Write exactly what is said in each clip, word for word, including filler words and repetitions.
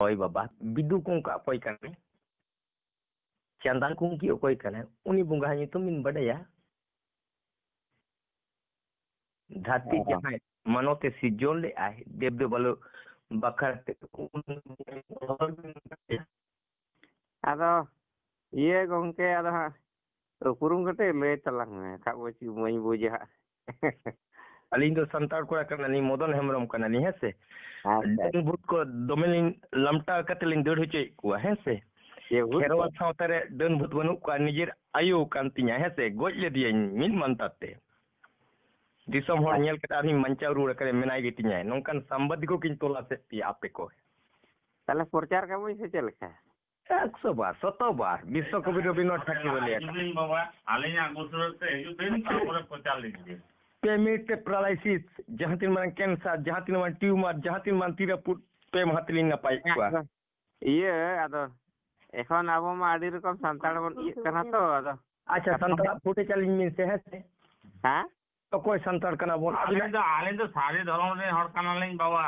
ᱦᱳᱭ ᱵᱟᱵᱟ, ᱵᱤᱫᱩ ᱠᱚᱝᱠᱟ ᱚᱠᱚᱭ ᱠᱟᱱᱟᱭ? ᱪᱟᱸᱫᱟᱱ ᱠᱩᱝᱠᱤ ᱚᱠᱚᱭ ᱠᱟᱱᱟᱭ? ᱩᱱᱤ ᱵᱚᱸᱜᱟ ᱧᱩᱛᱩᱢ ᱵᱤᱱ ᱵᱟᱰᱟᱭᱟ? ᱫᱷᱟᱹᱨᱛᱤ ᱦᱮᱸ᱾ ᱡᱟᱦᱟᱸᱭ ᱢᱟᱱᱚᱛᱮ ᱥᱤᱨᱡᱚᱱ ᱞᱮᱫᱟᱭ, ᱫᱮᱵ ᱫᱮᱵᱟᱞᱳ ᱵᱟᱠᱷᱨᱟ ᱛᱮ ᱩᱱᱤ ᱦᱚᱲ ᱵᱤᱱ ᱵᱟᱰᱟᱭᱟ? ᱟᱫᱚ ᱤᱭᱟᱹ ᱜᱚᱝᱠᱮ, ᱟᱫᱚ ᱦᱟᱸᱜ ᱩᱯᱨᱩᱢ ᱠᱟᱹᱴᱤᱡ ᱞᱟᱹᱭ ᱛᱟᱞᱟᱝ ᱢᱮ, ᱠᱷᱟᱡ ᱵᱟᱹᱧ ᱵᱩᱡᱽ, ᱵᱟᱹᱧ ᱵᱩᱡᱟ ᱦᱟᱸᱜ᱾ ᱟᱹᱞᱤᱧ ᱫᱚ ᱥᱟᱱᱛᱟᱲ ᱠᱚᱲᱟ ᱠᱟᱱᱟᱞᱤᱧ, ᱢᱚᱫᱚᱱ ᱦᱮᱢᱵᱨᱚᱢ ᱠᱟᱱᱟᱞᱤᱧ, ᱦᱮᱸ ᱥᱮ? ᱟᱪᱪᱷᱟ᱾ ᱰᱟᱹᱱ ᱵᱷᱩᱛ ᱠᱚ ᱫᱚᱢᱮ ᱞᱤᱧ ᱞᱟᱢᱴᱟᱣ ᱠᱟᱛᱮ ᱞᱤᱧ ᱫᱟᱹᱲ ᱦᱚᱪᱚᱭᱮᱫ ᱠᱚᱣᱟ, ᱦᱮᱸ ᱥᱮ? ᱤᱭᱟᱹ ᱵᱷᱩᱛ ᱠᱷᱮᱨᱣᱟᱞ ᱠᱚ? ᱥᱟᱶᱛᱟ ᱨᱮ ᱰᱟᱹᱱ ᱵᱷᱩᱛ ᱵᱟᱹᱱᱩᱜ ᱠᱚᱣᱟ, ᱱᱤᱡᱮᱨ ᱟᱭᱳ ᱠᱟᱱ ᱛᱤᱧᱟ, ᱦᱮᱸ ᱥᱮ? ᱜᱚᱡ ᱞᱮᱫᱮᱭᱟᱹᱧ ᱢᱤᱫ ᱢᱟᱱᱛᱟᱨ ᱛᱮ᱾ ᱫᱤᱥᱚᱢ ᱦᱚᱲ ᱟᱪᱪᱷᱟ᱾ ᱧᱮᱞ ᱠᱟᱛᱮ ᱟᱨᱦᱚᱸᱧ ᱵᱟᱧᱪᱟᱣ ᱨᱩᱣᱟᱹᱲ ᱟᱠᱟᱫᱮ, ᱢᱮᱱᱟᱭ ᱜᱮ ᱛᱤᱧᱟᱭ᱾ ᱱᱚᱝᱠᱟᱱ ᱥᱟᱢᱵᱟᱫᱤᱠ ᱠᱚ ᱠᱤᱱ ᱛᱚᱞᱟᱥᱮᱫ ᱯᱮᱭᱟ ᱟᱯᱮ ᱠᱚ᱾ ᱛᱟᱦᱞᱮ ᱯᱨᱚᱪᱟᱨ ᱠᱟᱜ ᱵᱚᱱ ᱥᱮ ᱪᱮᱫ ᱞᱮᱠᱟ? ᱮᱠᱥᱚ ᱵᱟᱨ, ᱥᱚᱛᱚ ᱵᱟᱨ, ᱵᱤᱥᱥᱚ ᱠᱚᱵᱤ ᱨᱚᱵᱤᱱᱫᱨᱚᱱᱟᱛᱷ ᱴᱷᱟᱹᱠᱩᱨ ᱮ ᱞᱟᱹᱭ ᱟᱠᱟᱫᱼᱟ᱾ ᱦᱤᱡᱩᱜ ᱵᱤᱱ ᱵᱟᱵᱟ, ᱟᱹᱞᱤᱧᱟᱜ ᱜᱩᱥᱟᱹᱲᱟ ᱛᱮ ᱦᱤᱡᱩᱜ ᱵᱤᱱ, ᱛᱟᱨᱯᱚᱨᱮ ᱯᱨᱚᱪᱟᱨ ᱞᱤᱧ ᱤᱫᱤᱭᱟ᱾ ᱯᱮ ᱢᱤᱱᱤᱴ ᱛᱮ ᱯᱮᱨᱟᱞᱟᱭᱥᱤᱥ, ᱡᱟᱦᱟᱸ ᱛᱤᱱ ᱢᱟᱨᱟᱝ ᱠᱮᱱᱥᱟᱨ, ᱡᱟᱦᱟᱸ ᱛᱤᱱ ᱢᱟᱨᱟᱝ ᱴᱤᱭᱩᱢᱟᱨ, ᱡᱟᱦᱟᱸ ᱛᱤᱱ ᱢᱟᱨᱟᱝ ᱛᱤ ᱨᱟᱹᱯᱩᱫ, ᱯᱮ ᱢᱟᱦᱟ ᱛᱮᱞᱤᱧ ᱱᱟᱯᱟᱭᱮᱫ ᱠᱚᱣᱟ᱾ ᱦᱮᱸ, ᱟᱫᱚ ᱤᱭᱟᱹ, ᱟᱫᱚ ᱮᱠᱷᱚᱱ ᱟᱵᱚ ᱢᱟ ᱟᱹᱰᱤ ᱨᱚᱠᱚᱢ ᱥᱟᱱᱛᱟᱲ ᱵᱚᱱ ᱤᱭᱟᱹᱜ ᱠᱟᱱᱟ ᱛᱚ, ᱟᱫᱚ ᱟᱪᱪᱷᱟ, ᱥᱟᱱᱛᱟᱲᱟᱜ ᱯᱷᱩᱴᱮᱡᱽ ᱟᱹᱞᱤᱧ ᱵᱤᱱ ᱥᱮ, ᱦᱮᱸ ᱥᱮ? ᱦᱮᱸ? ᱚᱠᱚᱭ ᱥᱟᱱᱛᱟᱲ ᱠᱟᱱᱟ ᱵᱚᱱ? ᱟᱹᱞᱤᱧ ᱫᱚ, ᱟᱹᱞᱤᱧ ᱫᱚ ᱥᱟᱹᱨᱤ ᱫᱷᱚᱨᱚᱢ ᱨᱮᱱ ᱦᱚᱲ ᱠᱟᱱᱟᱞᱤᱧ ᱵᱟᱵᱟ᱾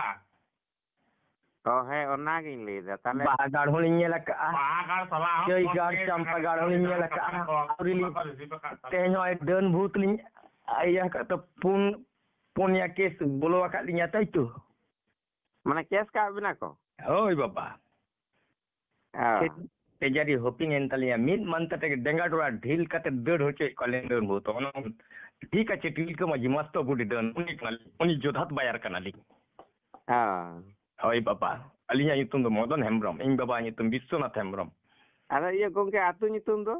ᱚ, ᱦᱮᱸ, ᱚᱱᱟᱜᱤᱧ ᱞᱟᱹᱭᱫᱟ᱾ ᱛᱟᱦᱞᱮ ᱵᱟᱦᱟ ᱜᱟᱲ ᱦᱚᱸᱞᱤᱧ ᱧᱮᱞ ᱟᱠᱟᱫᱼᱟ, ᱵᱟᱦᱟ ᱜᱟᱲ ᱥᱟᱞᱟᱜ ᱦᱚᱸ ᱪᱟᱹᱭ ᱜᱟᱲ, ᱪᱟᱢᱯᱟ ᱜᱟᱲ ᱦᱚᱸᱞᱤᱧ ᱧᱮᱞ ᱟᱠᱟᱫᱼᱟ᱾ ᱟᱹᱣᱨᱤ ᱞᱤᱧ, ᱵᱟᱠᱚ ᱨᱤᱥᱤᱵᱷ ᱟᱠᱟᱫ ᱛᱟᱞᱮᱭᱟ᱾ ᱛᱮᱦᱮᱧ ᱱᱚᱜᱼᱚᱭ ᱰᱟᱹᱱ ᱵᱷᱩᱛ ᱞᱤᱧ ᱤᱭᱟᱹ ᱟᱠᱟᱫ ᱛᱚ, ᱯᱩᱱ, ᱯᱩᱱᱭᱟ ᱠᱮᱥ ᱵᱚᱞᱚ ᱟᱠᱟᱫ ᱞᱤᱧᱟ, ᱛᱟᱭ ᱛᱚ? ᱢᱟᱱᱮ ᱠᱮᱥ ᱠᱟᱜ ᱵᱤᱱᱟ ᱠᱚ? ᱦᱳᱭ ᱵᱟᱵᱟ᱾ ᱚ᱾ ᱛᱮᱡᱟᱨᱤ ᱦᱚᱯᱤᱝ ᱮᱱ ᱛᱟᱞᱤᱧᱟ, ᱢᱤᱫ ᱢᱟᱱᱛᱟ ᱛᱮᱜᱮ ᱰᱮᱸᱜᱟ ᱰᱚᱲᱟ ᱰᱷᱤᱞ ᱠᱟᱛᱮ ᱫᱟᱹᱲ ᱦᱚᱪᱚᱭᱮᱫ ᱠᱚᱣᱟ ᱞᱤᱧ ᱰᱟᱹᱱ ᱵᱷᱩᱛ᱾ ᱚᱱᱟ ᱴᱷᱤᱠ ᱟᱪᱷᱮ, ᱴᱤᱞᱠᱟᱹ ᱢᱟᱹᱡᱷᱤ ᱢᱟᱥᱛᱚ ᱵᱩᱰᱷᱤ ᱰᱟᱹᱱ, ᱩᱱᱤ ᱠᱟᱱᱟᱞᱤᱧ, ᱩᱱᱤ ᱡᱳᱫᱷᱟᱛ ᱵᱟᱭᱟᱨ ᱠᱟᱱᱟᱞᱤᱧ᱾ ᱚ᱾ ᱦᱳᱭ ᱵᱟᱵᱟ, ᱟᱹᱞᱤᱧᱟᱜ ᱧᱩᱛᱩᱢ ᱫᱚ ᱢᱚᱫᱚᱱ ᱦᱮᱢᱵᱨᱚᱢ, ᱤᱧ ᱵᱟᱵᱟᱣᱟᱜ ᱧᱩᱛᱩᱢ ᱵᱤᱥᱥᱚᱱᱟᱛᱷ ᱦᱮᱢᱵᱨᱚᱢ᱾ ᱟᱫᱚ ᱤᱭᱟᱹ ᱜᱚᱝᱠᱮ, ᱟᱹᱛᱩ ᱧᱩᱛᱩᱢ ᱫᱚ?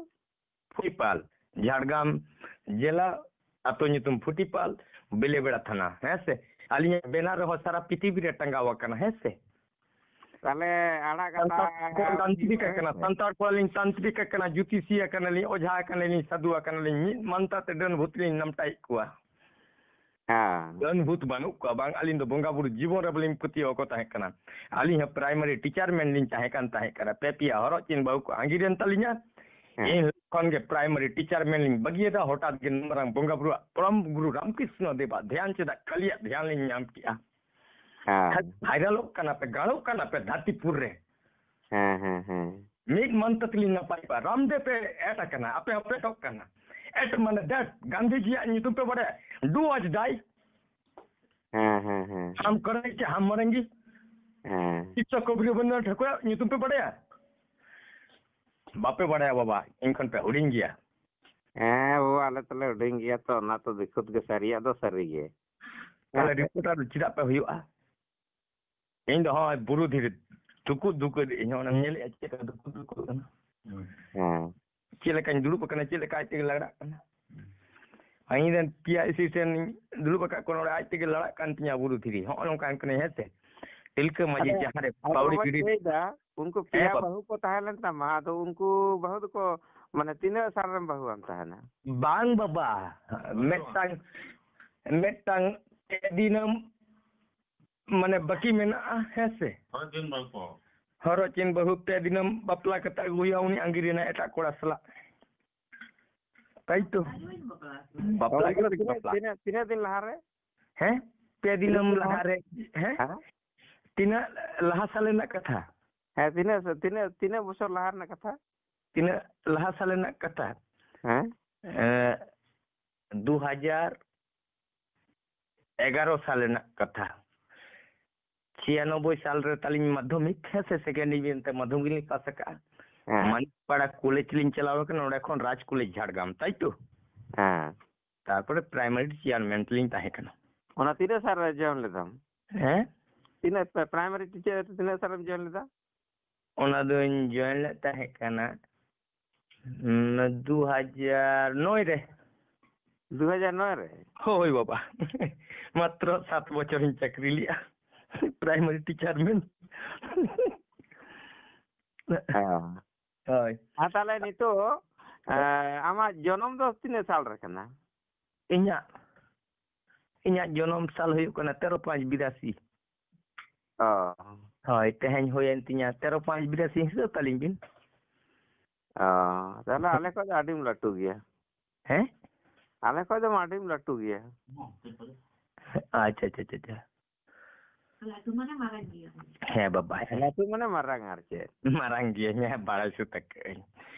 ᱯᱷᱩᱴᱤᱯᱟᱞ, ᱡᱷᱟᱲᱜᱨᱟᱢ ᱡᱮᱞᱟ, ᱟᱛᱳ ᱧᱩᱛᱩᱢ ᱯᱷᱩᱴᱤᱯᱟᱞ, ᱵᱮᱞᱮᱵᱮᱲᱟ ᱛᱷᱟᱱᱟ, ᱦᱮᱸ ᱥᱮ? ᱟᱹᱞᱤᱧᱟᱜ ᱵᱮᱱᱟᱨ ᱨᱮᱦᱚᱸ ᱥᱟᱨᱟ ᱯᱨᱤᱛᱷᱤᱵᱤ ᱨᱮ ᱴᱟᱸᱜᱟᱣ ᱟᱠᱟᱱᱟ, ᱦᱮᱸ ᱥᱮ? ᱛᱟᱦᱞᱮ ᱟᱲᱟᱜ ᱠᱟᱛᱷᱟ ᱥᱟᱱᱛᱟᱲ ᱠᱚ ᱛᱟᱱᱛᱨᱤᱠ ᱟᱠᱟᱱᱟ, ᱦᱮᱸ ᱥᱮ? ᱥᱟᱱᱛᱟᱲ ᱠᱚᱣᱟᱞᱤᱧ ᱛᱟᱱᱛᱨᱤᱠ ᱟᱠᱟᱱᱟ, ᱡᱳᱛᱤᱥᱤ ᱟᱠᱟᱱᱟᱞᱤᱧ, ᱚᱡᱷᱟ ᱟᱠᱟᱱᱟᱞᱤᱧ, ᱥᱟᱹᱫᱷᱩ ᱟᱠᱟᱱᱟᱞᱤᱧ, ᱢᱤᱫ ᱢᱟᱱᱛᱟ ᱛᱮ ᱰᱟᱹᱱ ᱵᱷᱩᱛ ᱞᱤᱧ ᱱᱟᱢᱴᱟᱭᱮᱫ ᱠᱚᱣᱟ᱾ ᱦᱮᱸ᱾ ᱰᱟᱹᱱ ᱵᱷᱩᱛ ᱵᱟᱹᱱᱩᱜ ᱠᱚᱣᱟ, ᱵᱟᱝ, ᱟᱹᱞᱤᱧ ᱫᱚ ᱵᱚᱸᱜᱟ ᱵᱩᱨᱩ ᱡᱤᱵᱚᱱ ᱨᱮ ᱵᱟᱹᱞᱤᱧ ᱯᱟᱹᱛᱭᱟᱹᱣ ᱟᱠᱚ ᱛᱟᱦᱮᱸ ᱠᱟᱱᱟ᱾ ᱟᱹᱞᱤᱧ ᱦᱚᱸ ᱯᱨᱟᱭᱢᱟᱨᱤ ᱴᱤᱪᱟᱨ ᱢᱮᱱ ᱞᱤᱧ ᱛᱟᱦᱮᱸ ᱠᱟᱱ ᱛᱟᱦᱮᱸ ᱠᱟᱱᱟ, ᱯᱮ ᱯᱮᱭᱟ ᱦᱚᱨᱚᱜ ᱪᱤᱱ ᱵᱟᱹᱦᱩ ᱠᱚ ᱟᱸᱜᱤᱨᱮᱱ ᱛᱟᱹᱞᱤᱧᱟ᱾ ᱦᱮᱸ᱾ ᱤᱧ ᱠᱷᱚᱱ ᱜᱮ ᱯᱨᱟᱭᱢᱟᱨᱤ ᱴᱤᱪᱟᱨ ᱢᱮᱱ ᱞᱤᱧ ᱵᱟᱹᱜᱤᱭᱟᱫᱟ᱾ ᱦᱚᱴᱟᱛ ᱜᱮ ᱢᱟᱨᱟᱝ ᱵᱚᱸᱜᱟ ᱵᱩᱨᱩᱣᱟᱜ, ᱯᱚᱨᱚᱢ ᱜᱩᱨᱩ ᱨᱟᱢᱠᱨᱤᱥᱱᱚ ᱫᱮᱵᱟᱜ ᱫᱷᱮᱭᱟᱱ ᱪᱮᱫᱟᱜ ᱠᱟᱹᱞᱤᱭᱟᱜ ᱫᱷᱮᱭᱟᱱ ᱞᱤᱧ ᱧᱟᱢ ᱠᱮᱜᱼᱟ᱾ ᱦᱮᱸ᱾ ᱵᱷᱟᱭᱨᱟᱞᱚᱜ ᱠᱟᱱᱟ ᱯᱮ, ᱜᱟᱲᱚᱜ ᱠᱟᱱᱟ ᱯᱮ ᱫᱷᱟᱹᱨᱛᱤᱯᱩᱨ ᱨᱮ᱾ ᱦᱮᱸ, ᱦᱮᱸ, ᱦᱮᱸ᱾ ᱢᱤᱫ ᱢᱟᱱᱛᱮ ᱛᱮᱞᱤᱧ ᱱᱟᱯᱟᱭ ᱠᱚᱜᱼᱟ᱾ ᱨᱟᱢᱫᱮᱵ ᱮ ᱮᱴ ᱟᱠᱟᱱᱟ, ᱟᱯᱮ ᱦᱚᱸᱯᱮ ᱮᱴᱚᱜ ᱠᱟᱱᱟ᱾ ᱮᱴ ᱢᱟᱱᱮ ᱫᱮᱴ, ᱜᱟᱱᱫᱷᱤᱡᱤᱭᱟᱜ ᱧᱩᱛᱩᱢ ᱯᱮ ᱵᱟᱲᱟᱭᱟ? Do or die᱾ ᱦᱮᱸ, ᱦᱮᱸ, ᱦᱮᱸ᱾ ᱦᱟᱢ ᱠᱚᱨᱮᱸᱜᱮ ᱪᱮ ᱦᱟᱢ ᱢᱚᱨᱮᱸᱜᱮ? ᱦᱮᱸ᱾ ᱥᱤᱥᱥᱚ ᱠᱚᱵᱤ ᱨᱚᱵᱤᱱᱫᱨᱚᱱᱟᱛᱷ ᱴᱷᱟᱹᱠᱩᱨᱟᱜ ᱧᱩᱛᱩᱢ ᱯᱮ ᱵᱟᱲᱟᱭᱟ? ᱵᱟᱯᱮ ᱵᱟᱲᱟᱭᱟ ᱵᱟᱵᱟ, ᱤᱧ ᱠᱷᱚᱱ ᱯᱮ ᱦᱩᱰᱤᱧ ᱜᱮᱭᱟ᱾ ᱦᱮᱸ ᱵᱟᱵᱟ, ᱟᱞᱮ ᱛᱚᱞᱮ ᱦᱩᱰᱤᱧ ᱜᱮᱭᱟ ᱛᱚ, ᱚᱱᱟ ᱛᱚ ᱫᱤᱠᱷᱩᱛ ᱜᱮ ᱥᱟᱹᱨᱤᱭᱟᱜ ᱫᱚ ᱥᱟᱹᱨᱤ ᱜᱮ᱾ ᱛᱟᱦᱞᱮ ᱨᱤᱯᱳᱨᱴᱟᱨ ᱪᱮᱫᱟᱜ ᱯᱮ ᱦᱩᱭᱩᱜᱼᱟ? ᱤᱧ ᱫᱚ ᱦᱚᱸᱜᱼᱚᱭ ᱵᱩᱨᱩ ᱫᱷᱤᱨᱤ ᱫᱩᱠᱩᱫ ᱫᱩᱠᱩᱫ, ᱤᱧ ᱦᱚᱸ ᱚᱱᱮᱢ ᱧᱮᱞᱮᱫᱼᱟ ᱪᱮᱫ ᱞᱮᱠᱟ ᱫᱩᱠᱩᱫ ᱫᱩᱠᱩᱫ ᱠᱟᱱᱟ᱾ ᱦᱮᱸ᱾ ᱪᱮᱫ ᱞᱮᱠᱟᱧ ᱫᱩᱲᱩᱵ ᱟᱠᱟᱱᱟ, ᱪᱮᱫ ᱞᱮᱠᱟ ᱟᱡ ᱛᱮᱜᱮ ᱞᱟᱲᱟᱜ ᱠᱟᱱᱟ᱾ ᱟᱨ ᱤᱧ ᱨᱮᱱ ᱯᱮᱭᱟ assistant ᱤᱧ ᱫᱩᱲᱩᱵ ᱟᱠᱟᱫ ᱠᱚᱣᱟ ᱱᱚᱰᱮ, ᱟᱡ ᱛᱮᱜᱮ ᱞᱟᱲᱟᱜ ᱠᱟᱱ ᱛᱤᱧᱟ ᱵᱩᱨᱩ ᱫᱷᱤᱨᱤ᱾ ᱦᱚᱸᱜᱼᱚ ᱱᱚᱝᱠᱟᱱ ᱠᱟᱹᱱᱟᱹᱧ, ᱦᱮᱸ ᱥᱮ᱾ ᱛᱤᱞᱠᱟᱹ ᱢᱟᱹᱡᱷᱤ ᱟᱫᱚ, ᱡᱟᱦᱟᱸ ᱨᱮ ᱟᱫᱚ ᱯᱟᱣᱲᱤ ᱵᱟᱵᱟᱧ ᱵᱤᱰᱤ ᱞᱟᱹᱭᱫᱟ, ᱩᱱᱠᱩ ᱦᱮᱸ ᱯᱮᱭᱟ ᱵᱟᱵᱟ᱾ ᱵᱟᱹᱦᱩ ᱠᱚ ᱛᱟᱦᱮᱸ ᱞᱮᱱ ᱛᱟᱢᱟ, ᱟᱫᱚ ᱩᱱᱠᱩ ᱵᱟᱹᱦᱩ ᱫᱚᱠᱚ, ᱢᱟᱱᱮ, ᱛᱤᱱᱟᱹᱜ ᱥᱟᱞ ᱨᱮᱱ ᱵᱟᱹᱦᱩ ᱟᱢ ᱛᱟᱦᱮᱱᱟ? ᱵᱟᱝ ᱵᱟᱵᱟ, ᱢᱤᱫᱴᱟᱝ, ᱢᱤᱫᱴᱟᱝ ᱯᱮ ᱫᱤᱱᱮᱢ ᱢᱟᱱᱮ ᱵᱟᱹᱠᱤ ᱢᱮᱱᱟᱜᱼᱟ, ᱦᱮᱸ ᱥᱮ? ᱦᱚᱨᱚᱜ ᱪᱤᱱ ᱵᱟᱹᱦᱩ ᱠᱚ᱾ ᱦᱚᱨᱚᱜ ᱪᱤᱱ ᱵᱟᱹᱦᱩ ᱯᱮ ᱫᱤᱱᱮᱢ ᱵᱟᱯᱞᱟ ᱠᱟᱛᱮ ᱟᱹᱜᱩᱭᱟ ᱩᱱᱤ ᱟᱸᱜᱤᱨ ᱮᱱᱟ ᱮᱴᱟᱜ ᱠᱚᱲᱟ ᱥᱟᱞᱟᱜ᱾ ᱛᱟᱭ ᱛᱚ? ᱵᱟᱯᱞᱟ ᱩᱱᱠᱩ ᱫᱚ ᱠᱟᱛᱮ ᱛᱤᱱᱟᱹᱜ, ᱵᱟᱯᱞᱟ᱾ ᱛᱤᱱᱟᱹᱜ, ᱛᱤᱱᱟᱹᱜ ᱫᱤᱱ ᱞᱟᱦᱟ ᱨᱮ? ᱦᱮᱸ? ᱯᱮ ᱫᱤᱱᱮᱢ ᱛᱤᱱᱟᱹᱜ ᱫᱤᱱ ᱞᱟᱦᱟ ᱞᱟᱦᱟ? ᱨᱮ, ᱦᱮᱸ? ᱦᱮᱸ? ᱛᱤᱱᱟᱹᱜ ᱞᱟᱦᱟ ᱥᱟᱞ ᱨᱮᱱᱟᱜ ᱠᱟᱛᱷᱟ? ᱦᱮᱸ, ᱛᱤᱱᱟᱹᱜ, ᱛᱤᱱᱟᱹᱜ, ᱛᱤᱱᱟᱹᱜ ᱵᱚᱪᱷᱚᱨ ᱞᱟᱦᱟ ᱨᱮᱱᱟᱜ ᱠᱟᱛᱷᱟ? ᱛᱤᱱᱟᱹᱜ ᱞᱟᱦᱟ ᱥᱟᱞ ᱨᱮᱱᱟᱜ ᱠᱟᱛᱷᱟ? ᱦᱮᱸ? ᱮᱸ, ᱫᱩ ᱦᱟᱡᱟᱨ ᱮᱜᱟᱨᱚ ᱥᱟᱞ ᱨᱮᱱᱟᱜ ᱠᱟᱛᱷᱟ᱾ ᱪᱷᱤᱭᱟᱱᱚᱵᱵᱳᱭ ᱥᱟᱞ ᱨᱮ ᱛᱟᱹᱞᱤᱧ ᱢᱟᱫᱽᱫᱷᱚᱢᱤᱠ, ᱦᱮᱸ ᱥᱮ, second division ᱛᱮ ᱢᱟᱫᱽᱫᱷᱚᱢᱤᱠ ᱞᱤᱧ ᱯᱟᱥ ᱟᱠᱟᱫᱼᱟ᱾ ᱦᱮᱸ᱾ ᱢᱟᱱᱤᱠᱯᱟᱲᱟ ᱠᱚᱞᱮᱡᱽ ᱞᱤᱧ ᱪᱟᱞᱟᱣ ᱟᱠᱟᱱᱟ, ᱚᱸᱰᱮ ᱠᱷᱚᱱ ᱨᱟᱡᱽ ᱠᱚᱞᱮᱡᱽ ᱡᱷᱟᱲᱜᱨᱟᱢ, ᱛᱟᱭ ᱛᱚ? ᱦᱮᱸ᱾ ᱛᱟᱨᱯᱚᱨᱮ primary chairman ᱞᱤᱧ ᱛᱟᱦᱮᱸ ᱠᱟᱱᱟ᱾ ᱚᱱᱟ ᱛᱤᱱᱟᱹᱜ ᱥᱟᱞ ᱨᱮ join ᱞᱮᱫᱟᱢ? ᱦᱮᱸ? ᱛᱤᱱᱟᱹᱜ, primary teacher ᱛᱤᱱᱟᱹᱜ ᱥᱟᱞ ᱨᱮᱢ join ᱞᱮᱫᱟ? ᱚᱱᱟ ᱫᱚᱧ join ᱞᱮᱫ ᱛᱟᱦᱮᱸ ᱠᱟᱱᱟ, ᱩᱸ, ᱫᱩ ᱦᱟᱡᱟᱨ ᱱᱚᱭ ᱨᱮ᱾ ᱫᱩ ᱦᱟᱡᱟᱨ ᱱᱚᱭ ᱨᱮ? ᱦᱳᱭ ᱵᱟᱵᱟ᱾ ᱢᱟᱛᱨᱚ ᱥᱟᱛ ᱵᱚᱪᱷᱚᱨᱤᱧ ᱪᱟᱹᱠᱨᱤ ᱞᱮᱜᱼᱟ᱾ Primary teacher ᱢᱮᱱ᱾ ᱦᱮᱸ᱾ ᱦᱳᱭ᱾ ᱟᱨ ᱛᱟᱦᱞᱮ ᱱᱤᱛᱚᱜ, ᱮ, ᱟᱢᱟᱜ ᱡᱚᱱᱚᱢ ᱫᱚ ᱛᱤᱱᱟᱹᱜ ᱥᱟᱞ ᱨᱮ ᱠᱟᱱᱟ? ᱤᱧᱟᱹᱜ, ᱤᱧᱟᱹᱜ ᱡᱚᱱᱚᱢ ᱥᱟᱞ ᱦᱩᱭᱩᱜ ᱠᱟᱱᱟ ᱛᱮᱨᱚ ᱯᱟᱸᱪ ᱵᱤᱨᱟᱥᱤ᱾ ᱚ᱾ ᱦᱳᱭ, ᱛᱮᱦᱮᱧ ᱦᱩᱭᱮᱱ ᱛᱤᱧᱟ ᱛᱮᱨᱚ ᱯᱟᱸᱪ ᱵᱤᱨᱟᱥᱤ, ᱦᱤᱥᱟᱹᱵ ᱛᱟᱹᱞᱤᱧ ᱵᱤᱱ᱾ ᱚ, ᱛᱟᱦᱞᱮ ᱟᱞᱮ ᱠᱷᱚᱡ ᱫᱚ ᱟᱹᱰᱤᱢ ᱞᱟᱹᱴᱩ ᱜᱮᱭᱟ᱾ ᱦᱮᱸ? ᱟᱞᱮ ᱠᱷᱚᱡ ᱫᱚ ᱟᱹᱰᱤᱢ ᱞᱟᱹᱴᱩ ᱜᱮᱭᱟ᱾ ᱟᱪᱪᱷᱟ, ᱟᱪᱪᱷᱟ, ᱟᱪᱪᱷᱟ, ᱟᱪᱪᱷᱟ᱾ ᱦᱮᱸ ᱵᱟᱵᱟ, ᱦᱮᱸ᱾ ᱞᱟᱹᱴᱩ ᱢᱟᱱᱮ ᱢᱟᱨᱟᱝ ᱟᱨ ᱪᱮᱫ? ᱢᱟᱨᱟᱝ ᱜᱤᱭᱟᱹᱧ, ᱦᱮᱸ, ᱵᱟᱲᱟᱭ ᱥᱩᱛ ᱟᱠᱟᱹᱜᱼᱟᱹᱧ᱾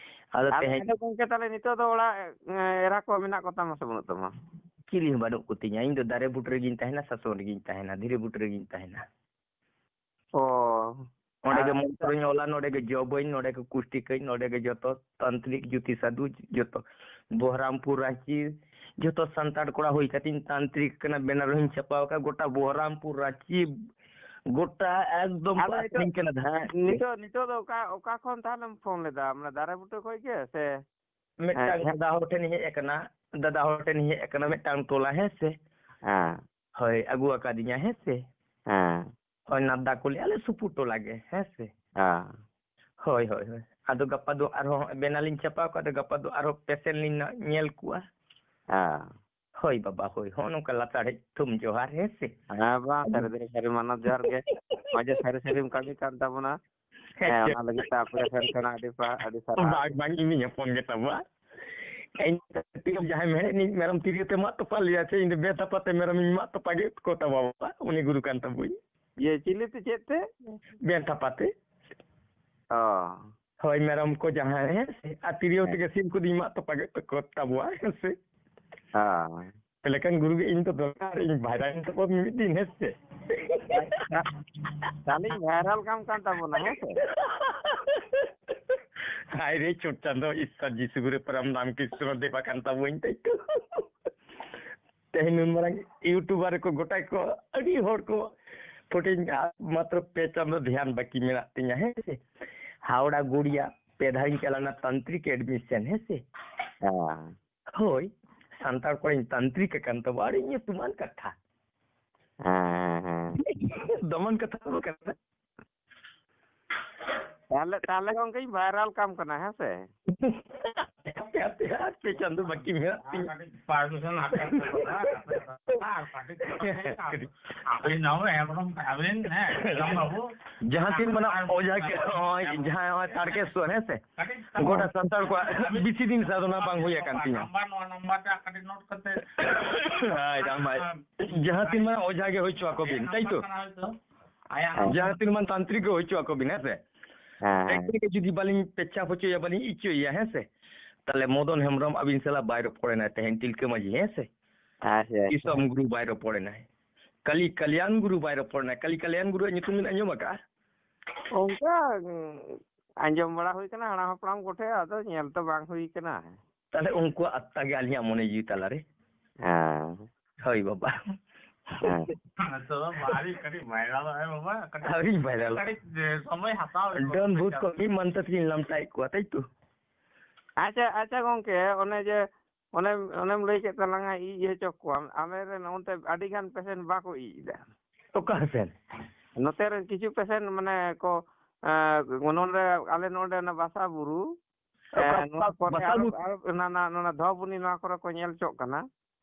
ᱟᱫᱚ ᱟᱨ ᱛᱮᱦᱮᱧ ᱟᱫᱚ ᱜᱚᱝᱠᱮ, ᱛᱟᱦᱞᱮ ᱱᱤᱛᱚᱜ ᱫᱚ ᱚᱲᱟᱜ, ᱮ, ᱮᱨᱟ ᱠᱚ ᱢᱮᱱᱟᱜ ᱠᱚᱛᱟᱢᱟ ᱥᱮ ᱵᱟᱹᱱᱩᱜ ᱛᱟᱢᱟ? ᱪᱤᱞᱤ ᱦᱚᱸ ᱵᱟᱹᱱᱩᱜ ᱠᱚᱛᱤᱧᱟ᱾ ᱤᱧ ᱫᱚ ᱫᱟᱨᱮ ᱵᱩᱴᱟᱹ ᱨᱮᱜᱤᱧ ᱛᱟᱦᱮᱱᱟ, ᱥᱟᱥᱚᱱ ᱨᱮᱜᱤᱧ ᱛᱟᱦᱮᱱᱟ, ᱫᱷᱤᱨᱤ ᱵᱩᱴᱟᱹ ᱨᱮᱜᱤᱧ ᱛᱟᱦᱮᱱᱟ᱾ ᱚ᱾ ᱚᱸᱰᱮ ᱜᱮ ᱟᱨ ᱢᱚᱱᱛᱨᱚᱧ ᱚᱞᱟ, ᱱᱚᱸᱰᱮ ᱜᱮ ᱡᱚᱵᱟᱹᱧ, ᱱᱚᱸᱰᱮ ᱜᱮ ᱠᱩᱥᱴᱤ ᱠᱟᱹᱧ, ᱱᱚᱸᱰᱮ ᱜᱮ ᱡᱚᱛᱚ ᱛᱟᱱᱛᱨᱤᱠ ᱡᱩᱛᱤ ᱥᱟᱹᱫᱷᱩ, ᱡᱚᱛᱚ ᱵᱚᱦᱨᱟᱢᱯᱩᱨ, ᱨᱟᱸᱪᱤ, ᱡᱚᱛᱚ ᱥᱟᱱᱛᱟᱲ ᱠᱚᱲᱟ ᱦᱩᱭ ᱠᱟᱛᱮᱧ ᱛᱟᱱᱛᱨᱤᱠ ᱠᱟᱱᱟ, ᱵᱮᱱᱟᱨ ᱦᱚᱸᱧ ᱪᱷᱟᱯᱟᱣ ᱟᱠᱟᱫ, ᱜᱚᱴᱟ ᱵᱚᱦᱨᱟᱢᱯᱩᱨ, ᱨᱟᱸᱪᱤ, ᱜᱚᱴᱟ ᱮᱠᱫᱚᱢ ᱠᱚ ᱟᱫᱚ ᱱᱤᱛᱚᱜ, ᱟᱹᱠᱷᱨᱤᱧ ᱠᱟᱱᱟ ᱫᱷᱟᱹᱨᱛᱤ ᱦᱮᱸ, ᱨᱮ᱾ ᱱᱤᱛᱚᱜ, ᱱᱤᱛᱚᱜ ᱫᱚ ᱚᱠᱟ, ᱚᱠᱟ ᱠᱷᱚᱱ ᱛᱟᱦᱞᱮᱢ ᱯᱷᱳᱱ ᱞᱮᱫᱟ? ᱢᱟᱱᱮ ᱫᱟᱨᱮ ᱵᱩᱴᱟᱹ ᱠᱷᱚᱡ ᱜᱮ ᱥᱮ? ᱢᱤᱫᱴᱟᱝ ᱦᱮᱸ, ᱦᱮᱸ᱾ ᱫᱟᱫᱟ ᱦᱚᱲ ᱴᱷᱮᱱ ᱦᱮᱡ ᱟᱠᱟᱱᱟ, ᱫᱟᱫᱟ ᱦᱚᱲ ᱴᱷᱮᱱ ᱦᱮᱡ ᱟᱠᱟᱱᱟ, ᱢᱤᱫᱴᱟᱝ ᱴᱚᱞᱟ, ᱦᱮᱸ ᱥᱮ? ᱦᱮᱸ᱾ ᱦᱳᱭ, ᱟᱹᱜᱩ ᱟᱠᱟᱫᱤᱧᱟ, ᱦᱮᱸ ᱥᱮ? ᱦᱮᱸ᱾ ᱦᱳᱭ, ᱱᱟᱫᱟ ᱠᱚ ᱞᱟᱹᱭᱟ, ᱟᱞᱮ ᱥᱩᱯᱩᱨ ᱴᱚᱞᱟ ᱜᱮ, ᱦᱮᱸ ᱥᱮ? ᱦᱮᱸ᱾ ᱦᱳᱭ, ᱦᱳᱭ, ᱦᱳᱭ᱾ ᱟᱫᱚ ᱜᱟᱯᱟ ᱫᱚ ᱟᱨᱦᱚᱸ ᱵᱮᱱᱟᱞᱤᱧ ᱪᱷᱟᱯᱟᱣ ᱠᱚᱣᱟ, ᱟᱫᱚ ᱜᱟᱯᱟ ᱫᱚ ᱟᱨᱦᱚᱸ ᱯᱮᱥᱮᱱᱴ ᱞᱤᱧ ᱱᱟ-, ᱧᱮᱞ ᱠᱚᱣᱟ᱾ ᱦᱮᱸ᱾ ᱦᱳᱭ ᱵᱟᱵᱟ, ᱦᱳᱭ᱾ ᱦᱚᱸᱜᱼᱚ ᱱᱚᱝᱠᱟ ᱞᱟᱛᱟᱲ ᱦᱮᱡ ᱛᱷᱩᱢ ᱡᱚᱦᱟᱨ, ᱦᱮᱸ ᱥᱮ? ᱦᱮᱸ ᱵᱟᱝ, ᱥᱟᱹᱨᱤ ᱫᱚ ᱥᱟᱹᱨᱤ ᱢᱟᱱᱚᱛ ᱡᱚᱦᱟᱨ ᱜᱮ᱾ ᱱᱚᱜᱼᱚᱭ ᱡᱮ ᱥᱟᱹᱨᱤ ᱥᱟᱹᱨᱤᱢ ᱠᱟᱹᱢᱤ ᱠᱟᱱ ᱛᱟᱵᱚᱱᱟ᱾ ᱦᱮᱸ, ᱟᱪᱪᱷᱟ᱾ ᱚᱱᱟ ᱞᱟᱹᱜᱤᱫ ᱛᱮ ᱟᱯᱮ ᱥᱮᱱ ᱠᱷᱚᱱᱟᱜ ᱟᱹᱰᱤ ᱯᱟ-, ᱟᱹᱰᱤ ᱥᱟᱨᱦᱟᱣ᱾ ᱵᱟᱝ, ᱵᱟᱝ, ᱤᱧ ᱫᱩᱧ ᱦᱚᱯᱚᱱ ᱜᱮ ᱛᱟᱵᱚᱣᱟ᱾ ᱤᱧ ᱡᱟᱦᱟᱸᱭ ᱢᱮᱲᱦᱮᱫ ᱨᱤᱱᱤᱡ ᱢᱮᱨᱚᱢ ᱛᱤᱨᱭᱳ ᱛᱮ ᱢᱟᱜ ᱛᱚᱯᱟ ᱞᱮᱭᱟ ᱥᱮ, ᱤᱧ ᱫᱚ ᱵᱮᱛᱟᱯᱟ ᱛᱮ ᱢᱮᱨᱚᱢᱤᱧ ᱢᱟᱜ ᱛᱚᱯᱟ ᱠᱮᱫ ᱠᱚ ᱛᱟᱵᱚᱣᱟ ᱵᱟᱵᱟ, ᱩᱱᱤ ᱜᱩᱨᱩ ᱠᱟᱱ ᱛᱟᱵᱚᱭ᱾ ᱤᱭᱟᱹ, ᱪᱤᱞᱤ ᱛᱮ, ᱪᱮᱫ ᱛᱮ? ᱵᱮᱛᱟᱯᱟ ᱛᱮ᱾ ᱚ᱾ ᱦᱳᱭ, ᱢᱮᱨᱚᱢ ᱠᱚ ᱡᱟᱦᱟᱸᱭ, ᱦᱮᱸ ᱥᱮ? ᱟᱨ ᱛᱤᱨᱭᱳ ᱦᱮᱸ᱾ ᱛᱮᱜᱮ ᱥᱤᱢ ᱠᱚᱫᱚᱧ ᱢᱟᱜ ᱛᱚᱯᱟ ᱠᱮᱫ ᱛᱟᱠᱚ ᱛᱟᱵᱚᱣᱟ, ᱦᱮᱸ ᱥᱮ? ᱦᱮᱸ᱾ ᱛᱟᱦᱞᱮ ᱠᱷᱟᱱ ᱜᱩᱨᱩ ᱜᱮ ᱤᱧ ᱫᱚ ᱫᱚᱨᱠᱟᱨ, ᱤᱧ ᱵᱷᱟᱭᱨᱟᱞ ᱛᱟᱵᱚ ᱢᱤᱫ ᱫᱤᱱ, ᱦᱮᱸ ᱥᱮ? ᱛᱟᱦᱞᱮᱧ ᱵᱷᱟᱭᱨᱟᱞ ᱠᱟᱢ ᱠᱟᱱ ᱛᱟᱵᱚᱱᱟ, ᱦᱮᱸ ᱥᱮ? ᱦᱟᱭ ᱨᱮ, ᱪᱷᱳᱴ ᱪᱟᱸᱫᱚ, ᱤᱥᱥᱚᱨ ᱡᱤᱥᱩ ᱜᱩᱨᱩ ᱯᱚᱨᱚᱢ ᱫᱟᱢ ᱠᱨᱤᱥᱱᱚ ᱫᱮᱵᱟ ᱠᱟᱱ ᱛᱟᱵᱚᱧ ᱛᱟᱭ ᱛᱚ᱾ ᱛᱮᱦᱮᱧ ᱱᱩᱱ ᱢᱟᱨᱟᱝ YouTuber ᱠᱚ ᱜᱚᱴᱟ ᱠᱚ, ᱟᱹᱰᱤ ᱦᱚᱲ ᱠᱚ ᱯᱷᱳᱴᱳᱧ, ᱢᱟᱛᱨᱚ ᱯᱮ ᱪᱟᱸᱫᱚ ᱫᱷᱮᱭᱟᱱ ᱵᱟᱹᱠᱤ ᱢᱮᱱᱟᱜ ᱛᱤᱧᱟ, ᱦᱮᱸ ᱥᱮ? ᱦᱟᱣᱲᱟ ᱜᱩᱲᱤᱭᱟ ᱯᱮ ᱫᱷᱟᱣᱤᱧ ᱪᱟᱞᱟᱣᱱᱟ ᱛᱟᱱᱛᱨᱤᱠ admission, ᱦᱮᱸ ᱥᱮ? ᱦᱮᱸ᱾ ᱦᱳᱭ, ᱥᱟᱱᱛᱟᱲ ᱠᱚᱲᱟᱧ ᱛᱟᱱᱛᱨᱤᱠ ᱟᱠᱟᱱ ᱛᱟᱵᱚ, ᱟᱹᱰᱤ ᱧᱩᱛᱩᱢᱟᱱ ᱠᱟᱛᱷᱟ᱾ ᱦᱮᱸ, ᱦᱮᱸ, ᱦᱮᱸ᱾ ᱫᱚᱢᱟᱱ ᱠᱟᱛᱷᱟ ᱫᱚ ᱠᱟᱱᱟ᱾ ᱛᱟᱦᱞᱮ, ᱛᱟᱦᱞᱮ ᱜᱚᱝᱠᱮᱧ ᱵᱷᱟᱭᱨᱟᱞ ᱠᱟᱢ ᱠᱟᱱᱟ, ᱦᱮᱸ ᱥᱮ? ᱟᱨ ᱯᱮ ᱪᱟᱸᱫᱚ ᱵᱟᱹᱠᱤ ᱢᱮᱱᱟᱜ ᱛᱤᱧᱟ᱾ ᱟᱨ ᱠᱟᱹᱴᱤᱡ permission ᱦᱟᱛᱟᱣ ᱦᱩᱭᱩᱜᱼᱟ᱾ ᱟᱨ ᱠᱟᱹᱴᱤᱡ ᱟᱹᱵᱤᱱ ᱦᱚᱸ ᱮᱢ ᱨᱮᱦᱚᱸ ᱟᱹᱵᱤᱱ, ᱦᱮᱸ, ᱡᱚᱢ ᱵᱟᱹᱵᱩ᱾ ᱡᱟᱦᱟᱸ ᱛᱤᱱ ᱢᱟᱱᱮ ᱚᱡᱷᱟ ᱜᱮ, ᱱᱚᱜᱼᱚᱭ ᱡᱟᱦᱟᱸᱭ ᱱᱚᱜᱼᱚᱭ ᱛᱟᱨᱠᱮᱥᱣᱚᱨ, ᱦᱮᱸ ᱥᱮ? ᱠᱟᱹᱴᱤᱡ ᱜᱚᱴᱟ ᱥᱟᱱᱛᱟᱲ ᱠᱚᱣᱟᱜ ᱵᱮᱥᱤ ᱫᱤᱱ ᱥᱟᱫᱷᱚᱱᱟ ᱵᱟᱝ ᱦᱩᱭ ᱟᱠᱟᱱ ᱛᱤᱧᱟ᱾ ᱱᱟᱢᱵᱟᱨ, ᱱᱚᱣᱟ ᱱᱟᱢᱵᱟᱨ ᱴᱟᱜ ᱠᱟᱹᱴᱤᱡ note ᱠᱟᱛᱮ᱾ ᱦᱳᱭ, ᱵᱟᱝ ᱵᱷᱟᱭ᱾ ᱡᱟᱦᱟᱸ ᱛᱤᱱ ᱢᱟᱱᱮ ᱚᱡᱷᱟ ᱜᱮ ᱦᱩᱭ ᱦᱚᱪᱚ ᱟᱠᱚ ᱵᱤᱱ, ᱛᱟᱭ ᱛᱚ? ᱟᱭᱟᱜ ᱦᱮᱸ᱾ ᱡᱟᱦᱟᱸ ᱛᱤᱱ ᱢᱟᱱᱮ ᱛᱟᱱᱛᱨᱤᱠ ᱜᱮ ᱦᱩᱭ ᱦᱚᱪᱚ ᱟᱠᱚ ᱵᱤᱱ, ᱦᱮᱸ ᱥᱮ? ᱦᱮᱸ, ᱦᱮᱸ᱾ ᱮᱠᱫᱚᱢ ᱜᱮ ᱡᱩᱫᱤ ᱵᱟᱹᱞᱤᱧ ᱯᱮᱪᱷᱟᱯ ᱦᱚᱪᱚᱭᱟ, ᱵᱟᱹᱞᱤᱧ ᱤᱪᱚᱭᱟ, ᱦᱮᱸ ᱥᱮ? ᱛᱟᱦᱞᱮ ᱢᱚᱫᱚᱱ ᱦᱮᱢᱵᱨᱚᱢ ᱟᱹᱵᱤᱱ ᱥᱟᱞᱟᱜ ᱵᱟᱭ ᱨᱚᱯᱚᱲᱮᱱᱟ ᱛᱮᱦᱮᱧ, ᱛᱤᱞᱠᱟᱹ ᱢᱟᱹᱡᱷᱤ, ᱦᱮᱸ ᱥᱮ? ᱟᱪᱪᱷᱟ, ᱟᱪᱪᱷᱟ᱾ ᱫᱤᱥᱚᱢ ᱜᱩᱨᱩ ᱵᱟᱭ ᱨᱚᱯᱚᱲᱮᱱᱟᱭ᱾ ᱠᱟᱞᱤ ᱠᱟᱞᱭᱟᱱ ᱜᱩᱨᱩ ᱵᱟᱭ ᱨᱚᱯᱚᱲᱮᱱᱟᱭ᱾ ᱠᱟᱞᱤ ᱠᱟᱞᱭᱟᱱ ᱜᱩᱨᱩᱣᱟᱜ ᱧᱩᱛᱩᱢ ᱵᱤᱱ ᱟᱸᱡᱚᱢ ᱟᱠᱟᱫᱼᱟ? ᱚᱱᱠᱟ, ᱩᱸ, ᱟᱸᱡᱚᱢ ᱵᱟᱲᱟ ᱦᱩᱭ ᱠᱟᱱᱟ ᱦᱟᱲᱟᱢ ᱦᱟᱯᱲᱟᱢ ᱠᱚᱴᱷᱮᱱ, ᱟᱫᱚ ᱧᱮᱞ ᱛᱚ ᱵᱟᱝ ᱦᱩᱭ ᱠᱟᱱᱟ᱾ ᱛᱟᱦᱞᱮ ᱩᱱᱠᱩᱣᱟᱜ ᱟᱛᱛᱟ ᱜᱮ ᱟᱹᱞᱤᱧᱟᱜ ᱢᱚᱱᱮ ᱡᱤᱣᱤ ᱛᱟᱞᱟᱨᱮ᱾ ᱦᱮᱸ᱾ ᱦᱳᱭ ᱵᱟᱵᱟ᱾ ᱦᱮᱸ᱾ ᱱᱤᱛᱚᱜ ᱫᱚ ᱵᱟᱦᱨᱮ ᱠᱟᱹᱴᱤᱡ viral ᱚᱜᱼᱟᱭ ᱵᱟᱵᱟ, ᱠᱟᱹᱴᱤᱡ ᱟᱹᱣᱨᱤᱧ viral ᱚᱜᱼᱟ᱾ ᱠᱟᱹᱴᱤᱡ, ᱮ, ᱥᱚᱢᱚᱭ ᱦᱟᱛᱟᱣ ᱦᱩᱭᱩᱜᱼᱟ᱾ ᱰᱟᱹᱱ ᱵᱷᱩᱛ ᱠᱚ ᱢᱤᱫ ᱢᱟᱱᱛᱟᱛ ᱜᱤᱧ ᱞᱟᱢᱴᱟᱭᱮᱫ ᱠᱚᱣᱟ, ᱛᱟᱭ ᱛᱚ? ᱟᱪᱪᱷᱟ, ᱟᱪᱪᱷᱟ ᱜᱚᱝᱠᱮ, ᱚᱱᱮ ᱡᱮ, ᱚᱱᱮᱢ, ᱚᱱᱮᱢ ᱞᱟᱹᱭ ᱠᱮᱫ ᱛᱟᱞᱟᱝᱟ ᱤᱡ ᱦᱚᱪᱚ ᱠᱚᱣᱟᱢ, ᱟᱞᱮ ᱨᱮᱱ ᱚᱱᱛᱮ ᱟᱹᱰᱤ ᱜᱟᱱ patient ᱵᱟᱠᱚ ᱤᱡ ᱮᱫᱟ᱾ ᱚᱠᱟ patient? ᱱᱚᱛᱮ ᱨᱮᱱ ᱠᱤᱪᱷᱩ patient ᱢᱟᱱᱮ ᱠᱚ, ᱮ, ᱱᱚᱰᱮ, ᱟᱞᱮ ᱱᱚᱰᱮ ᱚᱱᱟ ᱵᱟᱥᱟ ᱵᱩᱨᱩ, ᱚᱠᱟ ᱮ, ᱱᱚᱣᱟ ᱵᱟ-, ᱠᱚᱨᱮ ᱵᱟᱥᱟ ᱟᱨᱚ, ᱵᱩᱨᱩ? ᱟᱨᱚ ᱚᱱᱟ, ᱚᱱᱟ, ᱚᱱᱟ ᱫᱷᱚᱵᱩᱱᱤ ᱱᱚᱣᱟ ᱠᱚᱨᱮ ᱠᱚ ᱧᱮᱞ ᱦᱚᱪᱚᱜ ᱠᱟᱱᱟ᱾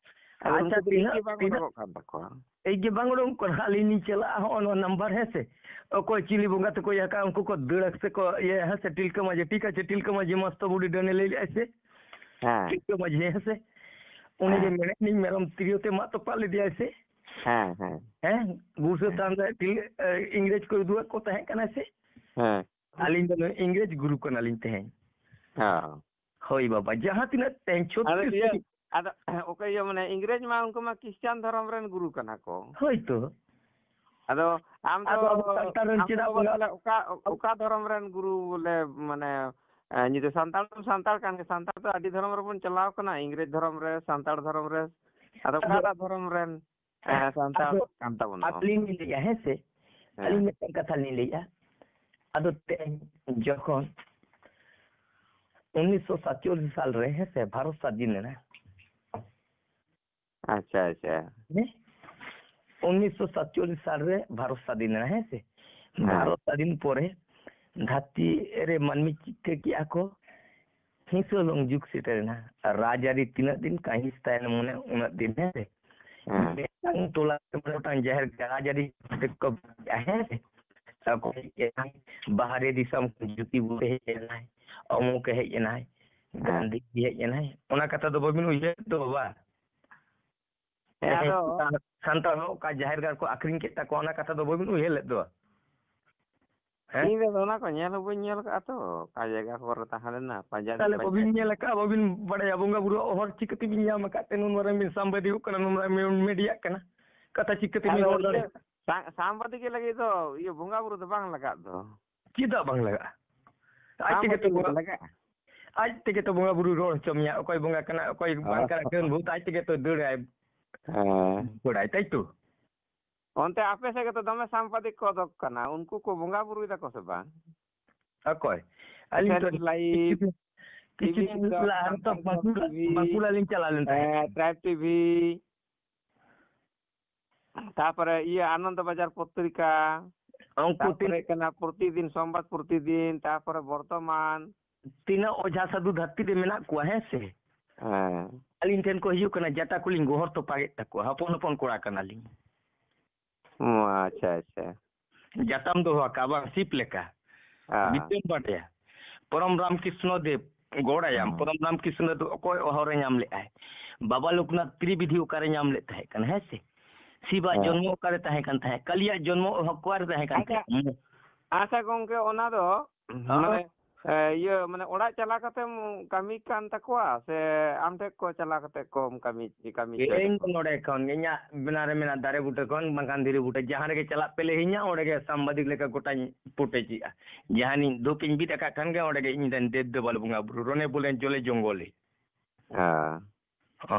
ᱟᱫᱚ ᱟᱪᱪᱷᱟ, ᱩᱱᱠᱩ ᱫᱚ ᱛᱤᱱᱟᱹᱜ, ᱤᱡ ᱜᱮ ᱵᱟᱝ ᱛᱤᱱᱟᱹᱜ, ᱚᱰᱚᱠᱚᱜ ᱠᱟᱱ ᱛᱟᱠᱚᱣᱟ᱾ ᱤᱡ ᱜᱮ ᱵᱟᱝ ᱚᱰᱚᱠᱚᱜ ᱠᱟᱱᱟ᱾ ᱟᱹᱞᱤᱧ ᱞᱤᱧ ᱪᱟᱞᱟᱜᱼᱟ, ᱦᱚᱸᱜᱼᱚ ᱱᱚᱣᱟ number, ᱦᱮᱸ ᱥᱮ? ᱚᱠᱚᱭ ᱪᱤᱞᱤ ᱵᱚᱸᱜᱟ ᱛᱮᱠᱚ ᱤᱭᱟᱹ ᱠᱟᱜᱼᱟ, ᱩᱱᱠᱩ ᱠᱚ ᱫᱟᱹᱲᱟ ᱥᱮ ᱠᱚ ᱤᱭᱟᱹ, ᱦᱮᱸ ᱥᱮ? ᱴᱤᱞᱠᱟᱹ ᱢᱟᱹᱡᱷᱤ, ᱴᱷᱤᱠ ᱟᱪᱷᱮ, ᱴᱤᱞᱠᱟᱹ ᱢᱟᱹᱡᱷᱤ ᱢᱟᱥᱛᱚ ᱵᱩᱰᱷᱤ ᱰᱟᱹᱱᱮ ᱞᱟᱹᱭ ᱞᱮᱜᱼᱟᱭ ᱥᱮ? ᱦᱮᱸ᱾ ᱴᱤᱞᱠᱟᱹ ᱢᱟᱹᱡᱷᱤ, ᱦᱮᱸ ᱥᱮ? ᱩᱱᱤ ᱡᱮ ᱦᱮᱸ᱾ ᱢᱮᱬᱦᱮᱫ ᱞᱤᱧ ᱢᱮᱨᱚᱢ ᱛᱤᱨᱭᱳ ᱛᱮ ᱢᱟᱜ ᱛᱚᱯᱟᱜ ᱞᱮᱫᱮᱭᱟᱭ ᱥᱮ? ᱦᱮᱸ, ᱦᱮᱸ᱾ ᱦᱮᱸ? ᱜᱩᱨᱥᱟᱹ ᱦᱮᱸ᱾ ᱛᱷᱟᱱ ᱨᱮ ᱴᱤᱞ-, ᱮ, ᱤᱝᱨᱮᱡᱽ ᱠᱚ ᱩᱫᱩᱜ ᱟᱫ ᱠᱚ ᱛᱟᱦᱮᱸ ᱠᱟᱱᱟ ᱥᱮ? ᱦᱮᱸ᱾ ᱟᱹᱞᱤᱧ ᱫᱚ ᱱᱩᱭ ᱤᱝᱨᱮᱡᱽ ᱜᱩᱨᱩ ᱠᱟᱱᱟᱞᱤᱧ ᱛᱮᱦᱮᱧ᱾ ᱦᱚᱸ᱾ ᱦᱳᱭ ᱵᱟᱵᱟ, ᱡᱟᱦᱟᱸ ᱛᱤᱱᱟᱹᱜ ᱛᱮᱦᱮᱧ ᱟᱫᱚ ᱪᱷᱚᱛᱨᱤᱥ ᱤᱭᱟᱹ, ᱠᱳᱴᱤ ᱟᱫᱚ ᱚᱠᱚᱭ ᱤᱭᱟᱹ ᱢᱟᱱᱮ ᱤᱝᱨᱮᱡᱽ ᱢᱟ ᱩᱱᱠᱩ ᱢᱟ ᱠᱷᱨᱤᱥᱴᱟᱱ ᱫᱷᱚᱨᱚᱢ ᱨᱮᱱ ᱜᱩᱨᱩ ᱠᱟᱱᱟ ᱠᱚ᱾ ᱦᱳᱭ ᱛᱚ᱾ ᱟᱫᱚ ᱟᱢ ᱫᱚ, ᱟᱫᱚ ᱟᱵᱚ ᱥᱟᱱᱛᱟᱲ ᱨᱮᱱ ᱟᱢ ᱫᱚ ᱪᱮᱫᱟᱜ ᱵᱟᱵᱟ ᱵᱚᱱ ᱛᱟᱦᱞᱮ ᱚᱠᱟ, ᱚᱠᱟ ᱫᱷᱚᱨᱚᱢ ᱨᱮᱱ ᱜᱩᱨᱩ ᱵᱚᱞᱮ ᱢᱟᱱᱮ, ᱮ, ᱱᱤᱛᱚᱜ ᱥᱟᱱᱛᱟᱲ ᱫᱚᱢ ᱥᱟᱱᱛᱟᱲ ᱠᱟᱱ ᱜᱮ, ᱥᱟᱱᱛᱟᱲ ᱫᱚ ᱟᱹᱰᱤ ᱫᱷᱚᱨᱚᱢ ᱨᱮᱵᱚᱱ ᱪᱟᱞᱟᱣ ᱠᱟᱱᱟ, ᱤᱝᱨᱮᱡᱽ ᱫᱷᱚᱨᱚᱢ ᱨᱮ, ᱥᱟᱱᱛᱟᱲ ᱫᱷᱚᱨᱚᱢ ᱨᱮ᱾ ᱟᱫᱚ ᱟᱫᱚ ᱚᱠᱟᱴᱟᱜ ᱫᱷᱚᱨᱚᱢ ᱨᱮᱱ, ᱮ, ᱥᱟᱱᱛᱟᱲ ᱟᱫᱚ ᱠᱟᱱ ᱛᱟᱵᱚᱱᱟ? ᱟᱹᱞᱤᱧ ᱞᱤᱧ ᱞᱟᱹᱭᱮᱜᱼᱟ, ᱦᱮᱸ ᱥᱮ? ᱦᱮᱸ᱾ ᱟᱹᱞᱤᱧ ᱢᱤᱫᱴᱟᱝ ᱠᱟᱛᱷᱟ ᱞᱤᱧ ᱞᱟᱹᱭᱮᱜᱼᱟ᱾ ᱟᱫᱚ ᱛᱮᱦᱮᱧ ᱡᱚᱠᱷᱚᱱ ᱩᱱᱤᱥᱥᱚ ᱥᱟᱛᱪᱚᱞᱞᱤᱥ ᱥᱟᱞ ᱨᱮ, ᱦᱮᱸ ᱥᱮ, ᱵᱷᱟᱨᱚᱛ ᱥᱟᱫᱷᱤᱱ ᱮᱱᱟ᱾ ᱟᱪᱪᱷᱟ, ᱟᱪᱪᱷᱟ᱾ ᱦᱮᱸ? ᱩᱱᱤᱥᱥᱚ ᱥᱟᱛᱪᱚᱞᱞᱤᱥ ᱥᱟᱞ ᱨᱮ ᱵᱷᱟᱨᱚᱛ ᱥᱟᱫᱷᱤᱱ ᱮᱱᱟ, ᱦᱮᱸ ᱥᱮ? ᱦᱮᱸ᱾ ᱵᱷᱟᱨᱚᱛ ᱥᱟᱫᱷᱤᱱ ᱯᱚᱨᱮ ᱫᱷᱟᱹᱨᱛᱤ ᱨᱮ ᱢᱟᱹᱱᱢᱤ ᱪᱤᱠᱟᱹ ᱠᱮᱜᱼᱟ ᱠᱚ? ᱦᱤᱸᱥᱟᱹ ᱦᱚᱞᱚᱝ ᱡᱩᱜᱽ ᱥᱮᱴᱮᱨᱮᱱᱟ᱾ ᱟᱨ ᱨᱟᱡᱽᱟᱹᱨᱤ ᱛᱤᱱᱟᱹᱜ ᱫᱤᱱ ᱠᱟᱹᱦᱤᱥ ᱛᱟᱦᱮᱱ ᱢᱚᱱᱮ ᱩᱱᱟᱹᱜ ᱫᱤᱱ, ᱦᱮᱸ ᱥᱮ? ᱦᱮᱸ᱾ ᱢᱤᱫᱴᱟᱝ ᱴᱚᱞᱟ ᱨᱮ ᱢᱚᱬᱮ ᱜᱚᱴᱟᱝ ᱡᱟᱦᱮᱨ ᱜᱟᱲ ᱨᱟᱡᱽᱟᱹᱨᱤ ᱠᱚ ᱵᱟᱹᱜᱤᱭᱟ, ᱦᱮᱸ ᱥᱮ? ᱚᱠᱚᱭ ᱦᱮᱡ ᱮᱱᱟᱭ? ᱵᱟᱦᱨᱮ ᱫᱤᱥᱚᱢ ᱠᱷᱚᱱ ᱡᱩᱛᱤ ᱵᱩᱛᱤ ᱦᱮᱡ ᱮᱱᱟᱭ, ᱚᱢᱩᱠ ᱮ ᱦᱮᱡ ᱮᱱᱟᱭ, ᱦᱮᱸ᱾ ᱜᱟᱱᱫᱷᱤ ᱦᱮᱡ ᱮᱱᱟᱭ, ᱚᱱᱟ ᱠᱟᱛᱷᱟ ᱫᱚ ᱵᱟᱹᱵᱤᱱ ᱩᱭᱦᱟᱹᱨ ᱫᱚ ᱵᱟᱵᱟ? ᱦᱮᱸ, ᱟᱫᱚ ᱥᱟᱱᱛᱟᱲ, ᱥᱟᱱᱛᱟᱲ ᱦᱚᱸ ᱚᱠᱟ ᱡᱟᱦᱮᱨ ᱜᱟᱲ ᱠᱚ ᱟᱠᱷᱨᱤᱧ ᱠᱮᱫ ᱛᱟᱠᱚᱣᱟ, ᱚᱱᱟ ᱠᱟᱛᱷᱟ ᱫᱚ ᱵᱟᱹᱵᱤᱱ ᱩᱭᱦᱟᱹᱨ ᱞᱮᱫ ᱫᱚ? ᱦᱮᱸ? ᱤᱧ ᱫᱚ ᱚᱱᱟ ᱠᱚ ᱧᱮᱞ ᱦᱚᱸ ᱵᱟᱹᱧ ᱧᱮᱞ ᱟᱠᱟᱫᱼᱟ ᱛᱚ, ᱚᱠᱟ ᱡᱟᱭᱜᱟ ᱠᱚᱨᱮ ᱛᱟᱦᱮᱸ ᱞᱮᱱᱟ, ᱯᱟᱸᱡᱟ ᱫᱚ ᱛᱟᱦᱞᱮ ᱵᱟᱹᱧ ᱵᱟᱹᱵᱤᱱ ᱧᱮᱞ ᱟᱠᱟᱫᱼᱟ, ᱵᱟᱹᱵᱤᱱ ᱵᱟᱲᱟᱭᱟ ᱵᱚᱸᱜᱟ ᱵᱩᱨᱩ ᱦᱚᱨ ᱪᱤᱠᱟᱹ ᱛᱮᱵᱤᱱ ᱧᱟᱢ ᱟᱠᱟᱫ ᱛᱮ? ᱱᱩᱱ ᱢᱟᱨᱟᱝ ᱵᱤᱱ ᱥᱟᱢᱵᱟᱫᱤᱠᱚᱜ ᱠᱟᱱᱟ, ᱱᱩᱱ ᱢᱟᱨᱟᱝ ᱵᱤᱱ ᱢᱤᱰᱤᱭᱟᱜ ᱠᱟᱱᱟ, ᱠᱟᱛᱷᱟ ᱪᱤᱠᱟᱹ ᱛᱮᱵᱤᱱ ᱟᱫᱚ ᱨᱚᱲ ᱤᱭᱟᱹ, ᱫᱟᱲᱮᱭᱟᱜᱼᱟ? ᱥᱟ-, ᱥᱟᱢᱵᱟᱫᱤᱠ ᱞᱟᱹᱜᱤᱫ ᱫᱚ ᱤᱭᱟᱹ ᱵᱚᱸᱜᱟ ᱵᱩᱨᱩ ᱫᱚ ᱵᱟᱝ ᱞᱟᱜᱟᱜ ᱫᱚ᱾ ᱪᱮᱫᱟᱜ ᱵᱟᱝ ᱞᱟᱜᱟᱜᱼᱟ? ᱟᱡ ᱛᱮᱜᱮ ᱛᱚ ᱥᱟᱢᱵᱟᱫᱤᱠ ᱵᱚᱸᱜᱟ, ᱞᱟᱜᱟᱜᱼᱟ᱾ ᱟᱡ ᱛᱮᱜᱮ ᱛᱚ ᱵᱚᱸᱜᱟ ᱵᱩᱨᱩ ᱨᱚᱲ ᱦᱚᱪᱚ ᱢᱮᱭᱟ, ᱚᱠᱚᱭ ᱵᱚᱸᱜᱟ ᱠᱟᱱᱟ, ᱚᱠᱚᱭ ᱵᱟᱝ ᱚ᱾ ᱠᱟᱱᱟ, ᱰᱟᱹᱱ ᱵᱷᱩᱛ, ᱟᱡ ᱛᱮᱜᱮ ᱛᱚ ᱫᱟᱹᱲᱟᱭ᱾ ᱦᱮᱸ᱾ ᱵᱟᱲᱟᱭ, ᱛᱟᱭ ᱛᱚ? ᱚᱱᱛᱮ ᱟᱯᱮ ᱥᱮᱫ ᱜᱮᱛᱚ ᱫᱚᱢᱮ ᱥᱟᱢᱵᱟᱫᱤᱠ ᱠᱚ ᱚᱰᱚᱠ ᱠᱟᱱᱟ, ᱩᱱᱠᱩ ᱠᱚ ᱵᱚᱸᱜᱟ ᱵᱩᱨᱩᱭ ᱫᱟᱠᱚ ᱥᱮ ᱵᱟᱝ? ᱚᱠᱚᱭ? ᱟᱹᱞᱤᱧ ᱛᱚ ᱥᱮᱱ ᱞᱟᱭᱤᱵᱷ, ᱠᱤᱪᱷᱩ ᱫᱤᱱ, ᱠᱤᱪᱷᱩ ᱴᱤᱵᱷᱤ ᱫᱤᱱ ᱫᱚ ᱞᱟᱦᱟ ᱨᱮ ᱛᱚ ᱥᱟᱱᱛᱟᱲ ᱵᱟᱸᱠᱩᱲᱟ, ᱴᱤᱵᱷᱤ, ᱵᱟᱸᱠᱩᱲᱟ ᱞᱤᱧ ᱪᱟᱞᱟᱣ ᱞᱮᱱ ᱛᱟᱦᱮᱸᱫ᱾ ᱦᱮᱸ, ᱴᱨᱟᱭᱤᱵᱽ ᱴᱤᱵᱷᱤ, ᱛᱟᱯᱚᱨᱮ ᱤᱭᱟᱹ ᱟᱱᱚᱱᱫᱚ ᱵᱟᱡᱟᱨ ᱯᱚᱛᱨᱤᱠᱟ, ᱩᱱᱠᱩ ᱛᱟᱯᱚᱨᱮ ᱛᱤᱱ- ᱦᱩᱭᱩᱜ ᱠᱟᱱᱟ ᱯᱨᱚᱛᱤᱫᱤᱱ, ᱥᱚᱢᱵᱟᱫ ᱯᱨᱚᱛᱤᱫᱤᱱ, ᱛᱟᱯᱚᱨᱮ ᱵᱚᱨᱛᱚᱢᱟᱱ᱾ ᱛᱤᱱᱟᱹᱜ ᱚᱡᱷᱟ ᱥᱟᱹᱫᱷᱩ ᱫᱷᱟᱹᱨᱛᱤ ᱨᱮ ᱢᱮᱱᱟᱜ ᱠᱚᱣᱟ, ᱦᱮᱸ ᱥᱮ? ᱦᱮᱸ᱾ ᱟᱹᱞᱤᱧ ᱴᱷᱮᱱ ᱠᱚ ᱦᱤᱡᱩᱜ ᱠᱟᱱᱟ, ᱡᱟᱴᱟ ᱠᱚᱞᱤᱧ ᱜᱚᱦᱚᱲ ᱛᱚᱯᱟᱜᱮᱫ ᱛᱟᱠᱚᱣᱟ, ᱦᱚᱯᱚᱱ ᱦᱚᱯᱚᱱ ᱠᱚᱲᱟ ᱠᱟᱱᱟᱞᱤᱧ᱾ ᱚ, ᱟᱪᱪᱷᱟ, ᱟᱪᱪᱷᱟ᱾ ᱡᱟᱴᱟᱢ ᱫᱚᱦᱚ ᱟᱠᱟᱫ ᱵᱟᱝ, ᱥᱤᱯ ᱞᱮᱠᱟ᱾ ᱦᱮᱸ᱾ ᱵᱤᱪᱟᱹᱨ ᱵᱟᱰᱟᱭᱟ᱾ ᱯᱚᱨᱚᱢ ᱨᱟᱢᱠᱨᱤᱥᱱᱚ ᱫᱮᱵ ᱜᱚᱲᱟᱭᱟᱢ, ᱦᱮᱸ᱾ ᱯᱚᱨᱚᱢ ᱨᱟᱢᱠᱨᱤᱥᱱᱚ ᱫᱮᱵ ᱚᱠᱚᱭ ᱦᱚᱨᱮ ᱧᱟᱢ ᱞᱮᱫᱼᱟᱭ? ᱵᱟᱵᱟ ᱞᱳᱠᱱᱟᱛᱷ ᱛᱨᱤᱵᱤᱫᱷᱤ ᱚᱠᱟᱨᱮ ᱧᱟᱢ ᱞᱮᱫ ᱛᱟᱦᱮᱸ ᱠᱟᱱᱟ, ᱦᱮᱸ ᱥᱮ? ᱥᱤᱵᱟᱜ ᱦᱮᱸ᱾ ᱡᱚᱱᱢᱚ ᱚᱠᱟᱨᱮ ᱛᱟᱦᱮᱸ ᱠᱟᱱ ᱛᱟᱦᱮᱸᱫ? ᱠᱟᱞᱤᱭᱟᱜ ᱡᱚᱱᱢᱚ ᱚᱠᱟᱨᱮ ᱛᱟᱦᱮᱸ ᱠᱟᱱ ᱟᱪᱪᱷᱟ᱾ ᱛᱟᱦᱮᱸᱫ? ᱟᱪᱪᱷᱟ ᱜᱚᱝᱠᱮ, ᱚᱱᱟ ᱫᱚ ᱦᱚᱸ᱾ ᱢᱟᱱᱮ, ᱮ, ᱤᱭᱟᱹ, ᱢᱟᱱᱮ ᱚᱲᱟᱜ ᱪᱟᱞᱟᱣ ᱠᱟᱛᱮᱢ ᱠᱟᱹᱢᱤ ᱠᱟᱱ ᱛᱟᱠᱚᱣᱟ ᱥᱮ ᱟᱢ ᱴᱷᱮᱱ ᱠᱚ ᱪᱟᱞᱟᱣ ᱠᱟᱛᱮ ᱠᱚ ᱠᱟᱹᱢᱤ, ᱠᱟᱹᱢᱤ ᱦᱚᱪᱚᱭ ᱤᱧ ᱫᱟᱠᱚ? ᱱᱚᱰᱮ ᱠᱷᱚᱱ, ᱤᱧᱟᱹᱜ ᱵᱮᱱᱟᱣ ᱨᱮ ᱢᱮᱱᱟᱜ ᱫᱟᱨᱮ ᱵᱩᱴᱟᱹ ᱠᱷᱚᱱ ᱵᱟᱝᱠᱷᱟᱱ ᱫᱷᱤᱨᱤ ᱵᱩᱴᱟᱹ, ᱡᱟᱦᱟᱸ ᱨᱮᱜᱮ ᱪᱟᱞᱟᱜ ᱯᱮ ᱞᱟᱹᱭᱟᱹᱧᱟ, ᱚᱸᱰᱮ ᱜᱮ ᱥᱟᱢᱵᱟᱫᱤᱠ ᱞᱮᱠᱟ ᱜᱚᱴᱟᱧ ᱯᱩᱴᱮᱡᱮᱜᱼᱟ᱾ ᱡᱟᱦᱟᱱᱤᱡ ᱫᱷᱩᱯ ᱤᱧ ᱵᱤᱫ ᱟᱠᱟᱫ ᱠᱷᱟᱱ ᱜᱮ, ᱚᱸᱰᱮ ᱜᱮ ᱤᱧ ᱨᱮᱱ ᱫᱮᱵ ᱫᱮᱵᱟᱞ ᱵᱚᱸᱜᱟ ᱵᱩᱨᱩ, ᱨᱚᱱᱮ ᱵᱚᱞᱮ ᱡᱚᱞᱮ ᱡᱚᱝᱜᱚᱞᱮ᱾ ᱦᱮᱸ᱾ ᱚ᱾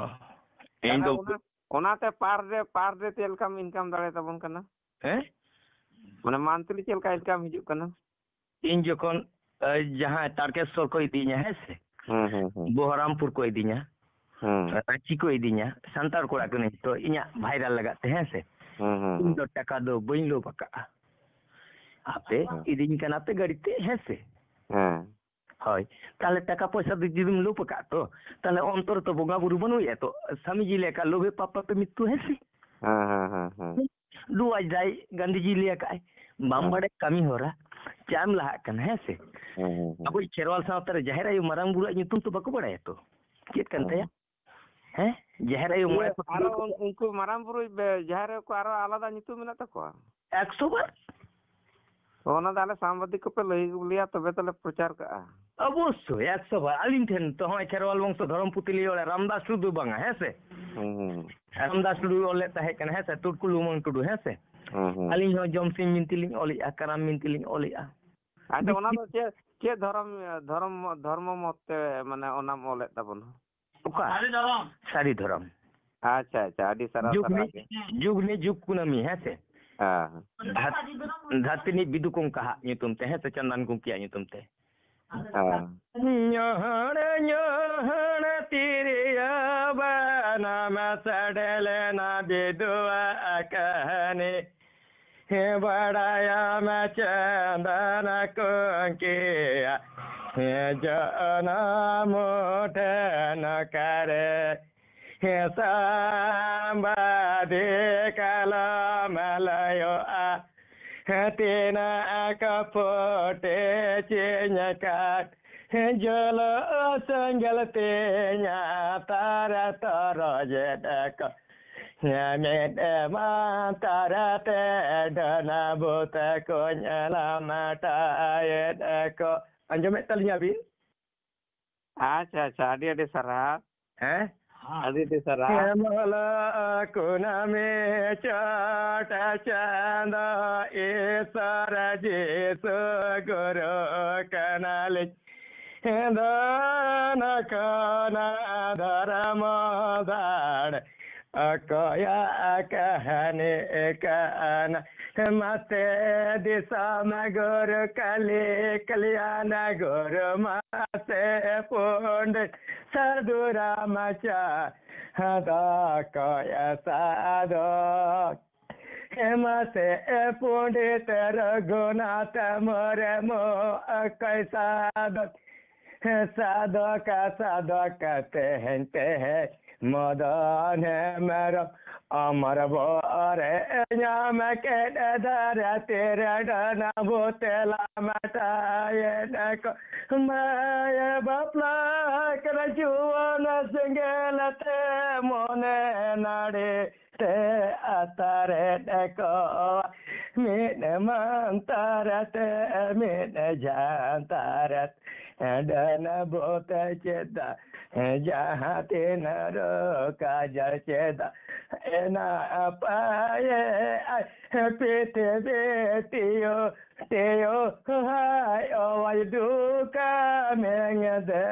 ᱤᱧ ᱛᱟᱦᱞᱮ ᱫᱚ ᱚᱱᱟ, ᱚᱱᱟᱛᱮ per day, per day ᱪᱮᱫ ᱞᱮᱠᱟᱢ income ᱫᱟᱲᱮ ᱛᱟᱵᱚᱱ ᱠᱟᱱᱟ? ᱦᱮᱸ? ᱢᱟᱱᱮ monthly ᱪᱮᱫ ᱞᱮᱠᱟ income ᱦᱤᱡᱩᱜ ᱠᱟᱱᱟ? ᱤᱧ ᱡᱚᱠᱷᱚᱱ, ᱮ, ᱡᱟᱦᱟᱸᱭ ᱛᱟᱨᱠᱮᱥᱥᱚᱨ ᱠᱚ ᱤᱫᱤᱧᱟ, ᱦᱮᱸ ᱥᱮ? ᱦᱮᱸ, ᱦᱮᱸ, ᱦᱮᱸ᱾ ᱵᱚᱦᱚᱨᱟᱢᱯᱩᱨ ᱠᱚ ᱤᱫᱤᱧᱟ, ᱦᱮᱸ᱾ ᱨᱟᱸᱪᱤ ᱠᱚ ᱤᱫᱤᱧᱟ, ᱥᱟᱱᱛᱟᱲ ᱠᱚᱲᱟ ᱠᱟᱹᱱᱟᱹᱧ ᱛᱚ, ᱤᱧᱟᱹᱜ viral ᱞᱟᱜᱟᱫ ᱛᱮ, ᱦᱮᱸ ᱥᱮ? ᱦᱮᱸ, ᱦᱮᱸ, ᱤᱧ ᱦᱮᱸ᱾ ᱫᱚ ᱴᱟᱠᱟ ᱫᱚ ᱵᱟᱹᱧ ᱞᱳᱵᱷ ᱟᱠᱟᱜᱼᱟ᱾ ᱟᱯᱮ ᱦᱮᱸ᱾ ᱤᱫᱤᱧ ᱠᱟᱱᱟ ᱯᱮ ᱜᱟᱹᱰᱤ ᱛᱮ, ᱦᱮᱸ ᱥᱮ? ᱦᱮᱸ᱾ ᱦᱳᱭ᱾ ᱛᱟᱦᱞᱮ ᱴᱟᱠᱟ ᱯᱚᱭᱥᱟ ᱫᱚ ᱡᱩᱫᱤᱢ ᱞᱳᱵᱷ ᱟᱠᱟᱫ ᱛᱚ, ᱛᱟᱦᱞᱮ ᱚᱱᱛᱚᱨ ᱨᱮ ᱛᱚ ᱵᱚᱸᱜᱟ ᱵᱩᱨᱩ ᱵᱟᱹᱱᱩᱭᱟ ᱛᱚ᱾ ᱥᱟᱢᱤᱡᱤ ᱞᱟᱹᱭ ᱟᱠᱟᱫ, "ᱞᱳᱵᱷᱮ ᱯᱟᱯ ᱯᱟᱯᱮ ᱢᱤᱛᱛᱩ", ᱦᱮᱸ ᱥᱮ? ᱦᱮᱸ, ᱦᱮᱸ, ᱦᱮᱸ, ᱦᱮᱸ᱾ ᱰᱩ ᱟᱡ ᱫᱟᱭ, ᱜᱟᱱᱫᱷᱤᱡᱤ ᱞᱟᱹᱭ ᱟᱠᱟᱫ ᱟᱭ, ᱵᱟᱢ ᱦᱮᱸ᱾ ᱵᱟᱲᱟᱭ ᱠᱟᱹᱢᱤ ᱦᱚᱨᱟ, ᱪᱟᱢ ᱞᱟᱦᱟᱜ ᱠᱟᱱᱟ, ᱦᱮᱸ ᱥᱮ? ᱦᱮᱸ, ᱦᱮᱸ, ᱦᱮᱸ᱾ ᱟᱵᱚᱭᱤᱡ ᱠᱷᱮᱨᱣᱟᱞ ᱥᱟᱶᱛᱟ ᱨᱮ ᱡᱟᱦᱮᱨ ᱟᱭᱳ ᱢᱟᱨᱟᱝ ᱵᱩᱨᱩᱣᱟᱜ ᱧᱩᱛᱩᱢ ᱛᱚ ᱵᱟᱠᱚ ᱵᱟᱲᱟᱭᱟ ᱛᱚ, ᱪᱮᱫ ᱠᱟᱱ ᱦᱮᱸ᱾ ᱛᱟᱭᱟ? ᱦᱮᱸ? ᱡᱟᱦᱮᱨ ᱟᱭᱳ ᱢᱚᱬᱮ ᱤᱭᱟᱹ, ᱠᱚ ᱟᱨᱚ ᱛᱩᱨᱩᱭ ᱠᱚ ᱩᱱ-, ᱩᱱᱠᱩ ᱢᱟᱨᱟᱝ ᱵᱩᱨᱩ ᱵᱮ-, ᱡᱟᱦᱮᱨ ᱟᱭᱳ ᱠᱚ ᱟᱨᱚ ᱟᱞᱟᱫᱟ ᱧᱩᱛᱩᱢ ᱢᱮᱱᱟᱜ ᱛᱟᱠᱚᱣᱟ? ᱮᱠᱥᱚ ᱵᱟᱨ᱾ ᱚᱱᱟ ᱫᱚ ᱟᱞᱮ ᱥᱟᱢᱵᱟᱫᱤᱠ ᱠᱚᱯᱮ ᱞᱟᱹᱭ ᱞᱮᱭᱟ, ᱛᱚᱵᱮ ᱛᱚᱞᱮ ᱯᱨᱚᱪᱟᱨ ᱠᱟᱜᱼᱟ᱾ ᱚᱵᱚᱥᱥᱳᱭ, ᱮᱠᱥᱚ ᱵᱟᱨ᱾ ᱟᱹᱞᱤᱧ ᱴᱷᱮᱱ ᱛᱚ ᱦᱚᱸᱜᱼᱚᱭ ᱠᱷᱮᱨᱣᱟᱞ ᱵᱚᱝᱥᱚ ᱫᱷᱚᱨᱚᱢ ᱯᱩᱛᱷᱤ ᱞᱤᱧ ᱚᱞᱮᱫ, ᱨᱟᱢᱫᱟᱥ ᱴᱩᱰᱩ ᱵᱟᱝᱟ, ᱦᱮᱸ ᱥᱮ? ᱦᱩᱸ, ᱦᱩᱸ᱾ ᱨᱟᱢᱫᱟᱥ ᱴᱩᱰᱩᱭ ᱚᱞ ᱞᱮᱫ ᱛᱟᱦᱮᱸ ᱠᱟᱱᱟ, ᱦᱮᱸ ᱥᱮ? ᱛᱩᱲᱠᱩ ᱞᱩᱢᱟᱹᱝ ᱴᱩᱰᱩ, ᱦᱮᱸ ᱥᱮ? ᱦᱩᱸ, ᱦᱩᱸ᱾ ᱟᱹᱞᱤᱧ ᱦᱚᱸ ᱡᱚᱢ ᱥᱤᱢ ᱵᱤᱱᱛᱤ ᱞᱤᱧ ᱚᱞᱮᱫᱼᱟ, ᱠᱟᱨᱟᱢ ᱵᱤᱱᱛᱤ ᱞᱤᱧ ᱚᱞᱮᱫᱼᱟ᱾ ᱟᱪᱪᱷᱟ, ᱚᱱᱟ ᱫᱚ ᱪᱮᱫ, ᱪᱮᱫ ᱫᱷᱚᱨᱚᱢ, ᱫᱷᱚᱨᱚᱢ, ᱫᱷᱚᱨᱢᱚ ᱢᱚᱛ ᱛᱮ, ᱢᱟᱱᱮ, ᱚᱱᱟᱢ ᱚᱞᱮᱫ ᱛᱟᱵᱚᱱᱟ? ᱚᱠᱟ? ᱥᱟᱹᱨᱤ ᱫᱷᱚᱨᱚᱢ᱾ ᱥᱟᱹᱨᱤ ᱫᱷᱚᱨᱚᱢ᱾ ᱟᱪᱪᱷᱟ, ᱟᱪᱪᱷᱟ, ᱟᱹᱰᱤ ᱥᱟᱨᱦᱟᱣ, ᱡᱩᱜᱽ ᱥᱟᱨᱦᱟᱣ ᱱᱤ-, ᱜᱮ᱾ ᱡᱩᱜᱽ ᱱᱤᱡᱩᱜ ᱠᱩᱱᱟᱹᱢᱤ, ᱦᱮᱸ ᱥᱮ? ᱦᱮᱸ᱾ ᱫᱷᱟᱹᱨ-, ᱫᱷᱟᱹᱨᱛᱤ ᱱᱤᱡ ᱵᱤᱫᱩ ᱠᱚᱝᱠᱟᱦᱟᱜ ᱧᱩᱛᱩᱢ ᱛᱮ, ᱦᱮᱸ ᱥᱮ, ᱪᱚᱱᱫᱟᱱ ᱜᱚᱢᱠᱮᱭᱟᱜ ᱧᱩᱛᱩᱢ ᱛᱮ᱾ ᱦᱮᱸ᱾ ᱧᱚᱦᱚᱲ, ᱧᱚᱦᱚᱲ ᱛᱤᱨᱭᱳ ᱵᱟᱱᱟᱢ ᱥᱟᱰᱮ ᱞᱮᱱᱟ ᱵᱤᱫᱩᱣᱟᱜ ᱠᱟᱹᱦᱱᱤ᱾ ᱦᱮᱸ, ᱵᱟᱲᱟᱭᱟᱢ ᱪᱟᱸᱫᱟᱱ ᱠᱚᱝᱠᱤᱭᱟ, ᱦᱮᱸ, ᱡᱚᱱᱚᱢ ᱢᱩᱴᱷᱟᱹᱱ ᱚᱠᱟᱨᱮ? ᱦᱮᱸ, ᱥᱟᱢᱵᱟᱫᱤ ᱠᱟᱞᱚᱢ ᱞᱟᱭᱚᱜᱼᱟ, ᱦᱮᱸ, ᱛᱤᱱᱟᱹᱜ ᱠᱚ ᱯᱷᱩᱴᱮ ᱪᱤᱧ ᱠᱟᱴ, ᱦᱮᱸ, ᱡᱚᱞᱚ ᱥᱮᱸᱜᱮᱞ ᱛᱤᱧᱟ ᱛᱟᱨ ᱛᱚᱨᱚᱡᱮᱫ ᱠᱚ᱾ ᱢᱤᱫ ᱮᱢᱟᱱ ᱛᱟᱨᱟᱛᱮ ᱰᱟᱹᱱ ᱵᱷᱩᱛ ᱠᱚᱧ ᱞᱟᱢᱴᱟᱭᱮᱫ ᱠᱚ᱾ ᱟᱸᱡᱚᱢᱮᱫ ᱛᱟᱹᱞᱤᱧᱟ ᱵᱤᱱ? ᱟᱪᱪᱷᱟ, ᱟᱪᱪᱷᱟ, ᱟᱹᱰᱤ ᱟᱹᱰᱤ ᱥᱟᱨᱦᱟᱣ᱾ ᱦᱮᱸ? ᱟᱹᱰᱤ ᱟᱹᱰᱤ ᱥᱟᱨᱦᱟᱣ᱾ ᱦᱮᱢᱟᱞ ᱠᱩᱱᱟᱹᱢᱤ ᱪᱚᱴ ᱪᱟᱸᱫᱚ ᱤᱥᱚᱨ ᱡᱤᱥᱩ ᱜᱩᱨᱩ ᱠᱟᱱᱟᱞᱤᱧ᱾ ᱫᱷᱚᱱ ᱠᱷᱚᱱᱟᱜ ᱫᱷᱚᱨᱢᱚ ᱫᱟᱲ ᱚᱠᱚᱭᱟᱜ ᱠᱟᱹᱦᱱᱤ ᱠᱟᱱᱟ? ᱢᱟᱥᱮ ᱫᱤᱥᱚᱢ ᱜᱩᱨᱩ ᱠᱟᱞᱤ ᱠᱟᱞᱭᱟᱱ ᱜᱩᱨᱩ, ᱢᱟᱥᱮ ᱯᱚᱱᱰᱤᱛ ᱥᱟᱹᱫᱷᱩ ᱨᱟᱢᱪᱟᱸᱫᱽ ᱚᱠᱚᱭ ᱥᱟᱫᱷᱚᱠ? ᱦᱮ ᱢᱟᱥᱮ ᱯᱚᱱᱰᱤᱛ ᱨᱚᱜᱷᱩᱱᱟᱛᱷ ᱢᱩᱨᱢᱩ ᱚᱠᱚᱭ ᱥᱟᱫᱷᱚᱠ? ᱥᱟᱫᱚᱠᱟ ᱥᱟᱫᱚᱠᱟ ᱛᱮᱦᱮᱧ ᱛᱮᱦᱮᱧ ᱢᱚᱫᱚᱱ ᱦᱮᱢᱵᱨᱚᱢ ᱚᱢᱚᱨ ᱵᱚᱨᱮ ᱧᱟᱢ ᱠᱮᱫ ᱫᱷᱟᱨᱮ ᱛᱤᱨᱮ ᱰᱟᱱᱟ ᱵᱚᱛᱮᱞᱟ ᱢᱟᱴᱟᱭᱮᱱ ᱠᱚ ᱢᱟᱭ ᱵᱟᱯᱞᱟ ᱠᱟᱱᱟ ᱡᱩᱣᱟᱹᱱ ᱥᱮᱸᱜᱮᱞ ᱛᱮ ᱢᱚᱱᱮ ᱱᱟᱲᱮ ᱛᱮ ᱟᱛᱟᱨᱮ ᱰᱮᱠᱚ ᱢᱤᱫ ᱢᱟᱱᱛᱟᱨ ᱛᱮ ᱢᱤᱫ ᱡᱟᱱᱛᱟᱨ ᱰᱟᱹᱱ ᱵᱷᱩᱛ ᱪᱮᱫᱟᱜ ᱡᱟᱦᱟᱸ ᱛᱤᱱᱟᱹᱜ ᱨᱳᱜᱽ ᱟᱡᱟᱨ ᱪᱮᱫᱟᱜ ᱮᱱᱟ ᱯᱟᱭᱮ ᱟᱭ ᱯᱤᱛᱷᱤᱵᱤ ᱛᱤᱭᱳ ᱛᱮᱭᱳ ᱦᱟᱭ ᱚᱣᱟᱭ ᱫᱩᱠᱟ ᱢᱮᱝ ᱫᱮ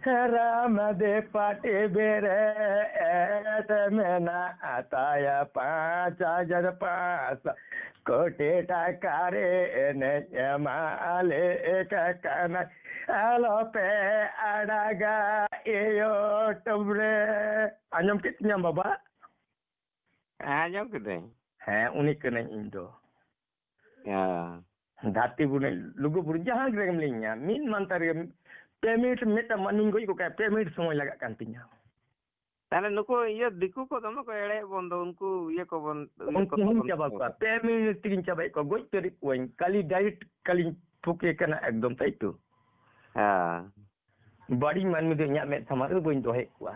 ᱨᱟᱢ ᱫᱮ ᱯᱟᱴᱤ ᱵᱮᱨᱮᱫ ᱢᱮᱱᱟᱜ ᱛᱟᱭᱟ ᱯᱟᱸᱪ ᱦᱟᱡᱟᱨ ᱯᱟᱸᱪ ᱥᱚ ᱠᱳᱴᱤ ᱴᱟᱠᱟ ᱨᱮ ᱮᱱᱮᱡ ᱢᱟᱞᱤᱠ ᱠᱟᱱᱟᱭ᱾ ᱟᱞᱚᱯᱮ ᱟᱲᱟᱜᱟ YouTube ᱨᱮ᱾ ᱟᱸᱡᱚᱢ ᱠᱮᱫ ᱛᱤᱧᱟᱢ ᱵᱟᱵᱟ? ᱟᱸᱡᱚᱢ ᱠᱤᱫᱟᱹᱧ᱾ ᱦᱮᱸ, ᱩᱱᱤ ᱠᱟᱹᱱᱟᱹᱧ ᱤᱧ ᱫᱚ᱾ ᱦᱮᱸ᱾ ᱫᱷᱟᱹᱨᱛᱤ ᱵᱩᱱᱤ, ᱞᱩᱜᱩ ᱵᱩᱨᱩ, ᱡᱟᱦᱟᱸ ᱨᱮᱜᱮᱢ ᱞᱟᱹᱭᱟᱹᱧᱟ, ᱢᱤᱫ ᱢᱟᱱᱛᱟᱨ ᱨᱮᱜᱮ ᱯᱮ ᱢᱤᱱᱤᱴ ᱢᱤᱫᱴᱟᱝ ᱢᱟᱹᱱᱢᱤᱧ ᱜᱚᱡ ᱠᱚ ᱠᱷᱟᱱ ᱯᱮ ᱢᱤᱱᱤᱴ ᱥᱚᱢᱚᱭ ᱞᱟᱜᱟᱜ ᱠᱟᱱ ᱛᱤᱧᱟ᱾ ᱛᱟᱦᱞᱮ ᱱᱩᱠᱩ ᱤᱭᱟᱹ ᱫᱤᱠᱩ ᱠᱚ ᱫᱚᱢᱮ ᱠᱚ ᱮᱲᱮᱭᱮᱫ ᱵᱚᱱ ᱫᱚ, ᱩᱱᱠᱩ ᱤᱭᱟᱹ ᱠᱚᱵᱚᱱ, ᱤᱭᱟᱹ ᱩᱱᱠᱩ ᱠᱚ ᱦᱚᱸᱧ ᱵᱚᱱ ᱪᱟᱵᱟ ᱠᱚᱣᱟ, ᱯᱮ ᱢᱤᱱᱤᱴ ᱛᱮᱜᱤᱧ ᱪᱟᱵᱟᱭᱮᱫ ᱠᱚᱣᱟ, ᱜᱚᱡ ᱩᱛᱟᱹᱨᱮᱫ ᱠᱚᱣᱟᱧ, ᱠᱟᱞᱤ ᱰᱟᱭᱨᱮᱠᱴ ᱠᱟᱞᱤᱧ ᱯᱷᱩᱠᱮ ᱠᱟᱱᱟ ᱮᱠᱫᱚᱢ, ᱛᱟᱭ ᱛᱚ? ᱦᱮᱸ᱾ ᱵᱟᱹᱲᱤᱡ ᱢᱟᱹᱱᱢᱤ ᱫᱚ ᱤᱧᱟᱹᱜ ᱢᱮᱫ ᱥᱟᱢᱟᱝ ᱨᱮᱫᱚ ᱵᱟᱹᱧ ᱫᱚᱦᱚᱭᱮᱫ ᱠᱚᱣᱟ᱾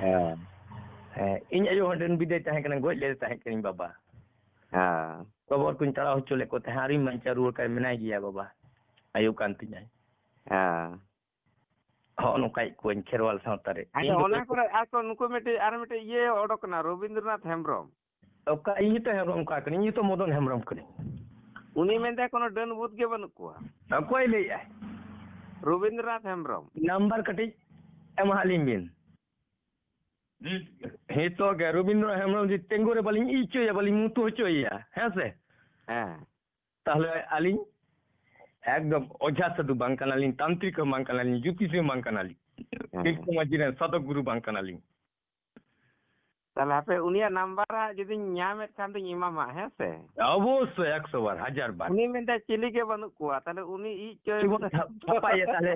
ᱦᱮᱸ᱾ ᱦᱮᱸ, ᱤᱧ ᱟᱭᱳ ᱦᱚᱸ ᱰᱟᱹᱱ ᱵᱤᱫᱟᱹᱭ ᱛᱟᱦᱮᱸ ᱠᱟᱱᱟ, ᱜᱚᱡ ᱞᱮᱫᱮ ᱛᱟᱦᱮᱸ ᱠᱟᱱᱟᱧ ᱵᱟᱵᱟ᱾ ᱦᱮᱸ᱾ ᱠᱚᱵᱚᱨ ᱠᱚᱧ ᱛᱟᱲᱟᱣ ᱦᱚᱪᱚ ᱞᱮᱫ ᱠᱚ ᱛᱟᱦᱮᱸᱫ, ᱟᱨᱤᱧ ᱵᱟᱧᱪᱟᱣ ᱨᱩᱣᱟᱹᱲ ᱠᱟᱱᱟ, ᱢᱮᱱᱟᱭ ᱜᱮᱭᱟ ᱵᱟᱵᱟ, ᱟᱭᱳ ᱠᱟᱱ ᱛᱤᱧᱟᱭ᱾ ᱦᱮᱸ᱾ ᱦᱚᱸᱜᱼᱚ ᱱᱚᱝᱠᱟᱭᱮᱫ ᱠᱚᱣᱟᱧ ᱠᱷᱮᱨᱣᱟᱞ ᱥᱟᱶᱛᱟ ᱨᱮ᱾ ᱟᱪᱪᱷᱟ, ᱤᱧ ᱫᱚ ᱚᱱᱟ ᱠᱚᱨᱮ ᱟᱨ ᱠᱚ ᱱᱩᱠᱩ ᱢᱤᱫᱴᱤᱡ, ᱟᱨ ᱢᱤᱫᱴᱤᱡ ᱤᱭᱟᱹ ᱚᱰᱚᱠ ᱮᱱᱟ, ᱨᱚᱵᱤᱱᱫᱨᱚᱱᱟᱛᱷ ᱦᱮᱢᱵᱨᱚᱢ᱾ ᱚᱠᱟ, ᱤᱧ ᱜᱮᱛᱚ ᱦᱮᱢᱵᱨᱚᱢ ᱚᱠᱟ ᱠᱟᱹᱱᱟᱹᱧ, ᱤᱧ ᱜᱮᱛᱚ ᱢᱚᱫᱚᱱ ᱦᱮᱢᱵᱨᱚᱢ ᱠᱟᱹᱱᱟᱹᱧ᱾ ᱩᱱᱤ ᱢᱮᱱᱫᱟᱭ ᱠᱳᱱᱳ ᱰᱟᱹᱱ ᱵᱷᱩᱛ ᱜᱮ ᱵᱟᱹᱱᱩᱜ ᱠᱚᱣᱟ᱾ ᱚᱠᱚᱭ ᱞᱟᱹᱭᱮᱜᱼᱟᱭ? ᱨᱚᱵᱤᱱᱫᱨᱚᱱᱟᱛᱷ ᱦᱮᱢᱵᱨᱚᱢ᱾ ᱱᱟᱢᱵᱟᱨ ᱠᱟᱹᱴᱤᱡ ᱮᱢᱟᱦᱟᱜ ᱞᱤᱧ ᱵᱤᱱ᱾ ᱱᱤᱛᱚᱜ ᱜᱮ ᱨᱚᱵᱤᱱᱫᱨᱚ ᱦᱮᱢᱵᱨᱚᱢ ᱡᱩᱫᱤ ᱛᱤᱸᱜᱩ ᱨᱮ ᱵᱟᱹᱞᱤᱧ ᱤᱭᱟᱹ ᱦᱚᱪᱚᱭᱟ, ᱵᱟᱹᱞᱤᱧ ᱢᱩᱛᱩ ᱦᱚᱪᱚᱭᱮᱭᱟ, ᱦᱮᱸ ᱥᱮ? ᱦᱮᱸ᱾ ᱛᱟᱦᱞᱮ ᱟᱹᱞᱤᱧ ᱮᱠᱫᱚᱢ ᱚᱡᱷᱟ ᱥᱟᱹᱫᱷᱩ ᱵᱟᱝ ᱠᱟᱱᱟᱞᱤᱧ, ᱛᱟᱱᱛᱨᱤᱠ ᱦᱚᱸ ᱵᱟᱝ ᱠᱟᱱᱟᱞᱤᱧ, ᱡᱳᱛᱤᱥᱤ ᱦᱚᱸ ᱵᱟᱝ ᱠᱟᱱᱟᱞᱤᱧ, ᱦᱮᱸ᱾ ᱛᱤᱞᱠᱟᱹ ᱢᱟᱹᱡᱷᱤ ᱨᱮᱱ ᱥᱟᱫᱷᱚᱠ ᱜᱩᱨᱩ ᱵᱟᱝ ᱠᱟᱱᱟᱞᱤᱧ᱾ ᱛᱟᱦᱞᱮ ᱦᱟᱯᱮ, ᱩᱱᱤᱭᱟᱜ ᱱᱟᱢᱵᱟᱨ ᱦᱟᱸᱜ ᱡᱩᱫᱤᱧ ᱧᱟᱢᱮᱫ ᱠᱷᱟᱱ ᱫᱚᱧ ᱮᱢᱟᱢᱟ, ᱦᱮᱸ ᱥᱮ? ᱚᱵᱚᱥᱥᱳᱭ, ᱮᱠᱥᱚ ᱵᱟᱨ, ᱦᱟᱡᱟᱨ ᱵᱟᱨ᱾ ᱩᱱᱤ ᱢᱮᱱᱫᱟ ᱪᱤᱞᱤ ᱜᱮ ᱵᱟᱹᱱᱩᱜ ᱠᱚᱣᱟ, ᱛᱟᱦᱞᱮ ᱩᱱᱤ ᱤᱡ ᱪᱚᱭ ᱪᱮᱫ ᱵᱚᱱ ᱥᱟᱯᱷᱟᱭᱟ ᱛᱟᱦᱞᱮ?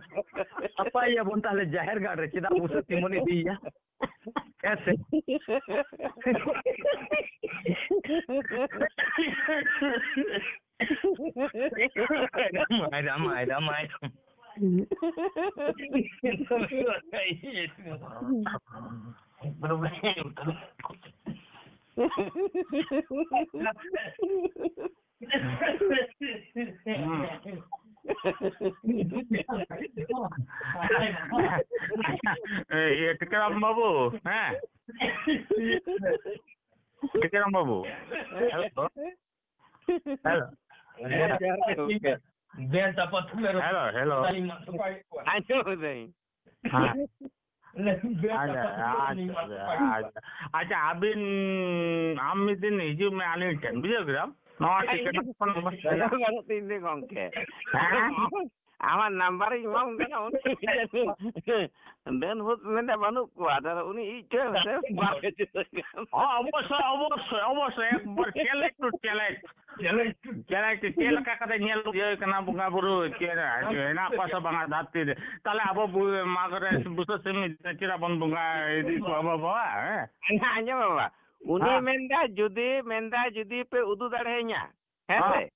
ᱥᱟᱯᱷᱟᱭᱟᱵᱚᱱ ᱛᱟᱦᱞᱮ ᱡᱟᱦᱮᱨ ᱜᱟᱲ ᱨᱮ, ᱪᱮᱫᱟᱜ ᱵᱩᱥᱟᱹᱜ ᱛᱮᱵᱚᱱ ᱤᱫᱤᱭᱮᱭᱟ? ᱦᱮᱸ ᱥᱮ? ᱟᱭ ᱫᱟᱢ, ᱟᱭ ᱫᱟᱢ, ᱟᱭ ᱫᱟᱢ᱾ ᱤᱭᱟᱹ, ᱴᱤᱠᱟᱹᱨᱟᱢ ᱵᱟᱹᱵᱩ, ᱦᱮᱸ? ᱴᱤᱠᱟᱹᱨᱟᱢ ᱵᱟᱹᱵᱩ, ᱦᱮᱞᱳ᱾ ᱦᱮᱞᱳ᱾ ᱦᱮᱸ, ᱡᱚᱦᱟᱨ ᱜᱮ ᱜᱚᱢᱠᱮ᱾ ᱵᱮᱱ ᱪᱟᱯᱟ ᱛᱷᱩᱞᱟᱹ ᱨᱚᱲ᱾ Hello, hello. ᱛᱟᱹᱞᱤᱧ ᱢᱟ ᱛᱚᱯᱟᱭᱮᱫ ᱠᱚᱣᱟ᱾ ᱟᱸᱡᱚᱢ ᱫᱟᱹᱧ᱾ ᱦᱮᱸ᱾ ᱵᱮᱱ ᱟᱪᱪᱷᱟ, ᱪᱟᱯᱟ ᱛᱷᱩᱞᱟᱹ ᱟᱪᱪᱷᱟ, ᱨᱚᱲ᱾ ᱟᱪᱪᱷᱟ, ᱟᱪᱪᱷᱟ, ᱟᱹᱵᱤᱱ, ᱟᱢ ᱢᱤᱫ ᱫᱤᱱ ᱦᱤᱡᱩᱜ ᱢᱮ ᱟᱹᱞᱤᱧ ᱴᱷᱮᱱ, ᱵᱩᱡᱷᱟᱹᱣ ᱠᱮᱫᱟᱢ? ᱱᱚᱣᱟ ᱴᱷᱤᱠᱟᱹᱱᱟ ᱯᱷᱳᱱ ᱱᱟᱢᱵᱟᱨ ᱢᱮᱱᱟᱜᱼᱟ᱾ ᱵᱟᱹᱱᱩᱜ ᱛᱤᱧ ᱫᱚ ᱜᱚᱢᱠᱮ᱾ ᱦᱮᱸ? ᱟᱢᱟᱜ ᱱᱟᱢᱵᱟᱨᱤᱧ ᱮᱢᱟᱢ ᱠᱟᱱᱟ, ᱩᱱᱤ ᱰᱟᱹᱱ ᱵᱷᱩᱛ ᱢᱮᱱᱫᱟ ᱵᱟᱹᱱᱩᱜ ᱠᱚᱣᱟ, ᱟᱫᱚ ᱩᱱᱤ ᱤᱡ ᱪᱚᱭ ᱢᱮᱥᱮ ᱵᱟᱨ ᱦᱤᱡᱩᱜ ᱠᱟᱱ᱾ ᱦᱚᱸ, ᱚᱵᱚᱥᱥᱳᱭ, ᱚᱵᱚᱥᱥᱳᱭ, ᱚᱵᱚᱥᱥᱳᱭ, ᱮᱠᱵᱟᱨ challenge to challenge᱾ Challenge, ᱪᱮᱫ ᱞᱮᱠᱟ ᱠᱟᱛᱮ ᱧᱮᱞ ᱤᱭᱟᱹ ᱠᱟᱱᱟ ᱵᱚᱸᱜᱟ ᱵᱩᱨᱩ, ᱪᱮᱫ ᱦᱮᱱᱟᱜ ᱠᱚᱣᱟ ᱥᱮ ᱵᱟᱝᱟ ᱫᱷᱟᱹᱨᱛᱤ ᱨᱮ? ᱛᱟᱦᱞᱮ ᱟᱵᱚ ᱵᱩ-, ᱢᱟᱜᱽ ᱨᱮ ᱵᱩᱥᱟᱹᱜ ᱥᱤᱢ ᱪᱮᱫᱟᱜ ᱵᱚᱱ ᱵᱚᱸᱜᱟ ᱤᱫᱤ ᱠᱚᱣᱟ ᱟᱵᱚ ᱵᱟᱵᱟ, ᱦᱮᱸ? ᱟᱸᱡᱚᱢ ᱵᱟᱵᱟ, ᱩᱱᱤ ᱦᱮᱸ᱾ ᱢᱮᱱᱫᱟ ᱡᱩᱫᱤ, ᱢᱮᱱᱫᱟ ᱡᱩᱫᱤ ᱯᱮ ᱩᱫᱩᱜ ᱫᱟᱲᱮᱭᱟᱹᱧᱟ, ᱦᱮᱸ ᱥᱮ? ᱦᱮᱸ᱾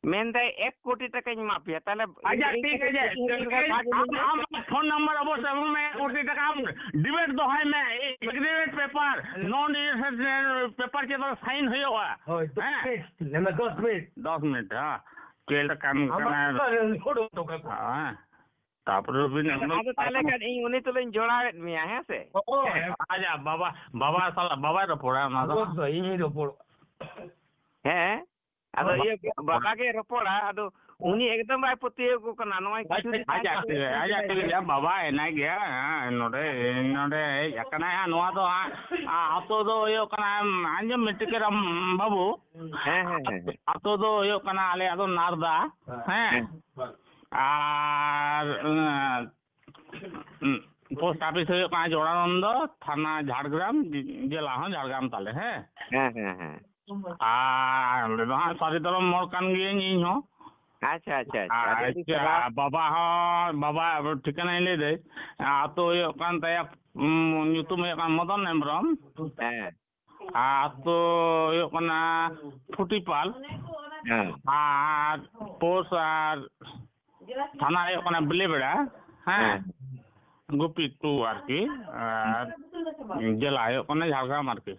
ᱢᱮᱱᱫᱟᱭ ᱮᱠ ᱠᱳᱴᱤ ᱴᱟᱠᱟᱧ ᱮᱢᱟ ᱯᱮᱭᱟ, ᱛᱟᱦᱞᱮ ᱟᱪᱪᱷᱟ, ᱤᱧ ᱴᱷᱤᱠ ᱟᱪᱷᱮ, ᱤᱧ ᱴᱷᱮᱱ ᱠᱷᱚᱱ ᱵᱷᱟᱜᱽ ᱟᱢ, ᱤᱧ ᱟᱢ ᱯᱷᱳᱱ ᱱᱟᱢᱵᱟᱨ ᱚᱵᱚᱥᱥᱳᱭ ᱮᱢᱚᱜ ᱢᱮ, ᱮᱠ ᱠᱳᱴᱤ ᱴᱟᱠᱟ ᱟᱢ debate ᱫᱚᱦᱚᱭ ᱢᱮ, agreement paper, non agreement paper ᱪᱮᱛᱟᱱ sign ᱦᱩᱭᱩᱜᱼᱟ᱾ ᱦᱳᱭ, ᱫᱚᱥ ᱦᱮᱸ? ᱢᱤᱱᱤᱴ, ᱧᱮᱞ ᱢᱮ, ᱫᱚᱥ ᱢᱤᱱᱤᱴ᱾ ᱫᱚᱥ ᱢᱤᱱᱤᱴ, ᱦᱮᱸ᱾ ᱪᱮᱫ ᱞᱮᱠᱟᱱ ᱟᱢᱟᱜ ᱠᱟᱱᱟ? ᱠᱟᱛᱷᱟ ᱦᱩᱰᱩ ᱦᱚᱴᱚ ᱠᱟᱜ ᱠᱚ᱾ ᱦᱮᱸ᱾ ᱛᱟᱯᱚᱨᱮ ᱵᱤᱱ ᱟᱫᱚ, ᱮᱢ ᱟᱫᱚ ᱛᱟᱦᱞᱮ ᱠᱷᱟᱱ ᱤᱧ ᱩᱱᱤ ᱛᱩᱞᱩᱧ ᱡᱚᱲᱟᱣᱮᱫ ᱢᱮᱭᱟ, ᱦᱮᱸ ᱥᱮ? ᱦᱳᱭ᱾ ᱟᱪᱪᱷᱟ, ᱵᱟᱵᱟ, ᱵᱟᱵᱟ ᱥᱟᱞᱟᱜ, ᱵᱟᱵᱟᱭ ᱨᱚᱯᱚᱲᱟ ᱚᱱᱟ ᱫᱚ᱾ ᱚᱵᱚᱥᱥᱳᱭ, ᱤᱧᱤᱧ ᱨᱚᱯᱚᱲᱚᱜᱼᱟ᱾ ᱦᱮᱸ? ᱟᱫᱚ ᱵᱟᱵᱟ ᱤᱭᱟᱹ, ᱵᱟᱵᱟ ᱜᱮ ᱨᱚᱯᱚᱲᱟ, ᱟᱫᱚ ᱩᱱᱤ ᱮᱠᱫᱚᱢ ᱵᱟᱭ ᱯᱟᱹᱛᱭᱟᱹᱣ ᱠᱚ ᱠᱟᱱᱟ, ᱱᱚᱣᱟ ᱟᱡ, ᱠᱤᱪᱷᱩ ᱫᱤᱱ ᱟᱡᱟᱜ ᱢᱟᱲᱟᱝ ᱛᱮᱜᱮ, ᱟᱡᱟᱜ ᱛᱮᱜᱮ ᱞᱟᱹᱭᱟ, "ᱵᱟᱵᱟ ᱦᱮᱱᱟᱭ ᱜᱮᱭᱟ, ᱦᱮᱸ, ᱱᱚᱰᱮ, ᱱᱚᱰᱮ ᱦᱮᱡ ᱟᱠᱟᱱᱟᱭ, ᱦᱟᱸᱜ, ᱱᱚᱣᱟ ᱫᱚ ᱦᱟᱸᱜ, ᱟ, ᱟᱛᱳ ᱫᱚ ᱦᱩᱭᱩᱜ ᱠᱟᱱᱟ, ᱟᱸᱡᱚᱢ ᱢᱮ, ᱴᱤᱠᱟᱹᱨᱟᱢ ᱵᱟᱹᱵᱩ, ᱦᱮᱸ, ᱦᱮᱸ, ᱦᱮᱸ, ᱦᱮᱸ᱾ ᱟᱛᱳ ᱫᱚ ᱦᱩᱭᱩᱜ ᱠᱟᱱᱟ ᱟᱞᱮᱭᱟᱜ ᱫᱚ ᱱᱟᱨᱫᱟ, ᱦᱮᱸ, ᱦᱮᱸ᱾ ᱟᱨ, ᱩᱸ, ᱩᱸ, ᱯᱳᱥᱴ ᱚᱯᱷᱤᱥ ᱦᱩᱭᱩᱜ ᱠᱟᱱᱟ ᱡᱳᱲᱟᱱᱚᱱᱫᱚ, ᱛᱷᱟᱱᱟ ᱡᱷᱟᱲᱜᱨᱟᱢ, ᱡᱮ-, ᱡᱮᱞᱟ ᱦᱚᱸ ᱡᱷᱟᱲᱜᱨᱟᱢ ᱛᱟᱞᱮ, ᱦᱮᱸ᱾ ᱦᱮᱸ, ᱦᱮᱸ, ᱦᱮᱸ᱾ ᱟᱨ ᱚᱸᱰᱮ ᱫᱚ ᱦᱟᱸᱜ ᱥᱟᱹᱨᱤ ᱫᱷᱚᱨᱚᱢ ᱦᱚᱲ ᱠᱟᱱ ᱜᱤᱭᱟᱹᱧ ᱤᱧ ᱦᱚᱸ᱾ ᱟᱪᱪᱷᱟ, ᱟᱪᱪᱷᱟ, ᱟᱪᱪᱷᱟ᱾ ᱟᱹᱰᱤ, ᱟᱹᱰᱤ ᱟᱪᱪᱷᱟ, ᱥᱟᱨᱦᱟᱣ᱾ ᱵᱟᱵᱟ ᱦᱚᱸ, ᱵᱟᱵᱟ ᱴᱷᱤᱠᱟᱹᱱᱟᱧ ᱞᱟᱹᱭ ᱫᱟᱹᱧ, ᱟᱹᱛᱩ ᱦᱩᱭᱩᱜ ᱠᱟᱱ ᱛᱟᱭᱟ, ᱩᱸ, ᱧᱩᱛᱩᱢ ᱦᱩᱭᱩᱜ ᱠᱟᱱᱟ ᱢᱚᱫᱚᱱ ᱦᱮᱢᱵᱨᱚᱢ᱾ ᱦᱮᱸ᱾ ᱟᱨ ᱟᱹᱛᱩ ᱦᱩᱭᱩᱜ ᱠᱟᱱᱟ ᱯᱷᱩᱴᱤᱯᱟᱞ᱾ ᱦᱮᱸ᱾ ᱟᱨ ᱯᱳᱥ ᱟᱨ ᱛᱷᱟᱱᱟ ᱦᱩᱭᱩᱜ ᱠᱟᱱᱟ ᱵᱤᱞᱤᱵᱮᱲᱟ᱾ ᱦᱮᱸ᱾ ᱦᱮᱸ᱾ ᱜᱩᱯᱤ ᱴᱩ ᱟᱨᱠᱤ᱾ ᱟᱨ ᱡᱮᱞᱟ ᱦᱩᱭᱩᱜ ᱠᱟᱱᱟ ᱡᱷᱟᱲᱜᱨᱟᱢ ᱟᱨᱠᱤ᱾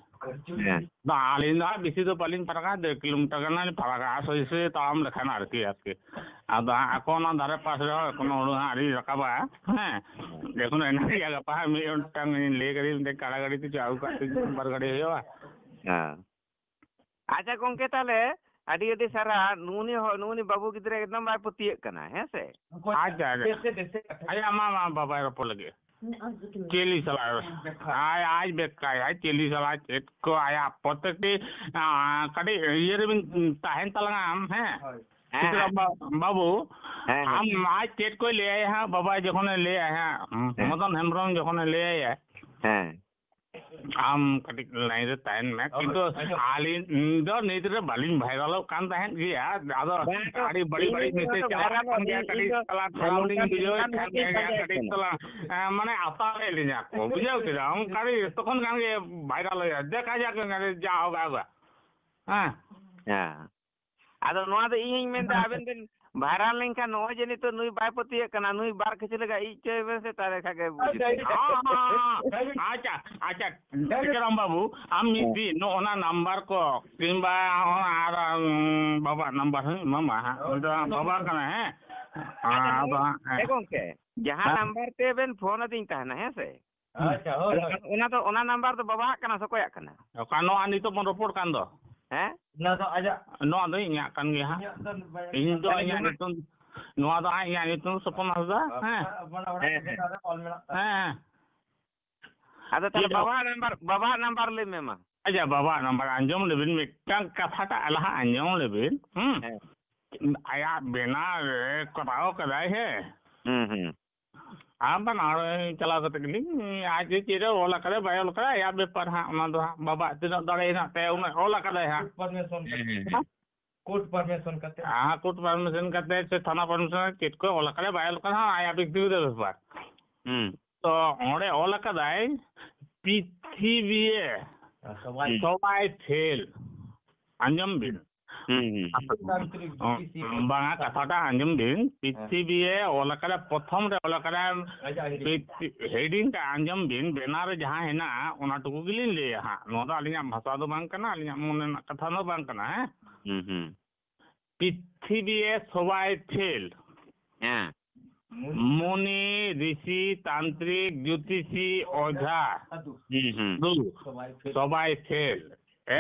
ᱦᱮᱸ᱾ ᱟᱫᱚ ᱟᱹᱞᱤᱧ ᱫᱚ ᱦᱟᱸᱜ ᱵᱮᱥᱤ ᱫᱚ ᱵᱟᱹᱞᱤᱧ ᱯᱷᱟᱨᱟᱠᱟ, ᱰᱮᱲ ᱠᱤᱞᱳᱢᱤᱴᱟᱨ ᱜᱟᱱ ᱞᱤᱧ ᱯᱷᱟᱨᱟᱠᱟ, ᱥᱚᱡᱷᱮ ᱥᱚᱡᱷᱮ ᱛᱟᱲᱟᱢ ᱞᱮᱠᱷᱟᱱ ᱟᱨᱠᱤ, ᱟᱨᱠᱤ᱾ ᱟᱫᱚ ᱦᱟᱸᱜ ᱟᱠᱚ ᱚᱱᱟ ᱫᱷᱟᱨᱮ ᱯᱟᱥ ᱨᱮᱦᱚᱸ ᱮᱠᱷᱚᱱᱳ ᱦᱩᱲᱩ ᱦᱟᱸᱜ ᱟᱹᱣᱨᱤ ᱨᱟᱠᱟᱵᱟ᱾ ᱦᱮᱸ᱾ ᱮᱠᱷᱚᱱᱳ ᱦᱮᱱᱟᱜ ᱜᱮᱭᱟ, ᱜᱟᱯᱟ ᱦᱟᱸᱜ ᱢᱤᱫ ᱢᱤᱫᱴᱟᱝ ᱞᱤᱧ ᱞᱟᱹᱭ ᱠᱟᱫᱮ ᱢᱤᱫᱴᱮᱱ ᱠᱟᱲᱟ ᱜᱟᱹᱰᱤ ᱛᱮ ᱪᱚ ᱟᱹᱜᱩ ᱠᱟᱜ ᱛᱤᱧ ᱵᱟᱨ ᱜᱟᱹᱰᱤ ᱦᱩᱭᱩᱜᱼᱟ᱾ ᱦᱮᱸ᱾ ᱟᱪᱪᱷᱟ ᱜᱚᱝᱠᱮ, ᱛᱟᱦᱞᱮ ᱟᱹᱰᱤ ᱟᱹᱰᱤ ᱥᱟᱨᱦᱟᱣ᱾ ᱱᱩᱜᱼᱩᱱᱤ ᱦᱚ-, ᱱᱩᱜᱼᱩᱱᱤ ᱵᱟᱹᱵᱩ ᱜᱤᱫᱽᱨᱟᱹ ᱮᱠᱫᱚᱢ ᱵᱟᱭ ᱯᱟᱹᱛᱭᱟᱹᱜ ᱠᱟᱱᱟ, ᱦᱮᱸ ᱥᱮ? ᱟᱪᱪᱷᱟ, ᱟᱪᱪᱷᱟ᱾ ᱟᱭᱟ, ᱢᱟ, ᱢᱟ, ᱵᱟᱵᱟᱭ ᱨᱚᱯᱚᱲ ᱞᱟᱹᱜᱤᱫ᱾ ᱪᱮᱞᱤ ᱥᱟᱞᱟᱜ? ᱟᱡ, ᱟᱡ ᱵᱮᱠᱠᱟᱭ, ᱟᱡ ᱪᱮᱞᱤ ᱥᱟᱞᱟᱜ ᱪᱮᱫ ᱠᱚ, ᱟᱭᱟᱜ ᱯᱨᱚᱛᱮᱠᱴᱤ, ᱟᱸ, ᱠᱟᱹᱴᱤᱡ ᱤᱭᱟᱹ ᱨᱮᱵᱤᱱ ᱛᱟᱦᱮᱱ ᱛᱟᱞᱟᱝᱟ ᱟᱢ, ᱦᱮᱸ? ᱦᱮᱸ, ᱴᱷᱤᱠ ᱦᱮᱸ᱾ ᱵᱟ-, ᱵᱟᱹᱵᱩ, ᱦᱮᱸ, ᱦᱮᱸ᱾ ᱟᱢ ᱟᱡ ᱪᱮᱫ ᱠᱚᱭ ᱞᱟᱹᱭᱟᱭ ᱦᱟᱸᱜ, ᱵᱟᱵᱟ ᱡᱚᱠᱷᱚᱱᱮ ᱞᱟᱹᱭᱟᱭ ᱦᱟᱸᱜ, ᱦᱮᱸ᱾ ᱢᱚᱫᱚᱱ ᱦᱮᱢᱵᱨᱚᱢ ᱡᱚᱠᱷᱚᱱᱮ ᱞᱟᱹᱭᱟᱭᱟ, ᱦᱮᱸ᱾ ᱟᱢ ᱠᱟᱹᱴᱤᱡ ᱞᱟᱭᱤᱱ ᱨᱮ ᱛᱟᱦᱮᱱ ᱢᱮ, ᱦᱳᱭ, ᱠᱤᱱᱛᱩ ᱦᱳᱭ᱾ ᱟᱹᱞᱤᱧ ᱫᱚ ᱱᱤᱛ ᱨᱮ ᱵᱟᱹᱞᱤᱧ ᱵᱷᱟᱭᱨᱟᱞᱚᱜ ᱠᱟᱱ ᱛᱟᱦᱮᱸᱫ ᱜᱮᱭᱟ, ᱟᱫᱚ ᱵᱟᱝ, ᱟᱹᱰᱤ ᱵᱟᱹᱲᱤᱡ ᱤᱧ ᱵᱟᱹᱲᱤᱡ ᱫᱚ ᱢᱮᱥᱮᱡᱽ ᱪᱟᱞᱟᱜ ᱵᱷᱟᱭᱨᱟᱞᱚᱜ, ᱠᱟᱱ ᱜᱮᱭᱟ, ᱤᱧ ᱠᱟᱹᱴᱤᱡ ᱫᱚ ᱛᱟᱞᱟ ᱛᱷᱚᱲᱟ ᱱᱚᱝᱠᱟᱱ, ᱞᱤᱧ ᱵᱩᱡᱷᱟᱹᱣᱮᱫ ᱱᱚᱝᱠᱟᱱ ᱠᱟᱱ ᱢᱤᱫᱴᱤᱡ ᱜᱮᱭᱟ, ᱵᱟᱝ ᱠᱟᱹᱴᱤᱡ ᱠᱟᱱᱟ᱾ ᱛᱟᱞᱟ, ᱮᱸ, ᱢᱟᱱᱮ ᱟᱛᱟᱨᱮᱫ ᱞᱤᱧᱟ ᱠᱚ, ᱵᱩᱡᱷᱟᱹᱣ ᱠᱮᱫᱟ? ᱚᱱᱠᱟ ᱜᱮ ᱛᱚᱠᱷᱚᱱ ᱠᱷᱟᱱ ᱜᱮ ᱵᱷᱟᱭᱨᱟᱞ ᱦᱩᱭᱩᱜᱼᱟ, ᱫᱮᱠᱷᱟ ᱡᱟᱠ ᱡᱟ ᱦᱳᱜᱟ ᱦᱳᱜᱟ᱾ ᱦᱮᱸ᱾ ᱦᱮᱸ᱾ ᱟᱫᱚ ᱱᱚᱣᱟ ᱫᱚ ᱤᱧ ᱦᱚᱧ ᱢᱮᱱᱫᱟ, ᱟᱵᱮᱱ ᱵᱮᱱ ᱵᱷᱟᱭᱨᱟᱞ ᱞᱮᱱᱠᱷᱟᱱ, ᱱᱚᱜᱼᱚᱭ ᱡᱮ ᱱᱤᱛᱚᱜ ᱱᱩᱭ ᱵᱟᱭ ᱯᱟᱹᱛᱭᱟᱹᱜ ᱠᱟᱱᱟ, ᱱᱩᱭ ᱵᱟᱨ ᱠᱤᱪᱷᱩ ᱞᱮᱠᱟ ᱤᱡ ᱦᱚᱪᱚᱭ ᱵᱮᱱ ᱥᱮ, ᱛᱟᱦᱞᱮ ᱠᱷᱟᱡ ᱜᱮ ᱵᱩᱡᱷᱟᱹᱜ ᱠᱟᱱᱟ᱾ ᱦᱚᱸ, ᱦᱚᱸ, ᱦᱚᱸ, ᱦᱚᱸ᱾ ᱟᱪᱪᱷᱟ, ᱟᱪᱪᱷᱟ, ᱴᱤᱠᱟᱹᱨᱟᱢ ᱵᱟᱹᱵᱩ, ᱟᱢ ᱢᱤᱫ ᱦᱮᱸ᱾ ᱫᱤᱱ ᱱᱚᱜᱼᱚ ᱱᱟ ᱱᱟᱢᱵᱟᱨ ᱠᱚ ᱠᱤᱝᱵᱟ ᱦᱚᱸ ᱟᱨ, ᱩᱸ, ᱵᱟᱵᱟ ᱱᱟᱢᱵᱟᱨ ᱦᱚᱸ ᱮᱢᱟᱢᱟ ᱦᱟᱸᱜ, ᱩᱱᱤ ᱫᱚ ᱵᱟᱵᱟ ᱠᱟᱱᱟᱭ, ᱦᱮᱸ? ᱟᱪᱪᱷᱟ, ᱟᱫᱚ ᱦᱟᱸᱜ, ᱦᱮᱸ᱾ ᱦᱮᱸ ᱜᱚᱝᱠᱮ, ᱡᱟᱦᱟᱸ ᱦᱮᱸ᱾ ᱱᱟᱢᱵᱟᱨ ᱛᱮᱵᱮᱱ ᱯᱷᱳᱱ ᱟᱹᱫᱤᱧ ᱛᱟᱦᱮᱱᱟ, ᱦᱮᱸ ᱥᱮ? ᱟᱪᱪᱷᱟ, ᱦᱳᱭ, ᱦᱳᱭ᱾ ᱚᱱᱟ ᱫᱚ, ᱚᱱᱟ ᱱᱟᱢᱵᱟᱨ ᱫᱚ ᱵᱟᱵᱟᱣᱟᱜ ᱠᱟᱱᱟ ᱥᱮ ᱚᱠᱚᱭᱟᱜ ᱠᱟᱱᱟ? ᱚᱠᱟ ᱱᱚᱣᱟ ᱱᱤᱛᱚᱜ ᱵᱚᱱ ᱨᱚᱯᱚᱲ ᱠᱟᱱ ᱫᱚ? ᱦᱮᱸ? ᱚᱱᱟ ᱫᱚ ᱟᱡᱟᱜ᱾ ᱱᱚᱣᱟ ᱫᱚ ᱤᱧᱟᱹᱜ ᱠᱟᱱ ᱜᱮᱭᱟ ᱦᱟᱸᱜ᱾ ᱤᱧᱟᱹᱜ ᱫᱚ ᱤᱧ ᱫᱚ ᱵᱟᱹᱧ ᱤᱧᱟᱹᱜ ᱵᱟᱲᱟᱭᱟ᱾ ᱧᱩᱛᱩᱢ, ᱱᱚᱣᱟ ᱫᱚ ᱦᱟᱸᱜ ᱤᱧᱟᱹᱜ ᱧᱩᱛᱩᱢ ᱥᱚᱯᱚᱱ ᱦᱟᱸᱥᱫᱟ, ᱦᱮᱸ᱾ ᱟᱵᱚᱱᱟᱜ ᱚᱲᱟᱜ ᱦᱮᱸ, ᱨᱮᱜᱮ ᱦᱮᱸ᱾ ᱛᱟᱦᱚᱞᱮ ᱠᱚᱞ ᱢᱮᱱᱟᱜ ᱛᱟᱵᱚᱱᱟ᱾ ᱦᱮᱸ, ᱦᱮᱸ᱾ ᱟᱫᱚ ᱛᱟᱦᱚᱞᱮ ᱪᱮᱫ ᱦᱚᱸ ᱵᱟᱵᱟᱣᱟᱜ ᱱᱟᱢᱵᱟᱨ, ᱵᱟᱵᱟᱣᱟᱜ ᱱᱟᱢᱵᱟᱨ ᱞᱟᱹᱭ ᱢᱮ ᱢᱟ᱾ ᱟᱪᱪᱷᱟ, ᱵᱟᱵᱟᱣᱟᱜ ᱱᱟᱢᱵᱟᱨ ᱟᱸᱡᱚᱢ ᱞᱮᱵᱤᱱ, ᱢᱤᱫᱴᱟᱝ ᱠᱟᱛᱷᱟᱴᱟᱜ ᱞᱟᱦᱟ ᱟᱸᱡᱚᱢ ᱞᱮᱵᱤᱱ, ᱦᱩᱸ? ᱦᱮᱸ᱾ ᱟᱭᱟᱜ ᱵᱮᱱᱟᱣ ᱨᱮ ᱠᱚᱨᱟᱣ ᱠᱟᱫᱟᱭ, ᱦᱮᱸ᱾ ᱦᱩᱸ, ᱦᱩᱸ᱾ ᱟᱨ ᱵᱟᱱᱟᱨ ᱪᱟᱞᱟᱣ ᱠᱟᱛᱮ ᱜᱮᱞᱤᱧ, ᱟᱡ ᱪᱮᱫ ᱮ ᱚᱞ ᱟᱠᱟᱫᱟᱭ ᱵᱟᱭ ᱚᱞ ᱟᱠᱟᱫᱟ, ᱟᱭᱟᱜ ᱵᱮᱯᱟᱨ ᱦᱟᱸᱜ, ᱚᱱᱟ ᱫᱚ ᱦᱟᱸᱜ ᱵᱟᱵᱟᱣᱟᱜ ᱛᱤᱱᱟᱹᱜ ᱫᱟᱲᱮ ᱦᱮᱱᱟᱜ ᱛᱟᱭᱟ, ᱩᱱᱟᱹᱜ ᱚᱞ ᱟᱠᱟᱫᱟᱭ ᱦᱟᱸᱜ᱾ ᱯᱟᱨᱢᱤᱥᱚᱱ ᱠᱟᱛᱮ᱾ ᱦᱮᱸ, ᱦᱮᱸ᱾ ᱠᱳᱨᱴ ᱯᱟᱨᱢᱤᱥᱚᱱ ᱠᱟᱛᱮ᱾ ᱦᱮᱸ, ᱠᱳᱨᱴ ᱯᱟᱨᱢᱤᱥᱚᱱ ᱠᱟᱛᱮ ᱥᱮ ᱛᱷᱟᱱᱟ ᱯᱟᱨᱢᱤᱥᱚᱱ, ᱪᱮᱫ ᱠᱚ ᱚᱞ ᱟᱠᱟᱫᱟᱭ ᱵᱟᱭ ᱚᱞ ᱟᱠᱟᱫᱟ, ᱦᱟᱸᱜ ᱟᱭᱟᱜ ᱵᱮᱠᱛᱤᱜᱚᱛᱚ ᱵᱮᱯᱟᱨ᱾ ᱦᱩᱸ᱾ ᱛᱚ ᱚᱸᱰᱮ ᱚᱞ ᱟᱠᱟᱫᱟᱭ, ᱯᱨᱤᱛᱷᱤᱵᱤᱭᱮ ᱥᱚᱵᱟᱭ ᱦᱩᱸ᱾ ᱥᱚᱵᱟᱭ ᱯᱷᱮᱞ᱾ ᱟᱸᱡᱚᱢ ᱵᱤᱱ᱾ ᱦᱩᱸ, ᱦᱩᱸ᱾ ᱛᱟᱱᱛᱨᱤᱠ ᱚ, ᱡᱳᱛᱤᱥᱤ ᱚ, ᱵᱟᱝᱟ, ᱠᱟᱛᱷᱟᱴᱟ ᱟᱸᱡᱚᱢ ᱵᱤᱱ᱾ ᱦᱮᱸ᱾ ᱯᱨᱤᱛᱷᱤᱵᱤᱭᱮ ᱚᱞ ᱟᱠᱟᱫᱟ, ᱯᱨᱚᱛᱷᱚᱢ ᱨᱮ ᱚᱞ ᱟᱠᱟᱫᱟ᱾ ᱟᱡᱟᱜ ᱦᱤᱰᱤᱝ᱾ ᱯᱨᱤᱛᱷᱤ-, ᱦᱮᱰᱤᱝ ᱴᱟ ᱟᱸᱡᱚᱢ ᱵᱤᱱ, ᱵᱮᱱᱟᱨ ᱨᱮ ᱡᱟᱦᱟᱸ ᱦᱮᱱᱟᱜᱼᱟ, ᱚᱱᱟ ᱴᱩᱠᱩ ᱜᱮᱞᱤᱧ ᱞᱟᱹᱭᱟ ᱦᱟᱸᱜ᱾ ᱱᱚᱣᱟ ᱫᱚ ᱟᱹᱞᱤᱧᱟᱜ ᱵᱷᱟᱥᱟ ᱫᱚ ᱵᱟᱝ ᱠᱟᱱᱟ, ᱟᱹᱞᱤᱧᱟᱜ ᱢᱚᱱᱮ ᱨᱮᱱᱟᱜ ᱠᱟᱛᱷᱟ ᱫᱚ ᱵᱟᱝ ᱠᱟᱱᱟ, ᱦᱮᱸ? ᱦᱩᱸ, ᱦᱩᱸ᱾ ᱯᱨᱤᱛᱷᱤᱵᱤᱭᱮ ᱥᱚᱵᱟᱭ ᱯᱷᱮᱞ᱾ ᱦᱮᱸ᱾ ᱢᱩᱱᱤ, ᱨᱤᱥᱤ, ᱛᱟᱱᱛᱨᱤᱠ, ᱡᱳᱛᱤᱥᱤ, ᱚᱡᱷᱟ᱾ ᱦᱩᱸ, ᱦᱩᱸ᱾ ᱫᱩ᱾ ᱥᱚᱵᱟᱭ ᱯᱷᱮᱞ᱾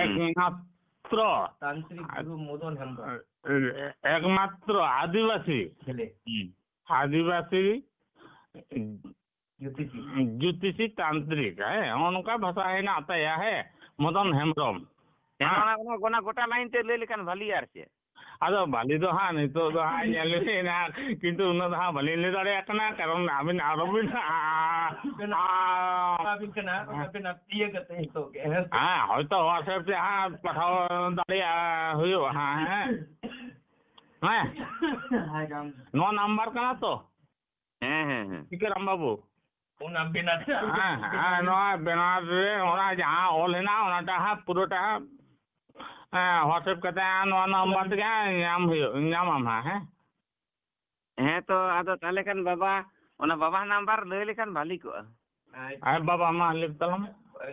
ᱦᱩᱸ᱾ ᱮᱠᱢᱟᱛᱨᱚ ᱛᱟᱱᱛᱨᱤᱠ ᱜᱩᱨᱩ ᱢᱚᱫᱚᱱ ᱦᱮᱢᱵᱨᱚᱢ᱾ ᱮᱠᱢᱟᱛᱨᱚ ᱟᱹᱫᱤᱵᱟᱹᱥᱤ᱾ ᱦᱩᱸ᱾ ᱟᱹᱫᱤᱵᱟᱹᱥᱤ ᱡᱳᱛᱤᱥᱤ᱾ ᱡᱳᱛᱤᱥᱤ ᱛᱟᱱᱛᱨᱤᱠ, ᱦᱮᱸ, ᱱᱚᱜᱼᱚ ᱱᱚᱝᱠᱟ ᱵᱷᱟᱥᱟ ᱦᱮᱱᱟᱜ ᱛᱟᱭᱟ, ᱦᱮᱸ, ᱢᱚᱫᱚᱱ ᱦᱮᱢᱵᱨᱚᱢ᱾ ᱦᱮᱸ, ᱦᱮᱸ᱾ ᱚᱱᱟ, ᱚᱱᱟ, ᱚᱱᱟ ᱜᱚᱴᱟ ᱞᱟᱭᱤᱱ ᱛᱮ ᱞᱟᱹᱭ ᱞᱮᱠᱷᱟᱱ ᱵᱷᱟᱞᱤᱭᱟ ᱟᱨ ᱪᱮᱫ᱾ ᱟᱫᱚ ᱵᱷᱟᱞᱤ ᱫᱚ ᱦᱟᱸᱜ ᱱᱤᱛᱚᱜ ᱫᱚ ᱦᱟᱸᱜ ᱧᱮᱞ ᱵᱤᱱ ᱦᱟᱸᱜ, ᱠᱤᱱᱛᱩ ᱩᱱᱟᱹᱜ ᱫᱚ ᱦᱟᱸᱜ ᱵᱟᱹᱞᱤᱧ ᱞᱟᱹᱭ ᱫᱟᱲᱮᱭᱟᱜ ᱠᱟᱱᱟ, ᱠᱟᱨᱚᱱ ᱟᱹᱵᱤᱱ ᱟᱨᱚ ᱵᱤᱱ, ᱟᱹᱵᱤᱱ ᱠᱟᱱᱟ, ᱟᱹᱵᱤᱱ ᱤᱭᱟᱹ ᱠᱟᱛᱮ ᱱᱤᱛᱚᱜ ᱜᱮ, ᱦᱮᱸ ᱥᱮ? ᱦᱮᱸ, ᱦᱚᱭᱛᱚ WhatsApp ᱛᱮ ᱦᱟᱸᱜ ᱯᱟᱴᱷᱟᱣ ᱫᱟᱲᱮᱭᱟᱜ ᱦᱩᱭᱩᱜᱼᱟ ᱦᱟᱸᱜ, ᱦᱮᱸ? ᱦᱮᱸ? ᱦᱮᱸ, ᱜᱟᱱ᱾ ᱱᱚᱣᱟ ᱱᱟᱢᱵᱟᱨ ᱠᱟᱱᱟ ᱛᱚ? ᱦᱮᱸ, ᱦᱮᱸ, ᱦᱮᱸ᱾ ᱴᱷᱤᱠᱟᱹᱨᱟᱢ ᱵᱟᱹᱵᱩ᱾ ᱚᱱᱟ ᱵᱮᱱᱟᱨ ᱨᱮ ᱟᱨ ᱦᱮᱸ, ᱦᱮᱸ, ᱱᱚᱣᱟ ᱵᱮᱱᱟᱨ ᱨᱮ ᱚᱱᱟ ᱡᱟᱦᱟᱸ ᱚᱞ ᱦᱮᱱᱟᱜᱼᱟ, ᱚᱱᱟᱴᱟᱜ ᱦᱟᱸᱜ ᱯᱩᱨᱟᱹᱴᱟ ᱦᱟᱸᱜ, ᱦᱮᱸ, WhatsApp ᱠᱟᱛᱮ ᱦᱟᱸᱜ ᱱᱚᱣᱟ ᱱᱟᱢᱵᱟᱨ ᱛᱮᱜᱮ ᱦᱟᱸᱜ ᱧᱟᱢ ᱦᱩᱭᱩᱜ, ᱧᱟᱢᱟᱢ ᱦᱟᱸᱜ, ᱦᱮᱸ? ᱦᱮᱸ ᱛᱚ, ᱟᱫᱚ ᱛᱟᱦᱚᱞᱮ ᱠᱷᱟᱱ ᱵᱟᱵᱟ, ᱚᱱᱟ ᱵᱟᱵᱟ ᱱᱟᱢᱵᱟᱨ ᱞᱟᱹᱭ ᱞᱮᱠᱷᱟᱱ ᱵᱷᱟᱞᱤ ᱠᱚᱜᱼᱟ᱾ ᱟᱨ ᱵᱟᱵᱟ, ᱢᱟ ᱞᱟᱹᱭ ᱛᱟᱞᱟᱝ ᱢᱮ᱾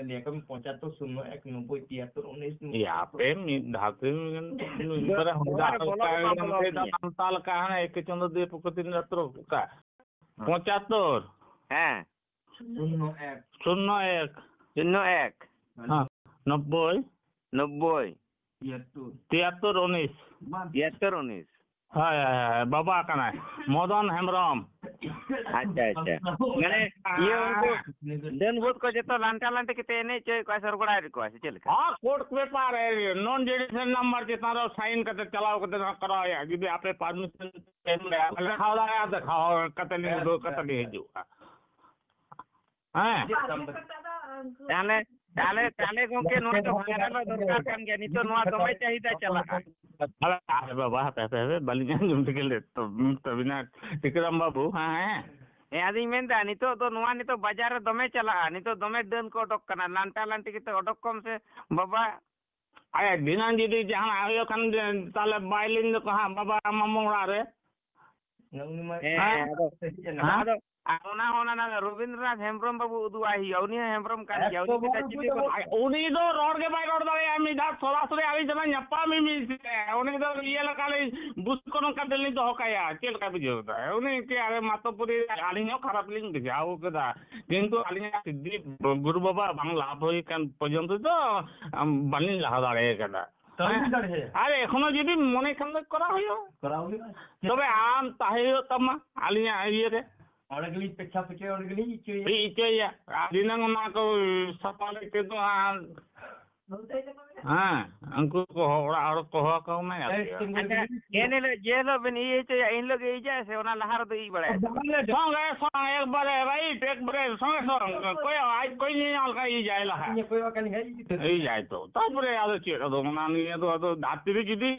ᱞᱟᱹᱭ ᱟᱠᱚ ᱯᱚᱸᱪᱟᱛᱛᱳᱨ ᱥᱩᱱᱱᱚ ᱮᱠ ᱱᱚᱵᱵᱳᱭ ᱛᱤᱭᱟᱛᱛᱳᱨ ᱩᱱᱤᱥ᱾ ᱭᱟ, ᱟᱯᱮ ᱢᱤᱫ ᱫᱷᱟᱣ ᱛᱮ ᱢᱤᱫ ᱵᱟᱨ ᱦᱚᱸ ᱵᱚᱞᱚ ᱫᱟᱜ ᱜᱮ ᱵᱟᱢ ᱞᱮᱠᱟ ᱵᱚᱞᱚ ᱢᱮᱱᱛᱮ ᱠᱟᱹᱧᱟ᱾ ᱫᱟᱜ ᱥᱟᱱᱛᱟᱲ ᱞᱮᱠᱟ ᱦᱟᱱᱮ ᱮᱠᱮ ᱪᱚᱸᱫᱚ ᱫᱤᱭᱮ ᱯᱚᱠᱚᱛᱤᱱ ᱨᱟᱛᱨᱚ ᱚᱠᱟ? ᱦᱮᱸ᱾ ᱯᱚᱸᱪᱟᱛᱛᱳᱨ᱾ ᱦᱮᱸ᱾ ᱥᱩᱱᱱᱚ ᱮᱠ᱾ ᱥᱩᱱᱱᱚ ᱮᱠ᱾ ᱥᱩᱱᱱᱚ ᱮᱠ᱾ ᱦᱮᱸ᱾ ᱱᱚᱵᱵᱳᱭ᱾ ᱱᱚᱵᱵᱳᱭ᱾ ᱛᱤᱭᱟᱛᱛᱳᱨ᱾ ᱛᱤᱭᱟᱛᱛᱳᱨ ᱩᱱᱤᱥ᱾ ᱵᱟᱝ᱾ ᱛᱤᱭᱟᱛᱛᱳᱨ ᱩᱱᱤᱥ᱾ ᱦᱳᱭ, ᱦᱳᱭ, ᱦᱳᱭ, ᱵᱟᱵᱟ ᱠᱟᱱᱟᱭ᱾ ᱢᱚᱫᱚᱱ ᱦᱮᱢᱵᱨᱚᱢ᱾ ᱟᱪᱪᱷᱟ, ᱟᱪᱪᱷᱟ᱾ ᱢᱟᱱᱮ ᱤᱭᱟᱹ ᱩᱱᱠᱩ ᱰᱟᱹᱱ ᱵᱷᱩᱛ ᱠᱚ ᱡᱚᱛᱚ ᱞᱟᱱᱴᱟ ᱞᱟᱱᱴᱤ ᱠᱟᱛᱮ ᱮᱱᱮᱡ ᱦᱚᱪᱚᱭᱮᱫ ᱠᱚᱣᱟ, ᱥᱚᱨᱜᱚᱲᱟᱭᱮᱫ ᱠᱚᱣᱟ ᱥᱮ ᱪᱮᱫ ᱞᱮᱠᱟ? ᱦᱚᱸ, ᱠᱳᱨᱴ ᱯᱮᱯᱟᱨ ᱨᱮ ᱱᱚᱱ ᱡᱩᱰᱤᱥᱤᱭᱟᱞ ᱱᱟᱢᱵᱟᱨ ᱪᱮᱛᱟᱱ ᱨᱮ ᱥᱟᱭᱤᱱ ᱠᱟᱛᱮ ᱪᱟᱞᱟᱣ ᱠᱟᱛᱮ ᱱᱚᱣᱟ ᱠᱚᱨᱟᱣ ᱦᱩᱭᱩᱜᱼᱟ᱾ ᱡᱩᱫᱤ ᱟᱯᱮ ᱯᱟᱨᱢᱤᱥᱚᱱ ᱯᱮ ᱮᱢ ᱫᱟᱲᱮᱭᱟᱜᱼᱟ, ᱫᱮᱠᱷᱟᱣ ᱫᱟᱲᱮᱭᱟᱜᱼᱟ, ᱫᱮᱠᱷᱟᱣ ᱠᱟᱛᱮ ᱞᱤᱧ ᱩᱫᱩᱜ ᱠᱟᱛᱮ ᱞᱤᱧ ᱦᱤᱡᱩᱜᱼᱟ᱾ ᱦᱮᱸ᱾ ᱛᱟᱦᱞᱮ, ᱛᱟᱦᱞᱮ, ᱛᱟᱦᱞᱮ ᱜᱚᱝᱠᱮ, ᱱᱚᱣᱟ ᱫᱚ viral ᱚᱜ ᱫᱚᱨᱠᱟᱨ ᱠᱟᱱ ᱜᱮᱭᱟ᱾ ᱱᱤᱛᱚᱜ ᱱᱚᱣᱟ ᱫᱚᱢᱮ ᱪᱟᱦᱤᱫᱟ ᱪᱟᱞᱟᱜᱼᱟ᱾ ᱟᱨᱮ, ᱟᱨᱮ ᱵᱟᱵᱟ, ᱦᱟᱯᱮ, ᱦᱟᱯᱮ, ᱦᱟᱯᱮ, ᱵᱟᱹᱞᱤᱧ ᱟᱸᱡᱚᱢ ᱴᱷᱤᱠᱟᱹ ᱞᱮᱫ ᱛᱚ, ᱛᱟᱹᱵᱤᱱᱟ ᱴᱤᱠᱟᱹᱨᱟᱢ ᱵᱟᱹᱵᱩ, ᱦᱮᱸ, ᱦᱮᱸ᱾ ᱦᱮᱸ, ᱟᱫᱚᱧ ᱢᱮᱱᱫᱟ, ᱱᱤᱛᱚᱜ ᱫᱚ ᱱᱚᱣᱟ ᱱᱤᱛᱚᱜ ᱵᱟᱡᱟᱨ ᱨᱮ ᱫᱚᱢᱮ ᱪᱟᱞᱟᱜᱼᱟ᱾ ᱱᱤᱛᱚᱜ ᱫᱚᱢᱮ ᱰᱟᱹᱱ ᱠᱚ ᱚᱰᱚᱠ ᱠᱟᱱᱟ, ᱞᱟᱱᱴᱟ ᱞᱟᱱᱴᱤ ᱠᱟᱛᱮ ᱚᱰᱚᱠ ᱠᱚᱢ ᱥᱮ ᱵᱟᱵᱟ᱾ ᱟᱭ, ᱫᱷᱤᱱᱟᱹᱝ ᱡᱩᱫᱤ ᱡᱟᱦᱟᱱᱟᱜ ᱦᱩᱭᱩᱜ ᱠᱷᱟᱱ, ᱛᱟᱦᱞᱮ ᱵᱟᱭ ᱞᱤᱧ ᱫᱚᱠᱚ ᱦᱟᱸᱜ ᱵᱟᱵᱟ ᱢᱟᱢᱚ ᱚᱲᱟᱜ ᱨᱮ᱾ ᱩᱱᱤ ᱢᱟ ᱦᱮᱸ, ᱦᱮᱸ, ᱟᱫᱚ, ᱦᱮᱡ ᱮᱱᱟ᱾ ᱟᱫᱚ, ᱟᱨ ᱚᱱᱟ ᱦᱚᱸ ᱚᱱᱟ ᱨᱚᱵᱤᱱᱫᱨᱚᱱᱟᱛᱷ ᱦᱮᱢᱵᱨᱚᱢ ᱵᱟᱹᱵᱩ ᱩᱫᱩᱜ ᱟᱭ ᱦᱩᱭᱩᱜᱼᱟ, ᱩᱱᱤ ᱦᱚᱸ ᱦᱮᱢᱵᱨᱚᱢ ᱠᱟᱱ ᱜᱮᱭᱟ, ᱩᱱᱤ ᱮᱠᱫᱚᱢ ᱪᱮᱫᱟᱜ ᱪᱤᱞᱤ ᱵᱟᱹᱵᱩ ᱠᱚ ᱫᱚ ᱟᱡ, ᱩᱱᱤ ᱫᱚ ᱨᱚᱲ ᱜᱮ ᱵᱟᱭ ᱨᱚᱲ ᱫᱟᱲᱮᱭᱟᱜᱼᱟ, ᱢᱤᱫ ᱫᱷᱟᱣ ᱥᱚᱨᱟᱥᱚᱨᱤ ᱟᱹᱞᱤᱧ ᱥᱟᱞᱟᱜ ᱧᱟᱯᱟᱢ ᱢᱤᱢᱤᱫ ᱥᱮ, ᱩᱱᱤ ᱫᱚ ᱤᱭᱟᱹ ᱞᱮᱠᱟ ᱞᱤᱧ ᱵᱩᱥᱩᱵ ᱠᱚ ᱱᱚᱝᱠᱟ ᱛᱮᱞᱤᱧ ᱫᱚᱦᱚ ᱠᱟᱭᱟ, ᱪᱮᱫ ᱞᱮᱠᱟ ᱵᱩᱡᱷᱟᱹᱣ ᱫᱟ? ᱩᱱᱤ ᱪᱮᱫ ᱟᱨᱮ ᱢᱟᱛᱚ ᱯᱩᱨᱤ, ᱟᱹᱞᱤᱧ ᱦᱚᱸ ᱠᱷᱟᱨᱟᱯ ᱞᱤᱧ ᱵᱩᱡᱷᱟᱹᱣ ᱠᱮᱫᱟ, ᱠᱤᱱᱛᱩ ᱟᱹᱞᱤᱧᱟᱜ ᱥᱤᱫᱷᱤ ᱜᱩᱨᱩ ᱵᱟᱵᱟ ᱵᱟᱝ ᱞᱟᱵᱷ ᱦᱩᱭ ᱠᱟᱱ ᱯᱚᱨᱡᱚᱱᱛᱚ ᱫᱚ, ᱟᱢ, ᱵᱟᱹᱞᱤᱧ ᱞᱟᱦᱟ ᱫᱟᱲᱮ ᱠᱟᱫᱟ᱾ ᱛᱚ ᱦᱮᱸ? ᱦᱩᱭ ᱫᱟᱲᱮᱭᱟᱜᱼᱟ᱾ ᱟᱨ ᱮᱠᱷᱚᱱᱳ ᱡᱩᱫᱤ ᱢᱚᱱᱮ ᱠᱷᱟᱱ ᱫᱚ ᱠᱚᱨᱟᱣ ᱦᱩᱭᱩᱜᱼᱟ᱾ ᱠᱚᱨᱟᱣ ᱦᱩᱭᱩᱜᱼᱟ᱾ ᱛᱚᱵᱮ ᱟᱢ ᱛᱟᱦᱮᱸ ᱦᱩᱭᱩᱜ ᱛᱟᱢᱟ ᱟᱹᱞᱤᱧᱟᱜ ᱤᱭᱟᱹ ᱨᱮ᱾ ᱚᱸᱰᱮ ᱜᱮᱞᱤᱧ ᱯᱮᱪᱷᱟ ᱯᱮᱪᱷᱟ, ᱚᱸᱰᱮ ᱜᱮᱞᱤᱧ ᱤᱪᱟᱹᱭᱟ᱾ ᱤᱪᱟᱹᱭᱟ᱾ ᱟᱨ ᱫᱷᱤᱱᱟᱹᱝ ᱚᱱᱟ ᱠᱚ ᱥᱟᱯᱷᱟ ᱞᱟᱹᱜᱤᱫ ᱛᱮᱫᱚ ᱟᱨ, ᱦᱮᱸ, ᱩᱱᱠᱩ ᱠᱚ ᱦᱚ-, ᱚᱲᱟᱜ ᱦᱚᱲ ᱠᱚ ᱦᱚᱦᱚ ᱟᱠᱚ ᱢᱮ ᱟᱨᱠᱤ᱾ ᱦᱮᱸ, ᱥᱤᱝᱜᱟᱹᱨ ᱟᱪᱪᱷᱟ, ᱜᱮᱞᱤᱧ ᱤᱪᱟᱹᱭᱟ᱾ ᱮᱱ ᱦᱤᱞᱳᱜ, ᱡᱮ ᱦᱤᱞᱳᱜ ᱵᱤᱱ ᱤᱭᱟᱹ ᱦᱚᱪᱚᱭᱟ, ᱮᱱ ᱦᱤᱞᱳᱜ ᱜᱮ ᱤᱡᱟᱭ ᱥᱮ ᱚᱱᱟ ᱞᱟᱦᱟ ᱨᱮᱫᱚ ᱤᱡ ᱵᱟᱲᱟᱭᱟ? ᱥᱚᱸᱜᱮ ᱥᱚᱝ ᱮᱠᱵᱟᱨᱮ right, ᱮᱠᱵᱟᱨᱮ ᱥᱚᱸᱜᱮ ᱥᱚᱝ᱾ ᱠᱚᱭᱚᱜ, ᱟᱡ ᱠᱚᱭ ᱧᱮᱧᱟᱢ ᱞᱮᱠᱷᱟᱱ ᱤᱡᱟᱭ ᱞᱟᱦᱟ᱾ ᱤᱧᱮ ᱠᱚᱭᱚᱜ ᱟᱠᱟᱫ ᱞᱤᱧᱟ, ᱤᱡ ᱩᱛᱟᱹᱨ᱾ ᱤᱡᱟᱭ ᱛᱚ᱾ ᱛᱟᱨᱯᱚᱨᱮ ᱟᱫᱚ ᱪᱮᱫ, ᱟᱫᱚ ᱚᱱᱟ ᱱᱤᱭᱮ ᱫᱚ ᱟᱫᱚ ᱫᱷᱟᱹᱨᱛᱤ ᱨᱮ ᱡᱩᱫᱤ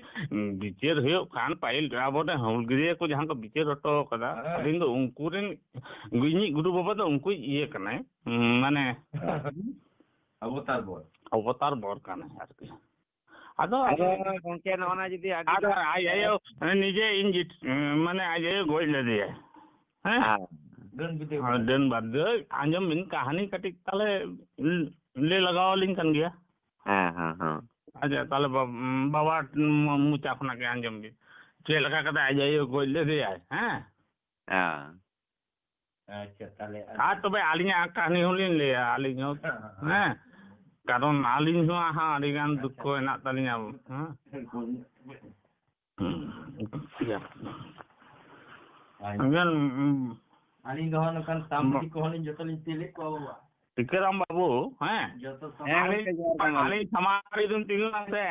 ᱵᱤᱪᱟᱹᱨ ᱦᱩᱭᱩᱜ ᱠᱷᱟᱱ, ᱯᱟᱹᱦᱤᱞ ᱟᱵᱚᱨᱮᱱ ᱦᱩᱞᱜᱟᱹᱨᱤᱭᱟᱹ ᱠᱚ ᱡᱟᱦᱟᱸ ᱠᱚ ᱵᱤᱪᱟᱹᱨ ᱦᱚᱴᱚ ᱠᱟᱫᱟ, ᱦᱮᱸ᱾ ᱟᱹᱞᱤᱧ ᱫᱚ ᱩᱱᱠᱩ ᱨᱮᱱ, ᱤᱧᱤᱡ ᱜᱩᱨᱩ ᱵᱟᱵᱟ ᱫᱚ ᱩᱱᱠᱩ ᱤᱭᱟᱹ ᱠᱟᱱᱟᱭ, ᱢᱟᱱᱮ, ᱚᱵᱚᱛᱟᱨ ᱵᱚᱨ᱾ ᱚᱵᱚᱛᱟᱨ ᱵᱚᱨ ᱠᱟᱱᱟᱭ ᱟᱨᱠᱤ᱾ ᱟᱫᱚ ᱟᱫᱚ ᱜᱚᱝᱠᱮ, ᱱᱚᱜᱼᱚ ᱱᱟ ᱡᱩᱫᱤ ᱟᱹᱰᱤ ᱟᱫᱚ ᱟᱡ ᱟᱭᱳ ᱱᱤᱡᱮ ᱤᱧ ᱡᱤᱛ-, ᱢᱟᱱᱮ ᱟᱡ ᱟᱭᱳ ᱜᱚᱡ ᱞᱮᱫᱮᱭᱟᱭ᱾ ᱦᱮᱸ? ᱦᱮᱸ᱾ ᱰᱟᱹᱱ ᱵᱤᱫᱟᱹᱭ᱾ ᱦᱮᱸ, ᱰᱟᱹᱱ ᱵᱟᱫᱽ ᱫᱚ ᱟᱸᱡᱚᱢ ᱵᱤᱱ, ᱠᱟᱹᱦᱱᱤ ᱠᱟᱹᱴᱤᱡ ᱛᱟᱦᱞᱮ ᱞᱟᱹᱭ ᱞᱟᱜᱟᱣ ᱟᱹᱞᱤᱧ ᱠᱟᱱ ᱜᱮᱭᱟ᱾ ᱦᱮᱸ, ᱦᱮᱸ, ᱦᱮᱸ᱾ ᱟᱪᱪᱷᱟ, ᱛᱟᱦᱞᱮ ᱵᱟ-, ᱵᱟᱵᱟ ᱢᱚᱪᱟ ᱠᱷᱚᱱᱟᱜ ᱜᱮ ᱟᱸᱡᱚᱢ ᱵᱤᱱ᱾ ᱪᱮᱫ ᱞᱮᱠᱟ ᱠᱟᱛᱮ ᱟᱡ ᱟᱭᱳ ᱜᱚᱡ ᱞᱮᱫᱮᱭᱟᱭ, ᱦᱮᱸ? ᱦᱮᱸ᱾ ᱟᱪᱪᱷᱟ, ᱛᱟᱦᱞᱮ ᱟᱨ ᱟᱨ ᱛᱚᱵᱮ ᱟᱹᱞᱤᱧᱟᱜ ᱠᱟᱹᱦᱱᱤ ᱦᱚᱸᱞᱤᱧ ᱞᱟᱹᱭᱟ, ᱟᱹᱞᱤᱧ ᱦᱚᱸ, ᱦᱮᱸ, ᱦᱮᱸ᱾ ᱦᱮᱸ᱾ ᱠᱟᱨᱚᱱ ᱟᱹᱞᱤᱧ ᱦᱚᱸ ᱦᱟᱸᱜ ᱟᱹᱰᱤ ᱜᱟᱱ ᱫᱩᱠᱠᱷᱚ ᱦᱮᱱᱟᱜ ᱛᱟᱹᱞᱤᱧᱟ, ᱦᱮᱸ᱾ ᱦᱮᱸ᱾ ᱦᱩᱸ, ᱤᱭᱟᱹ᱾ ᱟᱪᱪᱷᱟ᱾ ᱢᱮᱱᱠᱷᱟᱱ, ᱩᱸ, ᱟᱹᱞᱤᱧ ᱫᱚ ᱦᱟᱸᱜ ᱱᱚᱝᱠᱟᱱ ᱥᱟᱢᱵᱟᱫᱤᱠ ᱠᱚᱦᱚᱸ ᱞᱤᱧ ᱡᱚᱛᱚ ᱞᱤᱧ ᱛᱮᱞᱮᱫ ᱠᱚᱣᱟ ᱵᱟᱵᱟ᱾ ᱴᱤᱠᱟᱹᱨᱟᱢ ᱵᱟᱹᱵᱩ, ᱦᱮᱸ? ᱡᱚᱛᱚ ᱦᱮᱸ, ᱥᱟᱢᱵᱟᱫᱤᱠ ᱜᱚᱢᱠᱮ, ᱡᱚᱦᱟᱨ ᱜᱮ, ᱢᱟ ᱞᱟᱹᱭ ᱟᱹᱞᱤᱧ ᱥᱟᱢᱟᱝ ᱨᱮ ᱡᱩᱫᱤᱢ ᱛᱤᱸᱜᱩᱱᱟ ᱥᱮ,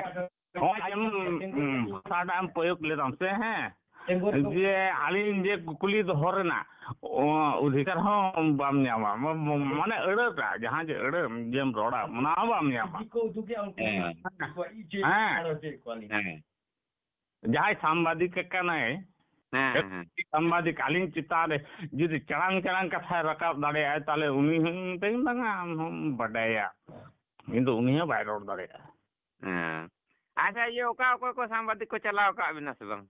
ᱱᱚᱜᱼᱚᱭ ᱡᱮᱢᱚᱱ, ᱩᱸ, ᱥᱟᱰᱟ ᱮᱢ ᱯᱨᱚᱭᱳᱜᱽ ᱞᱮᱫᱟᱢ ᱥᱮ, ᱦᱮᱸ? ᱛᱤᱸᱜᱩ ᱨᱮ ᱡᱮ ᱟᱹᱞᱤᱧ ᱡᱮ ᱠᱩᱠᱞᱤ ᱫᱚᱦᱚ ᱨᱮᱱᱟᱜ, ᱚ, ᱚᱫᱷᱤᱠᱟᱨ ᱦᱚᱸ ᱵᱟᱢ ᱧᱟᱢᱟ᱾ ᱢᱟ-, ᱢᱟ-, ᱢᱟᱱᱮ ᱟᱹᱲᱟᱹᱴᱟᱜ, ᱡᱟᱦᱟᱸ ᱡᱮ ᱟᱹᱲᱟᱹ ᱡᱮᱢ ᱨᱚᱲᱟ, ᱚᱱᱟ ᱦᱚᱸ ᱵᱟᱢ ᱧᱟᱢᱟ᱾ ᱪᱮᱫ ᱠᱚ ᱩᱫᱩᱜᱮᱫᱼᱟ ᱩᱱᱠᱩ? ᱦᱮᱸ᱾ ᱩᱱᱠᱩᱣᱟᱜ ᱤᱪᱪᱷᱟᱹ ᱦᱮᱸ᱾ ᱟᱨᱚ ᱪᱮᱫ ᱠᱚᱣᱟᱞᱤᱧ? ᱦᱮᱸ᱾ ᱡᱟᱦᱟᱸᱭ ᱥᱟᱢᱵᱟᱫᱤᱠ ᱠᱟᱱᱟᱭ, ᱦᱮᱸ, ᱦᱮᱸ᱾ ᱥᱟᱢᱵᱟᱫᱤᱠ ᱟᱹᱞᱤᱧ ᱪᱮᱛᱟᱱ ᱨᱮ ᱡᱩᱫᱤ ᱪᱟᱲᱟᱝ ᱪᱟᱲᱟᱝ ᱠᱟᱛᱷᱟᱭ ᱨᱟᱠᱟᱵ ᱫᱟᱲᱮᱭᱟᱜᱼᱟ, ᱛᱟᱦᱚᱞᱮ ᱩᱱᱤ ᱦᱚᱸ ᱢᱤᱛᱟᱹᱧ, "ᱵᱟᱝᱟ, ᱟᱢ ᱦᱚᱸᱢ ᱵᱟᱰᱟᱭᱟ", ᱠᱤᱱᱛᱩ ᱩᱱᱤ ᱦᱚᱸ ᱵᱟᱭ ᱨᱚᱲ ᱫᱟᱲᱮᱭᱟᱜᱼᱟ᱾ ᱦᱮᱸ᱾ ᱟᱪᱪᱷᱟ, ᱤᱭᱟᱹ, ᱚᱠᱟ ᱚᱠᱚᱭ ᱠᱚ ᱥᱟᱢᱵᱟᱫᱤᱠ ᱠᱚ ᱪᱟᱞᱟᱣ ᱟᱠᱟᱫ ᱵᱤᱱᱟ ᱥᱮ ᱵᱟᱝ?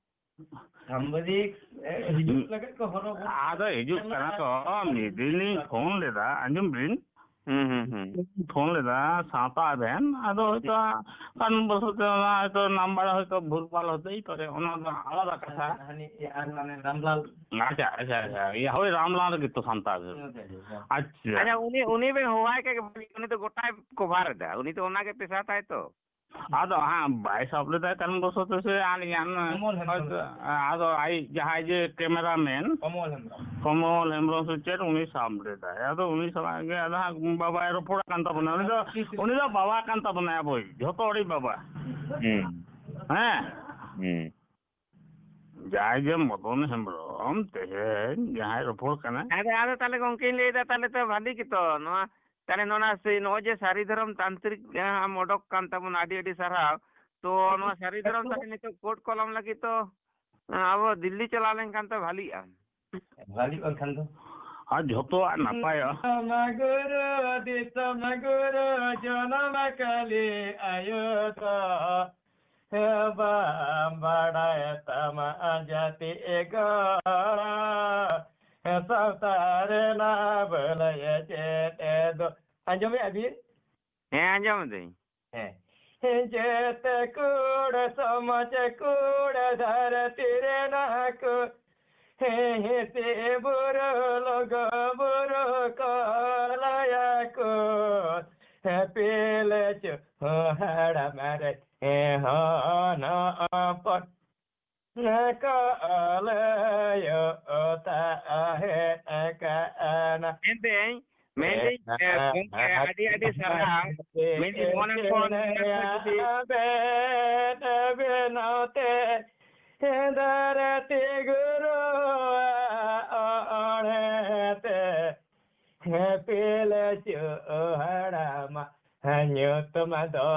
ᱥᱟᱢᱵᱟᱫᱤᱠ, ᱮ, ᱦᱤᱡᱩᱜ ᱞᱟᱹᱜᱤᱫ ᱠᱚ ᱦᱚᱨᱚ ᱵᱚᱨᱚ᱾ ᱟᱫᱚ ᱦᱤᱡᱩᱜ ᱠᱟᱱᱟ ᱠᱚ, ᱢᱤᱫ ᱫᱤᱱ ᱞᱤᱧ ᱯᱷᱳᱱ ᱞᱮᱫᱟ, ᱟᱸᱡᱚᱢ ᱵᱤᱱ᱾ ᱦᱩᱸ, ᱦᱩᱸ, ᱦᱩᱸ᱾ ᱯᱷᱳᱱ ᱞᱮᱫᱟ, ᱥᱟᱶᱛᱟ ᱮᱵᱷᱮᱱ, ᱟᱫᱚ ᱦᱚᱭᱛᱳ ᱠᱟᱨᱚᱱ ᱵᱚᱥᱚᱛᱚ ᱚᱱᱟ ᱦᱚᱭᱛᱳ ᱱᱟᱢᱵᱟᱨ ᱦᱚᱭᱛᱳ ᱵᱷᱩᱞ ᱵᱷᱟᱞ ᱦᱚᱛᱮᱡ ᱯᱟᱨᱮ, ᱚᱱᱟ ᱫᱚ ᱟᱞᱟᱫᱟ ᱠᱟᱛᱷᱟ᱾ ᱦᱟᱹᱱᱤ ᱟᱨ ᱢᱟᱱᱮ ᱨᱟᱢᱞᱟᱞ᱾ ᱟᱪᱪᱷᱟ, ᱟᱪᱪᱷᱟ, ᱟᱪᱪᱷᱟ, ᱤᱭᱟᱹ, ᱦᱳᱭ, ᱨᱟᱢᱞᱟᱞ ᱜᱮᱛᱚ ᱥᱟᱱᱛᱟᱲ᱾ ᱟᱪᱪᱷᱟ, ᱟᱪᱪᱷᱟ᱾ ᱟᱪᱪᱷᱟ᱾ ᱟᱪᱪᱷᱟ, ᱩᱱᱤ, ᱩᱱᱤ ᱵᱮᱱ ᱦᱚᱦᱚᱣᱟᱭ ᱠᱷᱟᱡ ᱜᱮ ᱵᱷᱟᱹᱜᱤ, ᱩᱱᱤ ᱫᱚ ᱜᱚᱴᱟᱭ ᱠᱚᱵᱷᱟᱨ ᱮᱫᱟ, ᱩᱱᱤ ᱫᱚ ᱚᱱᱟ ᱜᱮ ᱯᱮᱥᱟ ᱛᱟᱭ ᱛᱚ᱾ ᱟᱫᱚ ᱦᱟᱸᱜ ᱵᱟᱭ ᱥᱟᱵ ᱞᱮᱫᱟ, ᱠᱟᱨᱚᱱ ᱵᱚᱥᱚᱛᱚ ᱥᱮ ᱟᱹᱞᱤᱧᱟᱜ ᱠᱚᱢᱚᱞ ᱦᱮᱢᱵᱨᱚᱢ᱾ ᱦᱚᱭᱛᱳ, ᱟᱫᱚ ᱟᱡ ᱡᱟᱦᱟᱸᱭ ᱡᱮ ᱠᱮᱢᱮᱨᱟᱢᱮᱱ, ᱠᱚᱢᱚᱞ ᱦᱮᱢᱵᱨᱚᱢ᱾ ᱠᱚᱢᱚᱞ ᱦᱮᱢᱵᱨᱚᱢ ᱥᱮ ᱪᱮᱫ, ᱩᱱᱤ ᱥᱟᱵ ᱞᱮᱫᱟᱭ᱾ ᱟᱫᱚ ᱩᱱᱤ ᱥᱟᱞᱟᱜ ᱜᱮ ᱟᱫᱚ ᱦᱟᱸᱜ ᱵᱟᱵᱟᱭ ᱨᱚᱯᱚᱲ ᱠᱟᱱ ᱛᱟᱵᱚᱱᱟ᱾ ᱩᱱᱤ ᱫᱚ, ᱩᱱᱤ ᱫᱚ ᱵᱟᱵᱟ ᱠᱟᱱ ᱛᱟᱵᱚᱱᱟᱭ, ᱟᱵᱚᱭᱤᱡ, ᱡᱷᱚᱛᱚ ᱦᱚᱲᱤᱡ ᱵᱟᱵᱟ᱾ ᱦᱩᱸ᱾ ᱦᱮᱸ᱾ ᱦᱩᱸ᱾ ᱡᱟᱦᱟᱸᱭ ᱡᱮ ᱢᱚᱫᱚᱱ ᱦᱮᱢᱵᱨᱚᱢ ᱛᱮᱦᱮᱧ ᱡᱟᱦᱟᱸᱭ ᱨᱚᱯᱚᱲ ᱠᱟᱱᱟᱭ᱾ ᱟᱫᱚ, ᱟᱫᱚ ᱛᱟᱦᱚᱞᱮ ᱜᱚᱢᱠᱮᱧ ᱞᱟᱹᱭᱫᱟ, ᱛᱟᱦᱚᱞᱮ ᱛᱚ ᱵᱷᱟᱞᱤ ᱜᱮᱛᱚ ᱱᱚᱣᱟ, ᱛᱟᱦᱚᱞᱮ ᱱᱚᱣᱟ ᱥᱮ, ᱱᱚᱜᱼᱚᱭ ᱡᱮ ᱥᱟᱹᱨᱤ ᱫᱷᱚᱨᱚᱢ ᱛᱟᱱᱛᱨᱤᱠ ᱡᱟᱦᱟᱸ ᱟᱢ ᱚᱰᱚᱠ ᱠᱟᱱ ᱛᱟᱵᱚᱱᱟ, ᱟᱹᱰᱤ ᱟᱹᱰᱤ ᱥᱟᱨᱦᱟᱣ᱾ ᱛᱚ ᱱᱚᱣᱟ ᱥᱟᱹᱨᱤ ᱫᱷᱚᱨᱚᱢ ᱛᱟᱦᱚᱞᱮ ᱱᱤᱛᱚᱜ ᱠᱳᱰ ᱠᱚᱞᱚᱢ ᱞᱟᱹᱜᱤᱫ ᱛᱚ, ᱟᱵᱚ ᱫᱤᱞᱞᱤ ᱪᱟᱞᱟᱣ ᱞᱮᱱᱠᱷᱟᱱ ᱛᱚ ᱵᱷᱟᱞᱤᱜᱼᱟ᱾ ᱵᱷᱟᱞᱤᱜ ᱠᱟᱱ ᱠᱷᱟᱱ ᱫᱚ᱾ ᱟᱨ ᱡᱷᱚᱛᱚᱣᱟᱜ ᱱᱟᱯᱟᱭᱚᱜᱼᱟ᱾ ᱫᱤᱥᱚᱢ ᱜᱩᱨᱩ, ᱫᱤᱥᱚᱢ ᱜᱩᱨᱩ, ᱡᱚᱱᱚᱢ ᱠᱟᱞᱤ ᱟᱭᱳ ᱫᱚ᱾ ᱦᱮᱸ, ᱵᱟᱢ ᱵᱟᱲᱟᱭ ᱛᱟᱢᱟ ᱡᱟᱹᱛᱤ ᱮᱜᱚᱨᱟ᱾ ᱦᱮᱸ, ᱥᱟᱶᱛᱟ ᱨᱮᱱᱟᱜ ᱵᱷᱟᱹᱞᱟᱹᱭ ᱪᱮᱫ ᱮ ᱫᱚ᱾ ᱟᱸᱡᱚᱢᱮᱜᱼᱟ ᱵᱤᱱ? ᱦᱮᱸ, ᱟᱸᱡᱚᱢ ᱫᱟᱹᱧ᱾ ᱦᱮᱸ᱾ ᱦᱮᱸ, ᱡᱮᱛᱮ ᱠᱩᱲ ᱥᱚᱢᱟᱡᱽ ᱠᱩᱲ ᱫᱷᱟᱹᱨᱛᱤ ᱨᱮᱱᱟᱜ ᱠᱩᱲ᱾ ᱦᱮᱸ, ᱦᱮᱸ, ᱥᱮ ᱵᱩᱨᱩ ᱞᱚᱜᱚ ᱵᱩᱨᱩ ᱠᱚ ᱞᱟᱹᱭᱟ ᱠᱚ᱾ ᱦᱮᱸ, ᱯᱤᱞᱪᱩ ᱦᱟᱲᱟᱢ ᱨᱮ, ᱦᱮᱸ, ᱦᱚᱱ ᱦᱚᱯᱚᱱ᱾ ᱦᱮᱸ, ᱠᱚ ᱞᱟᱹᱭ ᱛᱟᱦᱮᱸ ᱠᱟᱱᱟ᱾ ᱢᱮᱱᱫᱟᱹᱧ, ᱢᱮᱱᱫᱟᱹᱧ, ᱮ, ᱜᱚᱢᱠᱮ, ᱟᱹᱰᱤ ᱟᱹᱰᱤ ᱥᱟᱨᱦᱟᱣ᱾ ᱢᱮᱱᱫᱟᱹᱧ, ᱢᱚᱱᱮ ᱠᱷᱚᱱ ᱡᱩᱫᱤ ᱵᱮᱱᱟᱣ ᱛᱮ ᱫᱷᱟᱹᱨᱛᱤ ᱜᱩᱨᱩᱣᱟᱜ ᱚᱬᱦᱮ ᱛᱮ ᱯᱤᱞᱪᱩ ᱦᱟᱲᱟᱢᱟᱜ ᱧᱩᱛᱩᱢ ᱫᱚ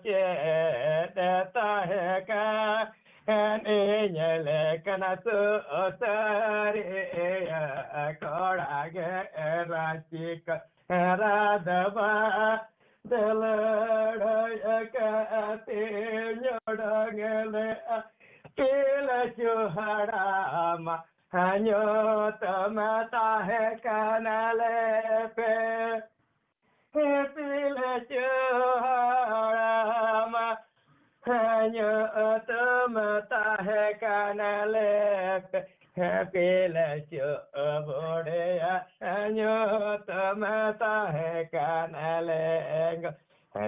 ᱪᱮᱫ ᱛᱟᱦᱮᱸ ᱠᱟᱱ? ᱤᱧ ᱞᱮᱠᱟᱱ ᱥᱩᱥᱟᱹᱨᱤᱭᱟᱹ ᱠᱚᱲᱟ ᱜᱮ ᱨᱟᱸᱪᱤ ᱠᱚ ᱨᱟᱫᱵᱟ ᱞᱟᱹᱲᱦᱟᱹᱭ ᱠᱟᱛᱮ ᱧᱩᱰᱟᱹᱝ ᱞᱮᱜᱼᱟ᱾ ᱯᱤᱞᱪᱩ ᱦᱟᱲᱟᱢᱟᱜ ᱧᱩᱛᱩᱢ ᱛᱟᱦᱮᱸ ᱠᱟᱱᱟ ᱞᱮᱯᱮ᱾ ᱯᱤᱞᱪᱩ ᱦᱟᱲᱟᱢᱟᱜ ᱧᱩᱛᱩᱢ ᱛᱟᱦᱮᱸ ᱠᱟᱱᱟ ᱞᱮᱯᱮ᱾ ᱯᱤᱞᱪᱩ ᱵᱩᱰᱷᱤᱭᱟᱜ ᱧᱩᱛᱩᱢ ᱛᱟᱦᱮᱸ ᱠᱟᱱᱟ ᱞᱮᱸᱜᱚ᱾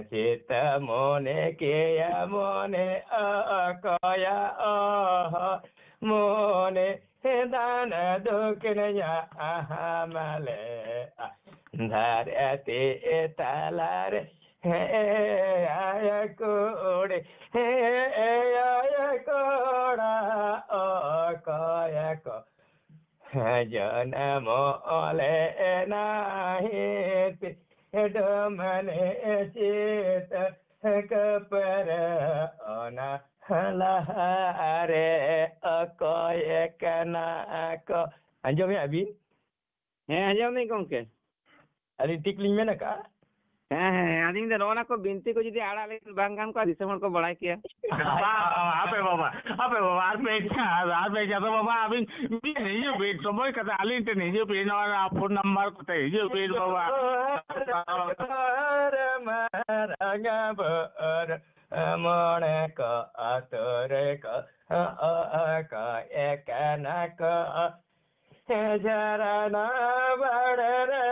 ᱪᱤᱛᱟᱹ ᱢᱚᱱᱮ ᱠᱮᱭᱟ ᱢᱚᱱᱮ ᱚᱠᱚᱭᱟ ᱚᱦᱚ ᱢᱚᱱᱮ ᱫᱟᱱ ᱫᱩᱠᱷᱱᱤᱧᱟ ᱦᱟᱢᱟᱞᱮ ᱫᱷᱟᱨᱮ ᱛᱤ ᱛᱟᱞᱟᱨᱮ ᱦᱮᱸ ᱟᱭ ᱠᱩᱲᱤ ᱦᱮᱸ ᱟᱭ ᱠᱚᱲᱟ ᱚᱠᱚᱭ ᱠᱚ ᱡᱚᱱᱢᱚ ᱞᱮᱱᱟ ᱦᱤᱸᱥᱤ ᱰᱩᱢᱱᱤ ᱪᱤᱛ ᱠᱟᱹᱯᱟᱹᱨ ᱚᱱᱟ ᱞᱟᱦᱟᱨᱮ ᱚᱠᱚᱭ ᱠᱟᱱᱟ ᱠᱚ? ᱟᱸᱡᱚᱢᱮᱜᱼᱟ ᱵᱤᱱ? ᱦᱮᱸ, ᱟᱸᱡᱚᱢ ᱫᱟᱹᱧ ᱜᱚᱢᱠᱮ᱾ ᱟᱹᱞᱤᱧ ᱴᱷᱤᱠ ᱞᱤᱧ ᱢᱮᱱ ᱟᱠᱟᱜᱼᱟ? ᱦᱮᱸ, ᱦᱮᱸ, ᱦᱮᱸ, ᱟᱹᱞᱤᱧ ᱫᱚ ᱱᱚᱜᱼᱚ ᱱᱟ ᱠᱚ ᱵᱤᱱᱛᱤ ᱠᱚ ᱡᱩᱫᱤ ᱟᱲᱟᱜ ᱞᱮᱠᱷᱟᱱ ᱵᱟᱝ ᱜᱟᱱ ᱠᱚᱜᱼᱟ, ᱫᱤᱥᱚᱢ ᱦᱚᱲ ᱠᱚ ᱵᱟᱲᱟᱭ ᱠᱮᱭᱟ᱾ ᱵᱟ-, ᱵᱟ-, ᱦᱟᱯᱮ ᱵᱟᱵᱟ, ᱦᱟᱯᱮ ᱵᱟᱵᱟ, ᱟᱨ ᱯᱮ ᱪᱟᱸᱫᱚ ᱵᱟᱵᱟ, ᱟᱹᱵᱤᱱ ᱢᱤᱫ ᱦᱤᱡᱩᱜ ᱵᱤᱱ, ᱥᱚᱢᱚᱭ ᱠᱟᱛᱮ ᱟᱹᱞᱤᱧ ᱴᱷᱮᱱ ᱦᱤᱡᱩᱜ ᱵᱤᱱ, ᱱᱚᱣᱟ ᱨᱮᱱᱟᱜ ᱯᱷᱳᱱ ᱱᱟᱢᱵᱟᱨ ᱠᱚᱛᱮ ᱦᱤᱡᱩᱜ ᱵᱤᱱ ᱵᱟᱵᱟ᱾ ᱢᱟᱨᱟᱝ ᱵᱚᱨ ᱢᱚᱬᱮ ᱠᱚ ᱟᱛᱳ ᱨᱮ ᱠᱚ ᱚᱠᱚᱭ ᱠᱟᱱᱟ ᱠᱚ? ᱡᱷᱟᱨᱱᱟ ᱵᱟᱲᱮ ᱨᱮ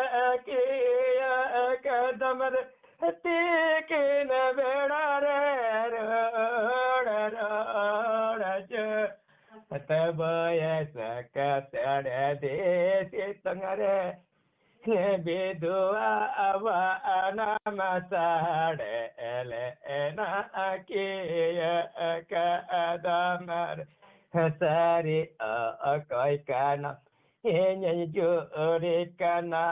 ᱠᱤᱭᱟᱹ ᱠᱟᱫᱚᱢ ᱨᱮ ᱛᱤᱠᱤᱱ ᱵᱮᱲᱟ ᱨᱮ ᱨᱚᱲ ᱨᱚᱲ ᱪᱚ ᱪᱟᱹᱛ ᱵᱟᱹᱭᱥᱟᱹᱠᱷ ᱥᱟᱰᱮ ᱫᱤ ᱥᱤᱛᱩᱝ ᱨᱮ, ᱵᱤᱫᱩᱣᱟ ᱟᱵᱟᱱᱟᱢ ᱥᱟᱰᱮ ᱞᱮᱱᱟ ᱠᱤᱭᱟᱹ ᱠᱟᱫᱟᱢ ᱨᱮ᱾ ᱥᱟᱹᱨᱤ ᱚᱠᱚᱭ ᱠᱟᱱᱟᱢ? ᱤᱧᱤᱧ ᱡᱩᱨᱤ ᱠᱟᱱᱟ,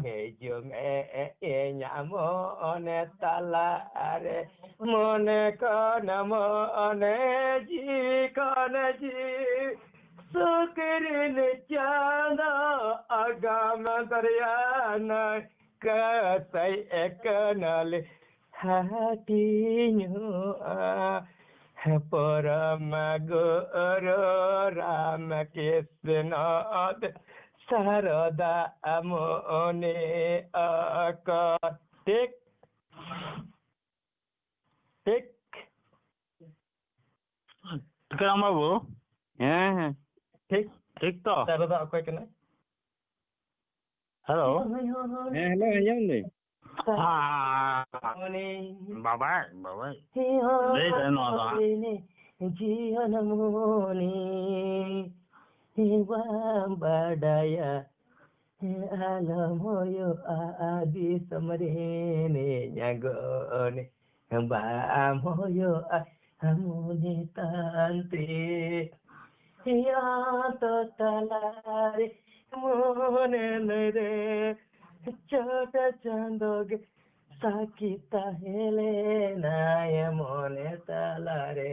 ᱦᱤᱡᱩᱜ ᱢᱮ ᱤᱧᱟᱜ ᱢᱚᱱᱮ ᱛᱟᱞᱟᱨᱮ᱾ ᱢᱚᱱᱮ ᱠᱷᱚᱱ ᱢᱚᱱᱮ, ᱡᱤᱣᱤ ᱠᱷᱚᱱ ᱡᱤᱣᱤ, ᱥᱩᱠ ᱨᱤᱱ ᱪᱟᱸᱫᱚ ᱟᱜᱟᱢ ᱫᱚᱨᱭᱟ ᱱᱟᱹᱭ, ᱠᱟᱹᱥᱟᱹᱭ ᱮ ᱠᱟᱱᱟᱞᱮ ᱦᱟᱹᱴᱤᱧᱚᱜᱼᱟ᱾ ᱯᱚᱨᱚᱢ ᱜᱩᱨᱩ ᱨᱟᱢ ᱠᱨᱤᱥᱱᱚ ᱫᱮᱵ ᱥᱟᱨᱚᱫᱟ ᱢᱩᱱᱤ ᱚᱠᱚᱨ᱾ ᱴᱷᱤᱠ, ᱴᱷᱤᱠ᱾ ᱴᱷᱤᱠᱟᱹᱨᱟᱢ ᱵᱟᱹᱵᱩ? ᱦᱮᱸ, ᱦᱮᱸ᱾ ᱴᱷᱤᱠ᱾ ᱴᱷᱤᱠ ᱛᱚ? ᱥᱟᱨᱚᱫᱟ ᱚᱠᱚᱭ ᱠᱟᱱᱟᱭ? ᱦᱮᱞᱳ᱾ ᱦᱳᱭ, ᱦᱳᱭ, ᱦᱳᱭ᱾ ᱦᱮᱸ, ᱦᱮᱞᱳ, ᱟᱸᱡᱚᱢ ᱫᱟᱹᱧ᱾ ᱦᱮᱸ, ᱢᱩᱱᱤ᱾ ᱵᱟᱵᱟᱭ, ᱵᱟᱵᱟᱭ᱾ ᱦᱮᱸ, ᱦᱳᱭ, ᱞᱟᱹᱭ ᱫᱟᱭ ᱱᱚᱣᱟ ᱫᱚ ᱦᱟᱸᱜ᱾ ᱦᱳᱭ, ᱡᱤᱭᱚᱱ ᱢᱩᱱᱤ, ᱵᱟᱢ ᱵᱟᱰᱟᱭᱟ᱾ ᱟᱞᱚᱢ ᱦᱩᱭᱩᱜᱼᱟ ᱫᱤᱥᱚᱢ ᱨᱤᱱᱤᱡ ᱜᱚᱱᱤ, ᱵᱟᱢ ᱦᱩᱭᱩᱜᱼᱟ ᱢᱩᱱᱤ ᱛᱟᱱᱛᱤ᱾ ᱦᱤᱭᱟᱹ ᱛᱚ ᱛᱟᱞᱟᱨᱮ ᱢᱚᱱᱮ ᱱᱟᱹᱭᱨᱮ ᱪᱷᱳᱴ ᱪᱟᱸᱫᱚ ᱜᱮ ᱥᱟᱹᱠᱷᱤ ᱛᱟᱦᱮᱸ ᱞᱮᱱᱟᱭ ᱢᱚᱱᱮ ᱛᱟᱞᱟᱨᱮ᱾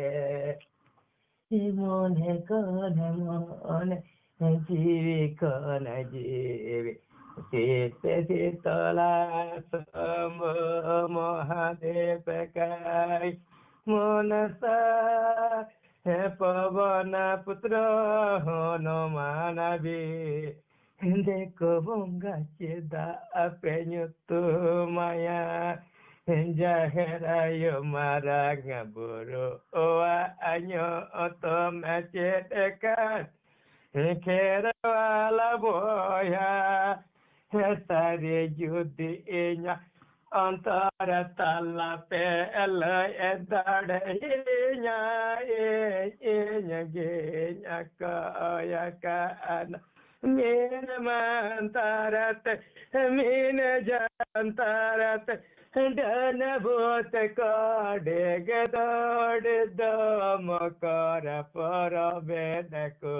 ᱢᱚᱱᱮ ᱠᱷᱚᱱ ᱢᱚᱱᱮ, ᱡᱤᱣᱤ ᱠᱷᱚᱱ ᱡᱤᱣᱤ, ᱥᱤᱥ ᱥᱤᱛᱚᱞᱟ ᱥᱚᱢᱵᱷᱩ ᱢᱚᱦᱟᱫᱮᱵ ᱠᱟᱭ ᱢᱚᱱᱥᱟ, ᱦᱮ ᱯᱚᱵᱚᱱ ᱯᱩᱛᱨᱚ ᱦᱚᱱᱩᱢᱟᱱ ᱵᱤ᱾ ᱦᱮᱸᱫᱮ ᱠᱚ ᱵᱚᱸᱜᱟ ᱪᱮᱫᱟᱜ ᱯᱮ ᱧᱩᱛᱩᱢᱟᱭᱟ? ᱡᱟᱦᱮᱨ ᱟᱭᱳ ᱢᱟᱨᱟᱝ ᱵᱩᱨᱩᱣᱟᱜ ᱧᱩᱛᱩᱢ ᱪᱮᱫ ᱠᱟᱱ? ᱠᱷᱮᱨᱣᱟᱞ ᱵᱚᱭᱦᱟ, ᱥᱟᱹᱨᱤ ᱡᱩᱫᱤ ᱤᱧᱟᱜ ᱚᱱᱛᱚᱨ ᱛᱟᱞᱟᱛᱮ ᱞᱟᱹᱭ ᱫᱟᱲᱮᱭᱟᱹᱧᱟ, ᱤᱧ, ᱤᱧ ᱜᱤᱧ ᱚᱠᱚᱭ ᱟᱠᱟᱱᱟ᱾ ᱢᱤᱱ ᱢᱟᱱᱛᱟᱨᱟᱛᱮ, ᱢᱤᱱ ᱡᱟᱱᱛᱟᱨᱟᱛᱮ, ᱰᱟᱹᱱ ᱵᱷᱩᱛ ᱠᱚ ᱰᱮᱜ ᱫᱚᱲ ᱫᱚ ᱢᱚᱠᱚᱨ ᱯᱚᱨᱚᱵᱮᱫ ᱠᱚ᱾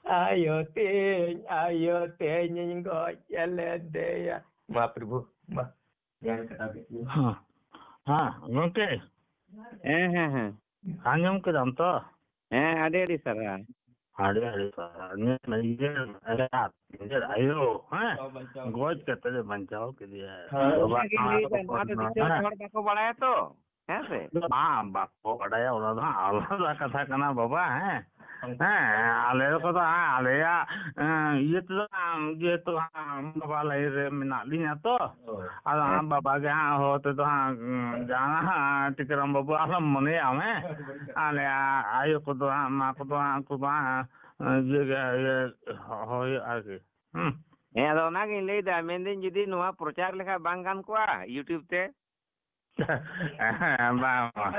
ᱟᱭᱳ ᱛᱤᱧ, ᱟᱭᱳ ᱛᱤᱧ ᱜᱚᱡ ᱞᱮᱫᱮᱭᱟ᱾ ᱢᱟ ᱯᱨᱚᱵᱷᱩ, ᱢᱟ᱾ ᱦᱮᱸ, ᱦᱮᱸ, ᱜᱚᱢᱠᱮ᱾ ᱦᱮᱸ, ᱦᱮᱸ, ᱦᱮᱸ᱾ ᱟᱸᱡᱚᱢ ᱠᱮᱫᱟᱢ ᱛᱚ? ᱦᱮᱸ, ᱟᱹᱰᱤ ᱟᱹᱰᱤ ᱥᱟᱨᱦᱟᱣ᱾ ᱟᱹᱰᱤ ᱟᱹᱰᱤ ᱥᱟᱨᱦᱟᱣ᱾ ᱱᱤᱡᱮᱨ, ᱱᱤᱡᱮᱨ ᱮᱸᱜᱟᱛ, ᱱᱤᱡᱮᱨ ᱟᱭᱳ, ᱦᱮᱸ? ᱜᱚᱡ ᱠᱟᱛᱮ ᱞᱮ ᱵᱟᱧᱪᱟᱣ ᱠᱮᱫᱮᱭᱟ᱾ ᱦᱮᱸ, ᱵᱟᱵᱟ, ᱚᱱᱟ ᱜᱮᱞᱤᱧ ᱞᱟᱹᱭᱫᱟ, ᱱᱚᱣᱟ ᱫᱚ ᱫᱤᱥᱚᱢ ᱦᱮᱸ᱾ ᱦᱚᱲ ᱵᱟᱠᱚ ᱵᱟᱲᱟᱭᱟ ᱛᱚ, ᱦᱮᱸ ᱥᱮ? ᱵᱟᱝ, ᱵᱟᱠᱚ ᱵᱟᱰᱟᱭᱟ, ᱚᱱᱟ ᱫᱚ ᱦᱟᱸᱜ ᱟᱞᱟᱫᱟ ᱠᱟᱛᱷᱟ ᱠᱟᱱᱟ ᱵᱟᱵᱟ, ᱦᱮᱸ? ᱦᱮᱸ, ᱟᱞᱮ ᱠᱚᱫᱚ ᱦᱟᱸᱜ ᱟᱞᱮᱭᱟᱜ, ᱮᱸ, ᱤᱭᱟᱹ ᱛᱮᱫᱚ ᱦᱟᱸᱜ ᱡᱮᱦᱮᱛᱩ ᱦᱟᱸᱜ ᱵᱟᱵᱟ ᱞᱟᱭᱤᱱ ᱨᱮ ᱢᱮᱱᱟᱜ ᱞᱤᱧᱟ ᱛᱚ, ᱦᱳᱭ᱾ ᱟᱫᱚ ᱦᱟᱸᱜ ᱵᱟᱵᱟ ᱜᱮ ᱦᱟᱸᱜ ᱦᱚᱦᱚ ᱛᱮᱫᱚ ᱦᱟᱸᱜ, ᱩᱸ, ᱡᱟᱦᱟᱸ ᱦᱟᱸᱜ ᱴᱤᱠᱟᱹᱨᱟᱢ ᱵᱟᱹᱵᱩ ᱟᱞᱚᱢ ᱢᱚᱱᱮᱭᱟ, ᱦᱮᱸ? ᱟᱞᱮ ᱟᱭᱳ ᱠᱚᱫᱚ ᱦᱟᱸᱜ, ᱢᱟ ᱠᱚᱫᱚ ᱦᱟᱸᱜ, ᱩᱱᱠᱩ ᱫᱚ ᱦᱟᱸᱜ, ᱩᱸ, ᱤᱭᱟᱹ ᱜᱮ, ᱤᱭᱟᱹ, ᱦᱚᱦᱚ ᱦᱩᱭᱩᱜᱼᱟ ᱟᱨᱠᱤ᱾ ᱦᱩᱸ᱾ ᱦᱮᱸ, ᱟᱫᱚ ᱚᱱᱟᱜᱤᱧ ᱞᱟᱹᱭᱫᱟ, ᱢᱮᱱᱫᱟᱹᱧ ᱡᱩᱫᱤ ᱱᱚᱣᱟ ᱯᱨᱚᱪᱟᱨ ᱞᱮᱠᱷᱟᱡ ᱵᱟᱝ ᱜᱟᱱ ᱠᱚᱜᱼᱟ YouTube ᱛᱮ? ᱦᱮᱸ, ᱵᱟᱝ, ᱵᱟᱝ᱾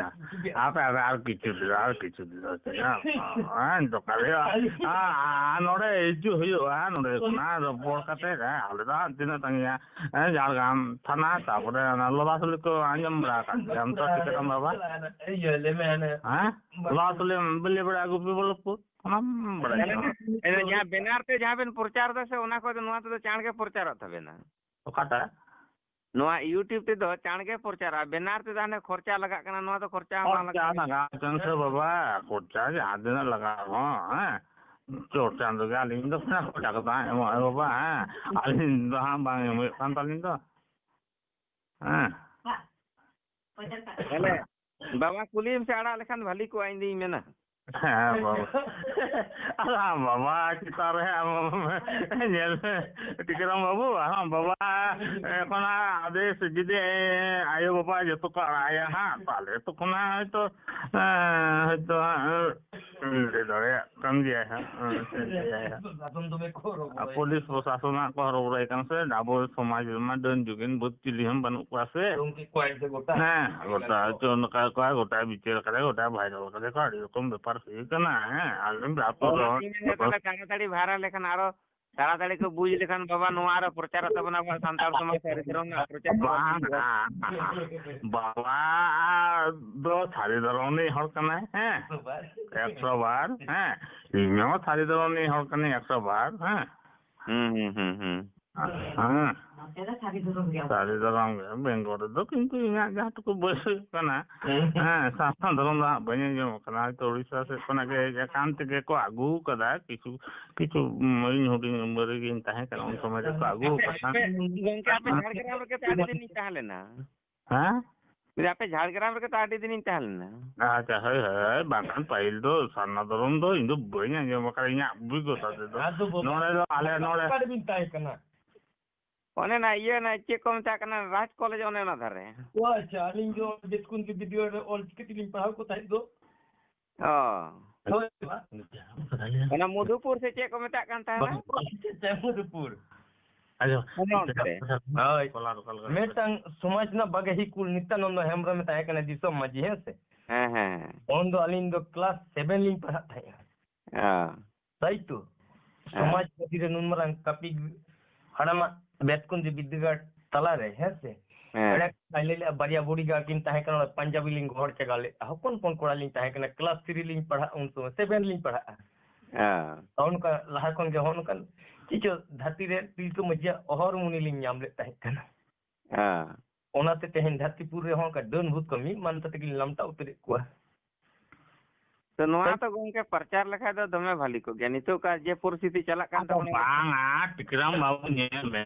ᱟᱯᱮ, ᱟᱯᱮ ᱟᱨ ᱠᱤᱪᱷᱩ ᱫᱤᱱ, ᱟᱨ ᱠᱤᱪᱷᱩ ᱫᱤᱱ, ᱟᱨ ᱠᱤᱪᱷᱩ ᱫᱤᱱ᱾ ᱦᱮᱸ, ᱫᱚᱠᱟᱱ ᱦᱩᱭᱩᱜᱼᱟ᱾ ᱟᱨ, ᱟᱨ ᱱᱚᱰᱮ ᱦᱤᱡᱩᱜ ᱦᱩᱭᱩᱜᱼᱟ, ᱱᱚᱰᱮ ᱠᱷᱚᱱᱟᱜ ᱨᱚᱯᱚᱲ ᱠᱟᱛᱮ, ᱦᱮᱸ, ᱟᱞᱮ ᱫᱚ ᱦᱟᱸᱜ ᱛᱤᱱᱟᱹᱜ ᱥᱟᱺᱜᱤᱧᱟ? ᱦᱮᱸ, ᱡᱷᱟᱲᱜᱨᱟᱢ ᱛᱷᱟᱱᱟ, ᱛᱟᱯᱚᱨᱮ ᱚᱱᱟ ᱞᱚᱞᱟᱥᱚᱞᱤ ᱠᱚ ᱟᱸᱡᱚᱢ ᱵᱟᱲᱟ ᱟᱠᱟᱫ ᱜᱮᱭᱟᱢ ᱛᱚ, ᱪᱤᱠᱟᱹᱛᱮᱢ ᱵᱟᱵᱟ? ᱤᱭᱟᱹ, ᱞᱟᱹᱭ ᱢᱮ, ᱦᱟᱱᱮ ᱦᱮᱸ? ᱞᱚᱞᱟᱥᱚᱞᱤ, ᱵᱤᱞᱤᱵᱟᱲᱟ, ᱜᱳᱯᱤᱵᱚᱞᱞᱚᱵᱷᱯᱩᱨ, ᱚᱱᱟᱢ ᱵᱟᱲᱟᱭ ᱜᱮᱭᱟ? ᱮ, ᱡᱟᱦᱟᱸ ᱵᱮᱱᱟᱨ ᱛᱮ ᱡᱟᱦᱟᱸ ᱵᱮᱱ ᱯᱨᱚᱪᱟᱨ ᱮᱫᱟ ᱥᱮ, ᱚᱱᱟ ᱠᱚᱫᱚ ᱱᱚᱣᱟ ᱛᱮᱫᱚ ᱪᱟᱬ ᱜᱮ ᱯᱨᱚᱪᱟᱨᱚᱜ ᱛᱟᱵᱮᱱᱟ᱾ ᱚᱠᱟᱴᱟᱜ? ᱱᱚᱣᱟ YouTube ᱛᱮᱫᱚ ᱪᱟᱬ ᱜᱮ ᱯᱨᱚᱪᱟᱨᱚᱜᱼᱟ᱾ ᱵᱮᱱᱟᱨ ᱛᱮᱫᱚ ᱦᱟᱱᱮ ᱠᱷᱚᱨᱪᱟ ᱞᱟᱜᱟᱜ ᱠᱟᱱᱟ, ᱱᱚᱣᱟ ᱫᱚ ᱠᱷᱚᱨᱪᱟ ᱦᱚᱸ ᱵᱟᱝ ᱠᱷᱚᱨᱪᱟ ᱞᱟᱜᱟᱜ ᱠᱟᱱᱟ᱾ ᱞᱟᱜᱟᱜ ᱠᱟᱱ ᱥᱮ ᱵᱟᱵᱟ, ᱠᱷᱚᱨᱪᱟ ᱡᱟᱦᱟᱸ ᱛᱤᱱᱟᱹᱜ ᱞᱟᱜᱟᱜ ᱨᱮᱦᱚᱸ, ᱦᱮᱸ, ᱪᱚᱴ ᱪᱟᱸᱫᱚ ᱜᱮ ᱟᱹᱞᱤᱧ ᱫᱚ ᱠᱷᱚᱨᱪᱟ ᱠᱚᱫᱚ ᱦᱟᱸᱜ ᱮᱢᱚᱜᱼᱟᱭ ᱵᱟᱵᱟ, ᱦᱮᱸ, ᱟᱹᱞᱤᱧ ᱫᱚ ᱦᱟᱸᱜ ᱵᱟᱝ ᱮᱢ ᱦᱩᱭᱩᱜ ᱠᱟᱱ ᱛᱟᱹᱞᱤᱧ ᱫᱚ, ᱦᱮᱸ᱾ ᱛᱟᱦᱞᱮ ᱵᱟᱵᱟ ᱠᱩᱞᱤᱭᱮᱢ ᱥᱮ, ᱟᱲᱟᱜ ᱞᱮᱠᱷᱟᱱ ᱵᱷᱟᱞᱤ ᱠᱚᱜᱼᱟ, ᱤᱧ ᱫᱩᱧ ᱢᱮᱱᱟ᱾ ᱦᱮᱸ ᱵᱟᱵᱟ᱾ ᱟᱫᱚ ᱟᱢ ᱵᱟᱵᱟ ᱪᱮᱛᱟᱱ ᱨᱮ ᱟᱢ ᱧᱮᱞ ᱢᱮ, ᱴᱤᱠᱟᱹᱨᱟᱢ ᱵᱟᱹᱵᱩ, ᱟᱢ ᱵᱟᱵᱟ ᱮᱠᱷᱚᱱ ᱟᱫᱮᱥ ᱡᱩᱫᱤ ᱟᱭᱳ ᱵᱟᱵᱟ ᱡᱚᱛᱚ ᱠᱚ ᱟᱲᱟᱜ ᱟᱭᱟ ᱦᱟᱸᱜ, ᱛᱟᱦᱞᱮ ᱛᱚᱠᱷᱚᱱ ᱦᱟᱸᱜ ᱦᱚᱭᱛᱚ, ᱦᱮᱸ, ᱦᱚᱭᱛᱚ ᱦᱟᱸᱜ ᱞᱟᱹᱭ ᱫᱟᱲᱮᱭᱟᱜ ᱠᱟᱱ ᱜᱮᱭᱟᱭ ᱦᱟᱸᱜ᱾ ᱦᱮᱸ, ᱪᱮᱫ ᱞᱮᱠᱟᱭᱟ ᱦᱟᱸᱜ? ᱥᱟᱥᱚᱱ ᱫᱚᱢᱮ ᱠᱚ ᱦᱚᱨᱚᱵᱚᱨᱚᱭ ᱟᱨ ᱯᱩᱞᱤᱥ ᱯᱨᱚᱥᱟᱥᱚᱱ ᱦᱟᱸᱜ ᱠᱚ ᱦᱚᱨᱚᱵᱚᱨᱚᱭ ᱠᱟᱱᱟ ᱥᱮ, ᱟᱵᱚ ᱥᱚᱢᱟᱡᱽ ᱨᱮᱢᱟ ᱰᱟᱹᱱ ᱡᱩᱜᱤᱱ ᱵᱟᱹᱫ ᱪᱤᱞᱤ ᱦᱚᱸ ᱵᱟᱹᱱᱩᱜ ᱠᱚᱣᱟ ᱥᱮ᱾ ᱩᱱᱠᱩ ᱠᱚᱣᱟᱜ ᱜᱮ ᱜᱚᱴᱟ᱾ ᱦᱮᱸ, ᱜᱚᱴᱟ ᱦᱚᱪᱚ ᱱᱚᱝᱠᱟ ᱠᱚᱣᱟ, ᱜᱚᱴᱟ ᱵᱤᱪᱟᱹᱨ ᱠᱟᱫᱟ, ᱜᱚᱴᱟ ᱵᱷᱟᱭᱨᱟᱞ ᱠᱟᱫᱟ ᱠᱚ, ᱟᱹᱰᱤ ᱨᱚᱠᱚᱢ ᱵᱮᱯᱟᱨ ᱦᱩᱭ ᱠᱟᱱᱟ᱾ ᱦᱮᱸ, ᱟᱞᱮ ᱟᱹᱛᱩ ᱚᱱᱟ ᱨᱮᱦᱚᱸ ᱛᱮᱜᱮ ᱢᱮᱱᱫᱟ, ᱛᱟᱦᱞᱮ ᱛᱟᱲᱟᱛᱟᱲᱤ ᱵᱷᱟᱭᱨᱟᱞ ᱞᱮᱠᱷᱟᱱ ᱟᱨᱚ ᱛᱟᱲᱟᱛᱟᱲᱤ ᱠᱚ ᱵᱩᱡᱽ ᱞᱮᱠᱷᱟᱱ ᱵᱟᱵᱟ ᱱᱚᱣᱟ ᱟᱨᱚ ᱯᱨᱚᱪᱟᱨᱚᱜ ᱛᱟᱵᱚᱱᱟ, ᱟᱵᱚᱣᱟᱜ ᱥᱟᱱᱛᱟᱲ ᱥᱚᱢᱟᱡᱽ ᱥᱮ ᱟᱹᱨᱤᱪᱟᱹᱞᱤ ᱨᱮᱱᱟᱜ ᱯᱨᱚᱪᱟᱨ ᱠᱚ ᱵᱟᱝ, ᱦᱩᱭᱩᱜᱼᱟ᱾ ᱵᱟᱵᱟ ᱫᱚ ᱥᱟᱹᱨᱤ ᱫᱷᱚᱨᱚᱢ ᱨᱤᱱᱤᱡ ᱦᱚᱲ ᱠᱟᱱᱟᱭ, ᱦᱮᱸ, ᱮᱠᱥᱚ ᱵᱟᱨ, ᱦᱮᱸ, ᱤᱧ ᱦᱚᱸ ᱥᱟᱹᱨᱤ ᱫᱷᱚᱨᱚᱢ ᱨᱤᱱᱤᱡ ᱦᱚᱲ ᱠᱟᱹᱱᱟᱹᱧ ᱮᱠᱥᱚ ᱵᱟᱨ, ᱦᱮᱸ᱾ ᱦᱩᱸ, ᱦᱩᱸ, ᱦᱩᱸ, ᱦᱩᱸ᱾ ᱦᱮᱸ᱾ ᱱᱚᱛᱮ ᱫᱚ ᱥᱟᱹᱨᱤ ᱫᱷᱚᱨᱚᱢ ᱜᱮ᱾ ᱥᱟᱹᱨᱤ ᱫᱷᱚᱨᱚᱢ ᱜᱮ᱾ ᱵᱮᱝᱜᱚᱞ ᱨᱮᱫᱚ ᱠᱤᱱᱛᱩ ᱤᱧᱟᱹᱜ ᱡᱟᱦᱟᱸ ᱴᱩᱠᱩ ᱵᱟᱹᱭᱥᱟᱹᱣ ᱠᱟᱱᱟ, ᱦᱮᱸ, ᱥᱟᱥᱛᱟ ᱫᱷᱚᱨᱚᱢ ᱫᱚ ᱦᱟᱸᱜ ᱵᱟᱹᱧ ᱟᱸᱡᱚᱢ ᱠᱟᱱᱟ᱾ ᱦᱚᱭᱛᱳ ᱩᱲᱤᱥᱥᱟ ᱥᱮᱫ ᱠᱷᱚᱱᱟᱜ ᱜᱮ ᱦᱮᱡ ᱟᱠᱟᱱ ᱛᱮᱜᱮ ᱠᱚ ᱟᱹᱜᱩ ᱠᱟᱫᱟ ᱠᱤᱪᱷᱩ, ᱠᱤᱪᱷᱩ, ᱩᱢ, ᱤᱧ ᱦᱩᱰᱤᱧ ᱩᱢᱮᱨ ᱨᱮᱜᱤᱧ ᱛᱟᱦᱮᱸ ᱠᱟᱱᱟ, ᱩᱱ ᱥᱚᱢᱚᱭ ᱨᱮᱠᱚ ᱟᱹᱜᱩ ᱟᱠᱟᱫᱟ᱾ ᱜᱚᱝᱠᱮ, ᱟᱯᱮ ᱡᱷᱟᱲᱜᱨᱟᱢ ᱨᱮᱜᱮ ᱛᱚ ᱟᱹᱰᱤ ᱫᱤᱱ ᱤᱧ ᱛᱟᱦᱮᱸ ᱞᱮᱱᱟ᱾ ᱦᱮᱸ? ᱞᱟᱹᱭ ᱫᱟᱹᱧ, ᱟᱯᱮ ᱡᱷᱟᱲᱜᱨᱟᱢ ᱨᱮᱜᱮ ᱛᱚ ᱟᱹᱰᱤ ᱫᱤᱱ ᱤᱧ ᱛᱟᱦᱮᱸ ᱞᱮᱱᱟ᱾ ᱟᱪᱪᱷᱟ, ᱦᱳᱭ, ᱦᱳᱭ, ᱵᱟᱝᱠᱷᱟᱱ ᱯᱟᱹᱦᱤᱞ ᱫᱚ ᱥᱟᱨᱱᱟ ᱫᱷᱚᱨᱚᱢ ᱫᱚ ᱤᱧ ᱫᱚ ᱵᱟᱹᱧ ᱟᱸᱡᱚᱢ ᱟᱠᱟᱫᱟ, ᱤᱧᱟᱹᱜ ᱚᱵᱷᱤᱜᱽᱜᱚᱛᱟ ᱛᱮᱫᱚ᱾ ᱟᱫᱚ ᱵᱟᱵᱟ, ᱱᱚᱰᱮ ᱫᱚ ᱟᱞᱮ ᱱᱚᱰᱮ ᱚᱠᱟ ᱨᱮᱵᱤᱱ ᱛᱟᱦᱮᱸ ᱠᱟᱱᱟ? ᱚᱱᱮ ᱚᱱᱟ ᱤᱭᱟᱹ, ᱚᱱᱟ ᱪᱮᱫ ᱠᱚ ᱢᱮᱛᱟᱜ ᱠᱟᱱᱟ, ᱨᱟᱡᱽ ᱠᱚᱞᱮᱡᱽ ᱚᱱᱮ ᱚᱱᱟ ᱫᱷᱟᱨᱮ᱾ ᱚ, ᱟᱪᱪᱷᱟ, ᱟᱹᱞᱤᱧ ᱫᱚ ᱵᱮᱛᱠᱩᱸᱫᱽᱨᱤ ᱵᱤᱫᱽᱫᱟᱹᱜᱟᱲ ᱨᱮ ᱚᱞ ᱪᱤᱠᱤ ᱛᱮᱞᱤᱧ ᱯᱟᱲᱦᱟᱣ ᱠᱚ ᱛᱟᱦᱮᱸᱫ ᱫᱚ᱾ ᱚ᱾ ᱦᱳᱭ, ᱵᱟᱵᱟ᱾ ᱚᱱᱟ ᱢᱚᱫᱷᱩᱯᱩᱨ ᱥᱮ ᱪᱮᱫ ᱠᱚ ᱢᱮᱛᱟᱜ ᱠᱟᱱ ᱛᱟᱦᱮᱱᱟ? ᱪᱮᱫ ᱢᱚᱫᱷᱩᱯᱩᱨ? ᱟᱪᱪᱷᱟ, ᱚᱱᱮ ᱚᱱᱛᱮ᱾ ᱦᱳᱭ᱾ ᱠᱚᱞᱟ ᱨᱚᱠᱟ ᱞᱮᱠᱟ᱾ ᱢᱤᱫᱴᱟᱝ ᱥᱚᱢᱟᱡᱽ ᱨᱮᱱᱟᱜ ᱵᱟᱜᱮ ᱦᱤᱠᱩᱞ ᱱᱤᱛᱭᱟᱱᱚᱱᱫᱚ ᱦᱮᱢᱵᱨᱚᱢ ᱮ ᱛᱟᱦᱮᱸ ᱠᱟᱱᱟ ᱫᱤᱥᱚᱢ ᱢᱟᱹᱡᱷᱤ, ᱦᱮᱸ ᱥᱮ? ᱦᱮᱸ, ᱦᱮᱸ, ᱦᱮᱸ᱾ ᱩᱱ ᱫᱚ ᱟᱹᱞᱤᱧ ᱫᱚ class seven ᱞᱤᱧ ᱯᱟᱲᱦᱟᱜ ᱛᱟᱦᱮᱸᱜᱼᱟ᱾ ᱚ᱾ ᱛᱟᱭ ᱛᱚ? ᱦᱮᱸ᱾ ᱥᱚᱢᱟᱡᱽ ᱯᱟᱹᱛᱤ ᱨᱮ ᱱᱩᱱ ᱢᱟᱨᱟᱝ ᱠᱟᱹᱯᱤ ᱦᱟᱲᱟᱢᱟᱜ ᱵᱮᱛᱠᱩᱸᱫᱽᱨᱤ ᱵᱤᱫᱽᱫᱟᱹᱜᱟᱲ ᱛᱟᱞᱟᱨᱮ, ᱦᱮᱸ ᱥᱮ? ᱦᱮᱸ᱾ ᱚᱸᱰᱮ ᱞᱟᱹᱭ ᱞᱮᱜᱼᱟ, ᱵᱟᱨᱭᱟ ᱵᱚᱰᱤ ᱜᱟᱨᱰ ᱠᱤᱱ ᱛᱟᱦᱮᱸ ᱠᱟᱱᱟ, ᱚᱸᱰᱮ ᱯᱟᱧᱡᱟᱵᱤ ᱞᱤᱧ ᱜᱚᱦᱚᱲ ᱪᱟᱜᱟᱣ ᱞᱮᱫ ᱛᱟᱦᱮᱸ᱾ ᱦᱚᱯᱚᱱ ᱦᱚᱯᱚᱱ ᱠᱚᱲᱟ ᱞᱤᱧ ᱛᱟᱦᱮᱸ ᱠᱟᱱᱟ, class three ᱞᱤᱧ ᱯᱟᱲᱦᱟᱜ ᱩᱱ ᱥᱚᱢᱚᱭ, seven ᱞᱤᱧ ᱯᱟᱲᱦᱟᱜᱼᱟ᱾ ᱦᱮᱸ᱾ ᱦᱚᱸᱜᱼᱚ ᱱᱚᱝᱠᱟ ᱞᱟᱦᱟ ᱠᱷᱚᱱ ᱜᱮ ᱦᱚᱸᱜᱼᱚ ᱱᱚᱝᱠᱟᱱ ᱪᱮᱫ ᱪᱚ ᱫᱷᱟᱹᱨᱛᱤ ᱨᱮ ᱛᱤᱞᱠᱟᱹ ᱢᱟᱹᱡᱷᱤᱭᱟᱜ ᱚᱦᱚᱨ ᱢᱩᱱᱤ ᱞᱤᱧ ᱧᱟᱢ ᱞᱮᱫ ᱛᱟᱦᱮᱸ ᱠᱟᱱᱟ᱾ ᱦᱮᱸ᱾ ᱚᱱᱟᱛᱮ ᱛᱮᱦᱮᱧ ᱫᱷᱟᱹᱨᱛᱤᱯᱩᱨ ᱨᱮᱦᱚᱸ ᱚᱱᱠᱟ ᱰᱟᱹᱱ ᱵᱷᱩᱛ ᱠᱚ ᱢᱤᱫ ᱢᱟᱱᱛᱟ ᱛᱮᱜᱮᱞᱤᱧ ᱞᱟᱢᱴᱟ ᱩᱛᱟᱹᱨᱮᱫ ᱠᱚᱣᱟ᱾ ᱛᱚ ᱱᱚᱣᱟ ᱛᱚ ᱜᱚᱝᱠᱮ ᱯᱨᱚᱪᱟᱨ ᱞᱮᱠᱷᱟᱡ ᱫᱚ ᱫᱚᱢᱮ ᱵᱷᱟᱞᱤ ᱠᱚᱜ ᱜᱮᱭᱟ᱾ ᱱᱤᱛᱚᱜ ᱠᱟ ᱡᱮ ᱯᱚᱨᱤᱥᱛᱷᱤᱛᱤ ᱪᱟᱞᱟᱜ ᱠᱟᱱ ᱟᱫᱚ ᱛᱟᱵᱚᱱᱟ᱾ ᱵᱟᱝᱟ, ᱴᱤᱠᱨᱟᱢ ᱵᱟᱹᱵᱩ ᱧᱮᱞ ᱢᱮ,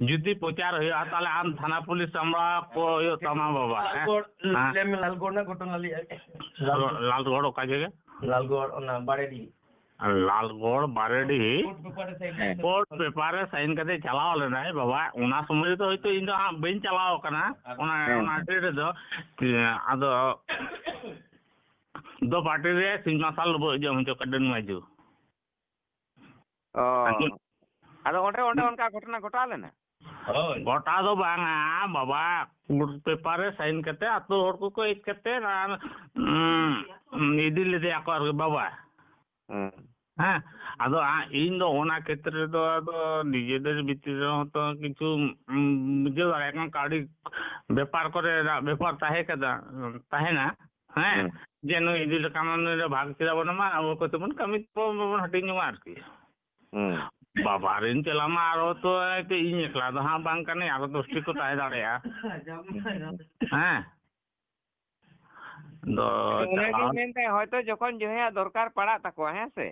ᱡᱩᱫᱤ ᱯᱨᱚᱪᱟᱨ ᱦᱩᱭᱩᱜᱼᱟ ᱛᱟᱦᱞᱮ ᱟᱢ ᱛᱷᱟᱱᱟ ᱯᱩᱞᱤᱥ ᱥᱟᱢᱵᱲᱟᱣ ᱠᱚ ᱦᱩᱭᱩᱜ ᱛᱟᱢᱟ ᱵᱟᱵᱟ, ᱦᱮᱸ? ᱞᱟᱞᱜᱚᱲ, ᱦᱮᱸ? ᱞᱟᱹᱭ ᱢᱮ, ᱞᱟᱞᱜᱚᱲ ᱨᱮᱱᱟᱜ ᱜᱷᱚᱴᱚᱱᱟ ᱞᱟᱹᱭ ᱟᱭ᱾ ᱞᱟᱞᱜᱚᱲ᱾ ᱞᱟᱞᱜᱚᱲ ᱚᱠᱟ ᱡᱟᱭᱜᱟ? ᱞᱟᱞᱜᱚᱲ, ᱚᱱᱟ ᱵᱟᱨᱮᱰᱤ᱾ ᱞᱟᱞᱜᱚᱲ ᱵᱟᱨᱮᱰᱤ ᱠᱳᱨᱴ ᱯᱮᱯᱟᱨ ᱨᱮ ᱥᱟᱭᱤᱱ ᱠᱟᱛᱮ ᱪᱟᱞᱟᱣ ᱞᱮᱱᱟᱭ ᱵᱟᱵᱟ᱾ ᱚᱱᱟ ᱥᱚᱢᱚᱭ ᱨᱮᱫᱚ ᱦᱚᱭᱛᱳ ᱤᱧ ᱫᱚ ᱦᱟᱸᱜ ᱵᱟᱹᱧ ᱪᱟᱞᱟᱣ ᱟᱠᱟᱱᱟ ᱚᱱᱟ, ᱦᱮᱸ᱾ ᱚᱱᱟ ᱰᱮᱴ ᱨᱮᱫᱚ᱾ ᱟᱫᱚ ᱫᱚ ᱯᱟᱨᱴᱤ ᱨᱮ ᱥᱤᱧ ᱢᱟᱨᱥᱟᱞ ᱞᱚᱵᱚᱜ ᱡᱚᱢ ᱦᱚᱪᱚ ᱠᱟᱫ ᱰᱟᱹᱱ ᱢᱟᱹᱭᱡᱩ᱾ ᱚ᱾ ᱟᱸᱡᱚᱢ᱾ ᱟᱫᱚ ᱚᱸᱰᱮ, ᱚᱸᱰᱮ ᱚᱱᱠᱟ ᱜᱷᱚᱴᱚᱱᱟ ᱜᱷᱚᱴᱟᱣ ᱞᱮᱱᱟ? ᱦᱳᱭ᱾ ᱜᱚᱴᱟ ᱫᱚ ᱵᱟᱝᱟ ᱵᱟᱵᱟ, ᱯᱮᱯᱟᱨ ᱨᱮ ᱥᱟᱭᱤᱱ ᱠᱟᱛᱮ ᱟᱛᱳ ᱦᱚᱲ ᱠᱚᱠᱚ ᱦᱮᱡ ᱠᱟᱛᱮ ᱟᱨ, ᱩᱸ, ᱤᱫᱤ ᱞᱮᱫᱮᱭᱟᱠᱚ ᱟᱨᱠᱤ ᱵᱟᱵᱟ᱾ ᱦᱮᱸ᱾ ᱦᱮᱸ, ᱟᱫᱚ ᱟ-, ᱤᱧ ᱫᱚ ᱚᱱᱟ ᱠᱷᱮᱛᱨᱮ ᱫᱚ ᱟᱫᱚ ᱱᱤᱡᱮᱫᱮᱨ ᱵᱷᱤᱛᱤᱨ ᱨᱮᱦᱚᱸ ᱛᱚ ᱠᱤᱪᱷᱩ, ᱩᱸ, ᱵᱩᱡᱷᱟᱹᱣ ᱫᱟᱲᱮᱭᱟᱜ ᱠᱟᱱᱟ, ᱠᱟᱹᱣᱰᱤ ᱵᱮᱯᱟᱨ ᱠᱚᱨᱮᱱᱟᱜ ᱵᱮᱯᱟᱨ ᱛᱟᱦᱮᱸ ᱠᱟᱱᱟ, ᱛᱟᱦᱮᱱᱟ᱾ ᱦᱮᱸ, ᱦᱩᱸ᱾ ᱡᱮ ᱱᱩᱭ ᱤᱫᱤ ᱞᱮᱠᱷᱟᱱ ᱱᱩᱭ ᱫᱚ ᱵᱷᱟᱜᱽ ᱪᱮᱫᱟᱜ ᱵᱚᱱ ᱮᱢᱟ, ᱟᱵᱚ ᱠᱚᱛᱮ ᱵᱚᱱ ᱠᱟᱹᱢᱤ ᱛᱟᱵᱚᱱ, ᱵᱚᱱ ᱦᱟᱹᱴᱤᱧ ᱡᱚᱝᱟ ᱟᱨᱠᱤ᱾ ᱦᱩᱸ᱾ ᱵᱟᱵᱟ ᱨᱮᱱ ᱪᱮᱞᱟ ᱢᱟ ᱟᱨᱚ ᱛᱚ ᱮᱱᱛᱮ ᱤᱧ ᱮᱠᱞᱟ ᱫᱚ ᱦᱟᱸᱜ ᱵᱟᱝ ᱠᱟᱹᱱᱟᱹᱧ, ᱟᱨᱚ ᱫᱚᱥᱴᱤ ᱠᱚ ᱛᱟᱦᱮᱸ ᱫᱟᱲᱮᱭᱟᱜᱼᱟ᱾ ᱦᱮᱸ᱾ ᱫᱚ ᱚᱱᱟᱜᱤᱧ ᱪᱟᱞᱟᱣ ᱢᱮᱱᱫᱟ, ᱦᱚᱭᱛᱚ ᱡᱚᱠᱷᱚᱱ ᱡᱟᱦᱟᱸᱭᱟᱜ ᱫᱚᱨᱠᱟᱨ ᱯᱟᱲᱟᱜ ᱛᱟᱠᱚᱣᱟ, ᱦᱮᱸ ᱥᱮ?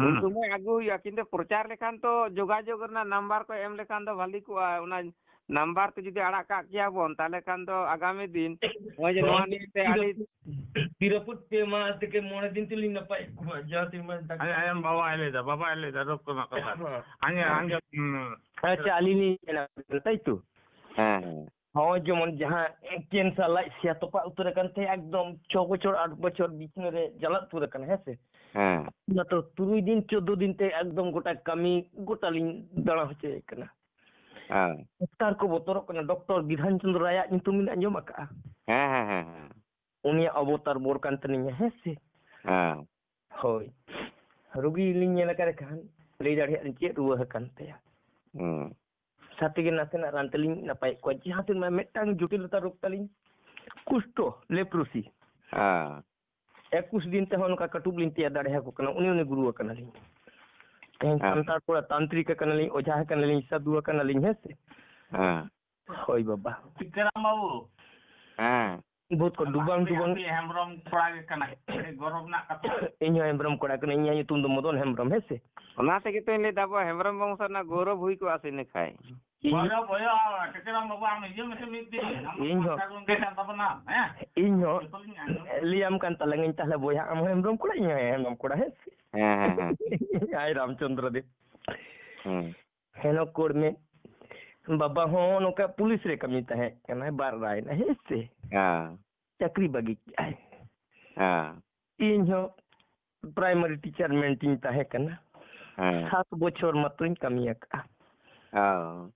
ᱩᱱ ᱦᱩᱸ᱾ ᱥᱚᱢᱚᱭ ᱟᱹᱜᱩ ᱦᱩᱭᱩᱜᱼᱟ, ᱠᱤᱱᱛᱩ ᱯᱨᱚᱪᱟᱨ ᱞᱮᱠᱷᱟᱱ ᱛᱚ ᱡᱳᱜᱟᱡᱳᱜᱽ ᱨᱮᱱᱟᱜ ᱱᱟᱢᱵᱟᱨ ᱠᱚ ᱮᱢ ᱞᱮᱠᱷᱟᱱ ᱫᱚ ᱵᱷᱟᱞᱤ ᱠᱚᱜᱼᱟ᱾ ᱚᱱᱟ ᱱᱟᱢᱵᱟᱨ ᱛᱮ ᱡᱩᱫᱤ ᱟᱲᱟᱜ ᱠᱟᱜ ᱠᱮᱭᱟ ᱵᱚᱱ, ᱛᱟᱦᱞᱮ ᱠᱷᱟᱱ ᱫᱚ ᱟᱜᱟᱢᱤ ᱫᱤᱱ ᱱᱚᱜᱼᱚᱭ ᱡᱮ ᱱᱚᱣᱟ ᱱᱤᱭᱮᱛᱮ ᱟᱹᱰᱤ ᱛᱤᱨᱟᱹᱯᱩᱫ ᱯᱮ ᱢᱟ ᱛᱮᱜᱮ ᱢᱚᱬᱮ ᱫᱤᱱ ᱛᱮᱞᱤᱧ ᱱᱟᱯᱟᱭ ᱠᱚᱜᱼᱟ, ᱡᱟ ᱛᱤᱱ ᱢᱟᱥ ᱫᱟᱠᱟ᱾ ᱟᱸᱡᱚᱢ, ᱟᱸᱡᱚᱢ, ᱵᱟᱵᱟᱭ ᱞᱟᱹᱭᱫᱟ, ᱵᱟᱵᱟᱭ ᱞᱟᱹᱭᱫᱟ, ᱨᱳᱜᱽ ᱠᱚᱨᱮᱱᱟᱜ ᱠᱟᱛᱷᱟ᱾ ᱦᱮᱸ᱾ ᱟᱸᱡᱚᱢ, ᱦᱮᱸ᱾ ᱟᱸᱡᱚᱢ, ᱦᱩᱸ᱾ ᱟᱪᱪᱷᱟ, ᱟᱹᱞᱤᱧ ᱞᱤᱧ ᱢᱮᱱᱟ, ᱛᱟᱭ ᱛᱚ? ᱦᱮᱸ, ᱦᱮᱸ᱾ ᱦᱚᱸᱜᱼᱚᱭ ᱡᱮᱢᱚᱱ ᱡᱟᱦᱟᱸ ᱠᱮᱱᱥᱟᱨ ᱞᱟᱡ ᱥᱮᱭᱟ ᱛᱚᱯᱟᱜ ᱩᱛᱟᱹᱨ ᱟᱠᱟᱱ ᱛᱟᱭᱟ, ᱮᱠᱫᱚᱢ ᱪᱷᱚ ᱵᱚᱪᱷᱚᱨ, ᱟᱴ ᱵᱚᱪᱷᱚᱨ ᱵᱤᱪᱷᱱᱟᱹ ᱨᱮ ᱡᱟᱞᱟ ᱩᱛᱟᱹᱨ ᱟᱠᱟᱱᱟ, ᱦᱮᱸ ᱥᱮ? ᱦᱮᱸ᱾ ᱚᱱᱟ ᱛᱚ ᱛᱩᱨᱩᱭ ᱫᱤᱱ, ᱪᱳᱫᱽᱫᱳ ᱫᱤᱱ ᱛᱮ ᱮᱠᱫᱚᱢ ᱜᱚᱴᱟ ᱠᱟᱹᱢᱤ ᱜᱚᱴᱟ ᱞᱤᱧ ᱫᱟᱬᱟ ᱦᱚᱪᱚᱭᱮ ᱠᱟᱱᱟ᱾ ᱦᱮᱸ᱾ ᱰᱟᱠᱛᱟᱨ ᱠᱚ ᱵᱚᱛᱚᱨᱚᱜ ᱠᱟᱱᱟ, ᱰᱚᱠᱴᱚᱨ ᱵᱤᱫᱷᱟᱱ ᱪᱚᱸᱫᱽᱨᱚ ᱨᱟᱭᱟᱜ ᱧᱩᱛᱩᱢ ᱵᱤᱱ ᱟᱸᱡᱚᱢ ᱟᱠᱟᱜᱼᱟ? ᱦᱮᱸ, ᱦᱮᱸ, ᱦᱮᱸ, ᱦᱮᱸ᱾ ᱩᱱᱤᱭᱟᱜ ᱚᱵᱚᱛᱟᱨ ᱵᱚᱨ ᱠᱟᱱ ᱛᱟᱹᱞᱤᱧᱟ, ᱦᱮᱸ ᱥᱮ? ᱦᱮᱸ᱾ ᱦᱳᱭ᱾ ᱨᱩᱜᱤ ᱞᱤᱧ ᱧᱮᱞ ᱟᱠᱟᱫᱮ ᱠᱷᱟᱱ ᱞᱟᱹᱭ ᱫᱟᱲᱮᱭᱟᱜ ᱞᱤᱧ ᱪᱮᱫ ᱨᱩᱣᱟᱹ ᱟᱠᱟᱱ ᱛᱟᱭᱟ᱾ ᱦᱩᱸ᱾ ᱥᱟᱛᱮ ᱜᱮ ᱱᱟᱥᱮᱱᱟᱜ ᱨᱟᱱ ᱛᱮᱞᱤᱧ ᱱᱟᱯᱟᱭᱮᱫ ᱠᱚᱣᱟ᱾ ᱡᱟᱦᱟᱸ ᱛᱤᱱᱟᱹᱜ ᱢᱤᱫᱴᱟᱝ ᱡᱚᱴᱤᱞᱚᱛᱟ ᱨᱳᱜᱽ ᱛᱟᱹᱞᱤᱧ, ᱠᱩᱥᱴᱚ, ᱞᱮᱯᱨᱳᱥᱤ᱾ ᱦᱮᱸ᱾ ᱮᱠᱩᱥ ᱫᱤᱱ ᱛᱮᱦᱚᱸ ᱱᱚᱝᱠᱟ ᱠᱟᱹᱴᱩᱵ ᱞᱤᱧ ᱛᱮᱭᱟᱨ ᱫᱟᱲᱮᱭᱟᱠᱚ ᱠᱟᱱᱟ᱾ ᱩᱱᱤ, ᱩᱱᱤ ᱜᱩᱨᱩ ᱟᱠᱟᱱᱟᱞᱤᱧ᱾ ᱛᱮᱦᱮᱧ ᱦᱮᱸ᱾ ᱥᱟᱱᱛᱟᱲ ᱠᱚᱲᱟ ᱛᱟᱱᱛᱨᱤᱠ ᱟᱠᱟᱱᱟᱞᱤᱧ, ᱚᱡᱷᱟ ᱟᱠᱟᱱᱟᱞᱤᱧ, ᱥᱟᱹᱫᱷᱩ ᱟᱠᱟᱱᱟᱞᱤᱧ, ᱦᱮᱸ ᱥᱮ? ᱦᱮᱸ᱾ ᱦᱳᱭ ᱵᱟᱵᱟ᱾ ᱥᱤᱠᱟᱹᱨᱟᱢ ᱵᱟᱹᱵᱩ᱾ ᱦᱮᱸ᱾ ᱵᱚᱦᱩᱛ ᱠᱚ ᱰᱩᱵᱟᱝ, ᱰᱩᱵᱟᱝ᱾ ᱦᱮᱢᱵᱨᱚᱢ ᱠᱚᱲᱟ ᱜᱮ ᱠᱟᱱᱟᱭ᱾ ᱟᱹᱰᱤ ᱜᱚᱨᱚᱵᱽ ᱨᱮᱱᱟᱜ ᱠᱟᱛᱷᱟ᱾ ᱤᱧ ᱦᱚᱸ ᱦᱮᱢᱵᱨᱚᱢ ᱠᱚᱲᱟ ᱠᱟᱹᱱᱟᱹᱧ, ᱤᱧᱟᱹᱜ ᱧᱩᱛᱩᱢ ᱫᱚ ᱢᱚᱫᱚᱱ ᱦᱮᱢᱵᱨᱚᱢ, ᱦᱮᱸ ᱥᱮ? ᱚᱱᱟ ᱛᱮᱜᱮ ᱛᱚᱧ ᱞᱟᱹᱭᱫᱟ, ᱟᱵᱚ ᱦᱮᱢᱵᱨᱚᱢ ᱵᱚᱝᱥᱚ ᱨᱮᱱᱟᱜ ᱜᱚᱨᱚᱵᱽ ᱦᱩᱭ ᱠᱚᱜᱼᱟ ᱥᱮ ᱤᱱᱟᱹ ᱠᱷᱟᱡ᱾ ᱤᱧ ᱵᱚᱭᱦᱟ, ᱵᱚᱭᱦᱟ, ᱴᱤᱠᱟᱹᱨᱟᱢ ᱵᱟᱹᱵᱩ, ᱟᱢ ᱤᱭᱟᱹ ᱢᱮᱥᱮ ᱢᱤᱫ ᱫᱤᱱ᱾ ᱟᱢ ᱤᱧ ᱦᱚᱸ᱾ ᱢᱟᱥᱴᱟᱨ ᱜᱚᱢᱠᱮ ᱠᱟᱱ ᱛᱟᱵᱚᱱᱟᱢ, ᱦᱮᱸ? ᱤᱧ ᱦᱚᱸ᱾ ᱡᱚᱛᱚ ᱞᱤᱧ ᱟᱸᱡᱚᱢ᱾ ᱞᱟᱹᱭᱟᱢ ᱠᱟᱱ ᱛᱟᱞᱟᱝᱟᱹᱧ ᱛᱟᱦᱞᱮ ᱵᱚᱭᱦᱟ, ᱟᱢ ᱦᱚᱸ ᱦᱮᱢᱵᱨᱚᱢ ᱠᱚᱲᱟ, ᱤᱧ ᱦᱚᱸ ᱦᱮᱢᱵᱨᱚᱢ ᱠᱚᱲᱟ, ᱦᱮᱸ ᱥᱮ? ᱦᱮᱸ, ᱦᱮᱸ, ᱦᱮᱸ᱾ ᱟᱭ ᱨᱟᱢᱪᱚᱸᱫᱽᱨᱚ ᱫᱮᱵ᱾ ᱦᱮᱸ᱾ ᱦᱮᱱᱚ ᱠᱚᱲᱢᱮ᱾ ᱵᱟᱵᱟ ᱦᱚᱸ ᱱᱚᱝᱠᱟ ᱯᱩᱞᱤᱥ ᱨᱮ ᱠᱟᱹᱢᱤ ᱛᱟᱦᱮᱸ ᱠᱟᱱᱟᱭ, ᱵᱟᱨ ᱨᱟᱭᱱᱟ, ᱦᱮᱸ ᱥᱮ? ᱦᱮᱸ᱾ ᱪᱟᱹᱠᱨᱤ ᱵᱟᱹᱜᱤ ᱠᱮᱜᱼᱟᱭ᱾ ᱦᱮᱸ᱾ ᱤᱧ ᱦᱚᱸ ᱯᱨᱟᱭᱢᱟᱨᱤ ᱴᱤᱪᱟᱨ ᱢᱮᱱᱛᱤᱧ ᱛᱟᱦᱮᱸ ᱠᱟᱱᱟ᱾ ᱦᱮᱸ᱾ ᱥᱟᱛ ᱵᱚᱪᱷᱚᱨ ᱢᱟᱛᱨᱚᱧ ᱠᱟᱹᱢᱤ ᱟᱠᱟᱫᱼᱟ᱾ ᱦᱮᱸ᱾